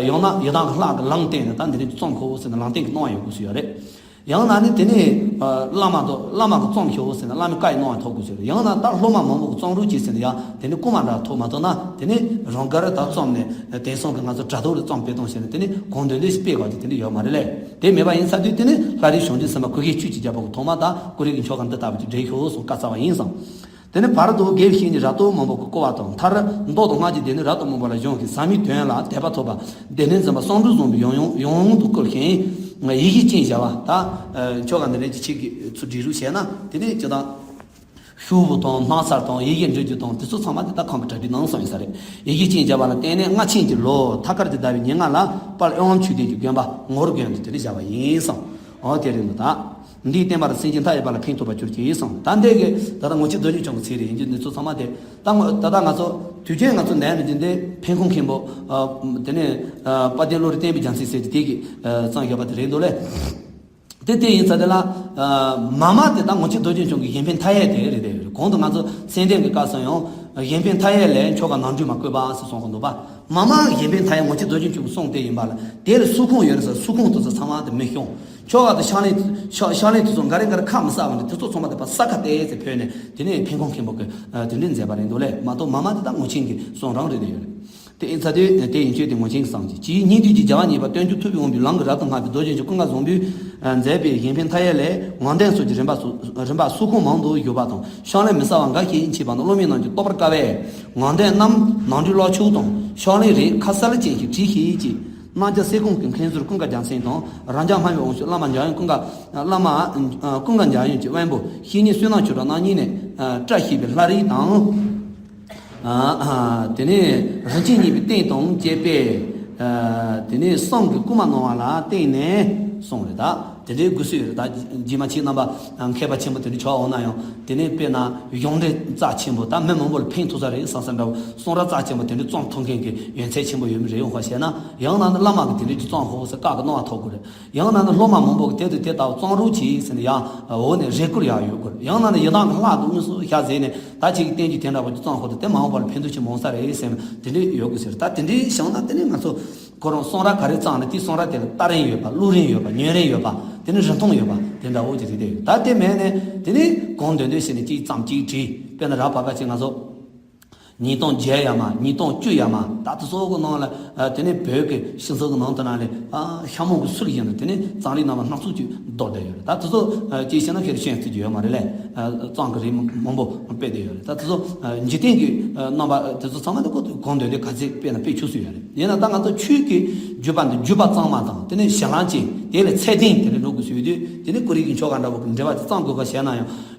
ཡང་ན་ཡི་དམ་གི་ལྷ་གི་ལམ་སྟོན་ནས་ད་འདི་འདྲ་བརྩམས་དགོས་ཟེར་ན་ལམ་སྟོན་གི་གནང་ཡོང་དགོས་སུ་ཡོད་རེད། ཡང་ན་ནི་དེ་ནས་བླ་མ་དང་བླ་མ་གི་བརྩམས་ཤོག་ཟེར་ན་བླ་མའི་བཀའ་ཡི་གནང་ཡང་ཐོབ་དགོས་ཟེར། ཡང་ན་ད་སློབ་མ་མང་པོ་གི་བརྩམས་རོགས་གྱིས་ཟེར་ན་ཡང་དེ་ནི་རྐུན་མ་འདྲ་ཐོབ་མ་ཐོབ་ན། དེ་ནི་རང་དགར་ད་བརྩམས་ནས་དེང་སང་གི་ང་ཚོ་དྲ་ཐོག་ལ་བརྩམས་སྤེལ་གཏོང་བྱས་ནས་དེ་ནི་གང་འདོད་འདོད་ཞིག་སྤེལ་དགོས་ཀྱི་དེ་འདྲ་ཡོད་མ་རེད་ལས། དེ་མེད་པ་ཡིན་ཚར་དུས་དེ་ནི་ལྷ་རིས་བྱང་ཆུབ་སེམས་དཔའ་གུ་གེ་བཅུད་ཀྱི་རྒྱལ་པོ་གི་ཐོག་མ་ད་ཀུ་རེ་གི་ཆོ་ག་འདི་ལྟ་བུ་ཅིག་འགྲེལ་ཤོག་གསུངས་བཀའ་སྩལ་བ་ཡིན་ཙང་། དེ་ནས་བར་དུ་དགེ་བའི་བཤེས་གཉེན་རབ་ཏུ་སྨིན་པ་གི་བསྐོར་བ་དང་། མཐར་མདོ་དང་སྔགས་ཀྱི་སྡེ་སྣོད་རབ་ཏུ་སྨིན་པ་ལ་གཞུང་གི་ཟབ་མོའི་དོན་ལ་དད་པ་ཐོབ་པ་སྡེ་སྣོད་འཛིན་པ་བསམ་གྲུབ་བཟང་པོས་ཡང་ཡང་ཡང་དུ་བསྐུལ་ཞིང་། ཡེ་ཤེས་ཅན་ཞེས་པ་ད་ཆོ་ག་འདི་ནས་ཀྱི་ཆིག་གི་ཚུར་སྒྲིག་རུས་བྱས་ན་དེ་ནས་ཅི་དང་ཤོག་བུ་དང་སྣག་ཚར་དང་ཡི་གེ་འབྲི་རྒྱུ་དང་དེ་ཚོ་ཚང་མ་དེ་ད་ཁམས་པའི་གྲ་སྒྲིག་གནང་སོང་ཡིན་ས་རེད། ཡེ་ཤེས་ཅན་ཞེས་པ་ལ་བརྟེན་ནས་སྔ་ཕྱི་གི་ལོ་ཐ་སྐར་དེ་ཟླ་བའི་ཉེར་ལྔ་ལ་དཔལ་དབྱངས་མཆོད་རྟེན་གྱི་དགོན་པ་ངོར་དགོན་དུ་དེ་ནས་བཞག་པ་ཡིན་སོང་། འོ་དེ་རེད་འདུག་ད། འདིས་བསྟན་པ་དང་སེམས་ཅན་མཐའ་ཡས་པ་ལ་ཕན་ཐོགས་པར་གྱུར་ཅིག་གསུངས། ད་འདི་གི་ད་ལྟ་ངོ་མཆོད་རྡོ་རྗེ་འཆང་གི་ཚིག་རེད། ཡིན་རྒྱུ་འདི་ཚོ་ཚང་མ་དེ་ད་ངོ་ད་ལྟ་ང་ཚོ་དུས་རྒྱུན་ང་ཚོ་ནད་ནི་འདི་འདི་འཕན་ཁུང་མཁན་པོ་དེ་ནས་དཔལ་ལྡན་བློ་རིག་བསྟན་པའི་རྒྱལ་མཚན་ཟེར་གྱི་དེ་གི་གཙང་ཞབས་པ་དེ་རེད་འདུག་ལས། དེ་དེ་ཡིན་ཙང་དེ་ལ་མ་མ་དེ་ད་ངོ་མཆོད་རྡོ་རྗེ་འཆང་གི་གཞན་ཕན་མཐའ་ཡས་དེ་རེད། དེ་རེད། གོང་དུ་ང་ཚོ་སེམས་ལྡན་གྱི་བཀའ་སང་ཡང་གཞན་ཕན་མཐའ་ཡས་ལས་ཆོ་ག་ནང་འདུས་མ་བཀོད་པ་ཟེར་གསུང་གི་འདུག་པ། མ་མ་གཞན་ཕན་མཐའ་ཡས་ངོ་མཆོད་རྡོ་རྗེ་འཆང་གི་གསུང་དེ་ཡིན་པ་ལ་དེ་ལ་སུ་ཁུངས་ཡོད་རེད་ཟེར། སུ་ཁུངས་དེ་ཚོ་ཚང་མ་དེ་མི་ཤོང་། ཆོ་ག་དང་ཕྱག་ལེན་ཕྱག་ཕྱག་ལེན་དེ་ཚོ་འགའ་རེ་འགའ་རེ་ཁ་མི་གསལ་བ་འདི་དེ་ཚོ་ཚང་མ་དེ་ཕར་ས་ཁ་བལྟས་ཚེ་བོད་ནས་དེ་ནས་འཕན་ཁུང་མཁན་པོ་གི་དེ་འདྲས་མཛད་པ་རེད་འདུག་ལས་མ་གཏོགས་མ་མ་དེ་ད་ངོ་ཆེན་གྱི་གསུང་རང་རེད་དེ་ཡོད་རེད། དེ་ཡིན་ཚ་དེ་དེ་ཡིན་ཆོས་དེ་ངོ་ཆེན་གྱི་སངས་རྒྱས་ཀྱི་སྙིང་བསྡུས་ཀྱི་རྒྱལ་བ་གཉིས་པ་སྟོན་མཆོག་ཐུབ་པའི་དབང་པོའི་ལམ་གྱི་རབ་ཏུ་བསྔགས་པའི་རྡོ་རྗེ་འཆང་ཀུན་དགའ་བཟང་པོས་མཛད་པའི་གཞན་ཕན་མཐའ་ཡས་ལས་ངག་འདོན་སོགས་ཀྱི་རིམ་པ་སོ་རིམ་པ་སོགས་ཁུངས་མང་དུ་ཡོད་པ་དང་ཕྱག་ལེན་མི་གསལ་བ་འགའ་ཞིག་མཆིས་པ་རྣམས་སློབ་མའི་རྣམས་ཀྱིས་རྟོགས་པར་དཀའ་བས། ངག་འདོན་རྣམས་ནང་འགྲོའི་བླ་མཆོག་དང་ཕྱག་ལེན་རིགས་ཁ་གསལ་ཅན་ཞིག་བྲིས་ཤིག་ཅེས་གནང་རྒྱ་གསེར་ཀོང་གི་མཁན་ཟུར་ཀུན་དགའ་རྒྱལ་མཚན་དང་རབ་འབྱམས་སྨྲ་བའི་དབང་ཕྱུག་བླ་མ་འཇམ་དབྱངས་ཀུན་དགའ་བླ་མ་ཀུན་དགའ་འཇམ་དབྱངས་ཀྱི་དབོན་པོ་བཤེས་གཉེན་བསོད་ནམས་ཆོས་གྲགས་རྣམ་གཉིས་ནས་བཀྲ་ཤིས་པའི་ལྷ་རིས་དང་། ཨ་ཨ་དེ་ནས་རིན་ཆེན་གཉིས་པའི་རྟེན་དང་བཅས་པས། ཨ་དེ་ནས་བསང་གི་སྐུལ་མ་གནང་བ་ལ་བརྟེན་ནས་གསུངས་རེད་ད། དེ་འདྲའི་དགོས་སྲོལ་ཡོད་རེད་ད། རྗེས་མ་ཁྱེད་རྣམ་པ་མཁས་པ་ཆེན་པོ་དེ་འདྲ་ཆགས་འོང་ན་ཡང་དེ་ནས་དཔེར་ན་གཞུང་འབྲེལ་རྩ་ཆེན་པོ་ད་མི་མང་པོ་ལ་ཕན་ཐོགས་ས་རེད་བསམ་བསམ་འདྲ་བོ་གསུང་རབ་རྩ་ཆེན་པོ་དེ་འདྲ་བརྩམས་ཐུབ་མཁན་གྱི་ཡོན་ཚད་ཆེན་པོ་ཡོད་མི་རེད། ཡོང་བ་བྱས་ན་ཡང་ན་ནི་བླ་མ་གི་དེ་འདྲ་ཅིག་བརྩམས་ཧོ་ཟེར་བཀའ་གི་གནང་བ་ཐོབ་དགོས་རེད། ཡང་ན་ནི་སློབ་མ་མང་པོ་གིས་དེ་དང་དེ་ལྟ་བུ་བརྩམས་རོགས་གྱིས་ཟེར་ནས་ཡང་འོག་ནས་རེ་སྐུལ་ཡང་ཡོད་དགོས་རེད། ཡང་ན་ནི་ཡི་དམ་གྱི་ལྷ་དང་དངོས་སུ་ཞལ་གཟིགས་ནས་ད་ཅིག་གི་བསྟན་རྒྱུ་དེ་འདྲ་བོ་ཅིག་བརྩམས་ཧོ་དེ་དེ་མ་འོངས་པ་ལ་ཕན་ཐོགས་ཆེན་མོ་ཡོང་ས་རེད་ཟེར་ནས་དེ་འདྲ་ཡོད་དགོས་ཟེར། ད་དེ་འདྲའི་བྱུང་ན་དེ་ནས་ང་ཚོ་ཁོ་རང་གསུང་རབ་ག་རེ་བརྩམས་ནས་དེའི་གསུང་རབ་དེ་ལ་ལྟ་རིན་ཡོད་པ། བླུག་རིན་ཡོད་པ། ཉོན་རིན་ཡོད་པ། དེ་ནི་རིན་ཐང་ཡོད་པ་དེ་འདྲ་བོ་ཅིག་རེད་དེ། ད་དེ་མེད་ནས་དེ་ནི་གང་འདོད་འདོད་བྱས་ནས་གཅིག་བརྩམས་གཅིག་བྲིས། དཔེར་ན་རབ་བར་སྐབས་ཅིག་ང་ཚོ་ཉིས་སྟོང་བརྒྱད་ཡར་མར་ཉིས་སྟོང་བཅུ་ཡར་མར་ད་དེ་ཚོ་གི་ནང་ལ་ཨ་དེ་ནི་བོད་ཀྱི་སྤྱི་ཚོགས་ཀྱི་ནང་དུ་ན་ལས་ཨ་ཤ་མོང་གི་སུལ་བཞིན་དུ་དེ་ནི་རྩོམ་རིག་རྣམ་པ་སྣ་ཚོགས་ཀྱིས་བཟློག་བསྡད་ཡོད་རེད། ད་དེ་ཚོ་ཨ་ཅིག་བཤད་ན་ཁྱེད་ཤེས་ཐུབ་ཀྱི་ཡོད་མ་རེད་ལས། ཨ་རྩོམ་གྱི་རིགས་མང་པོ་སྤེལ་བསྡད་ཡོད་རེད། ད་དེ་ཚོ་ཨ་འཇིག་རྟེན་གྱི་ཨ་རྣམ་པ་དེ་ཚོ་ཚང་མ་དེ་ཁོ་གང་འདོད་ལས་ག་ཚད་སྤེལ་ན་སྤེལ་ཆོག་སྲོལ་ཡོད་རེད། ཡིན་ན་ད་ང་ཚོ་ཆོས་ཀྱི་བརྒྱུད་པ་འདི་བརྒྱུད་པ་གཙང་མ་དང་དེ་ནས་ཞལ་ལག་ཅན་དེ་ལས་ཚད་ལྡན་དེ་འདྲ་འགྲོ་དགོས་ཟེར་དུས་དེ་ནི་ཀོ་རི་གི་ཆོ་ག་འདྲ་བོ་གི་འགྲེལ་པ་དེ་བརྩམས་དགོས་ག་བྱས་ན་ཡང་།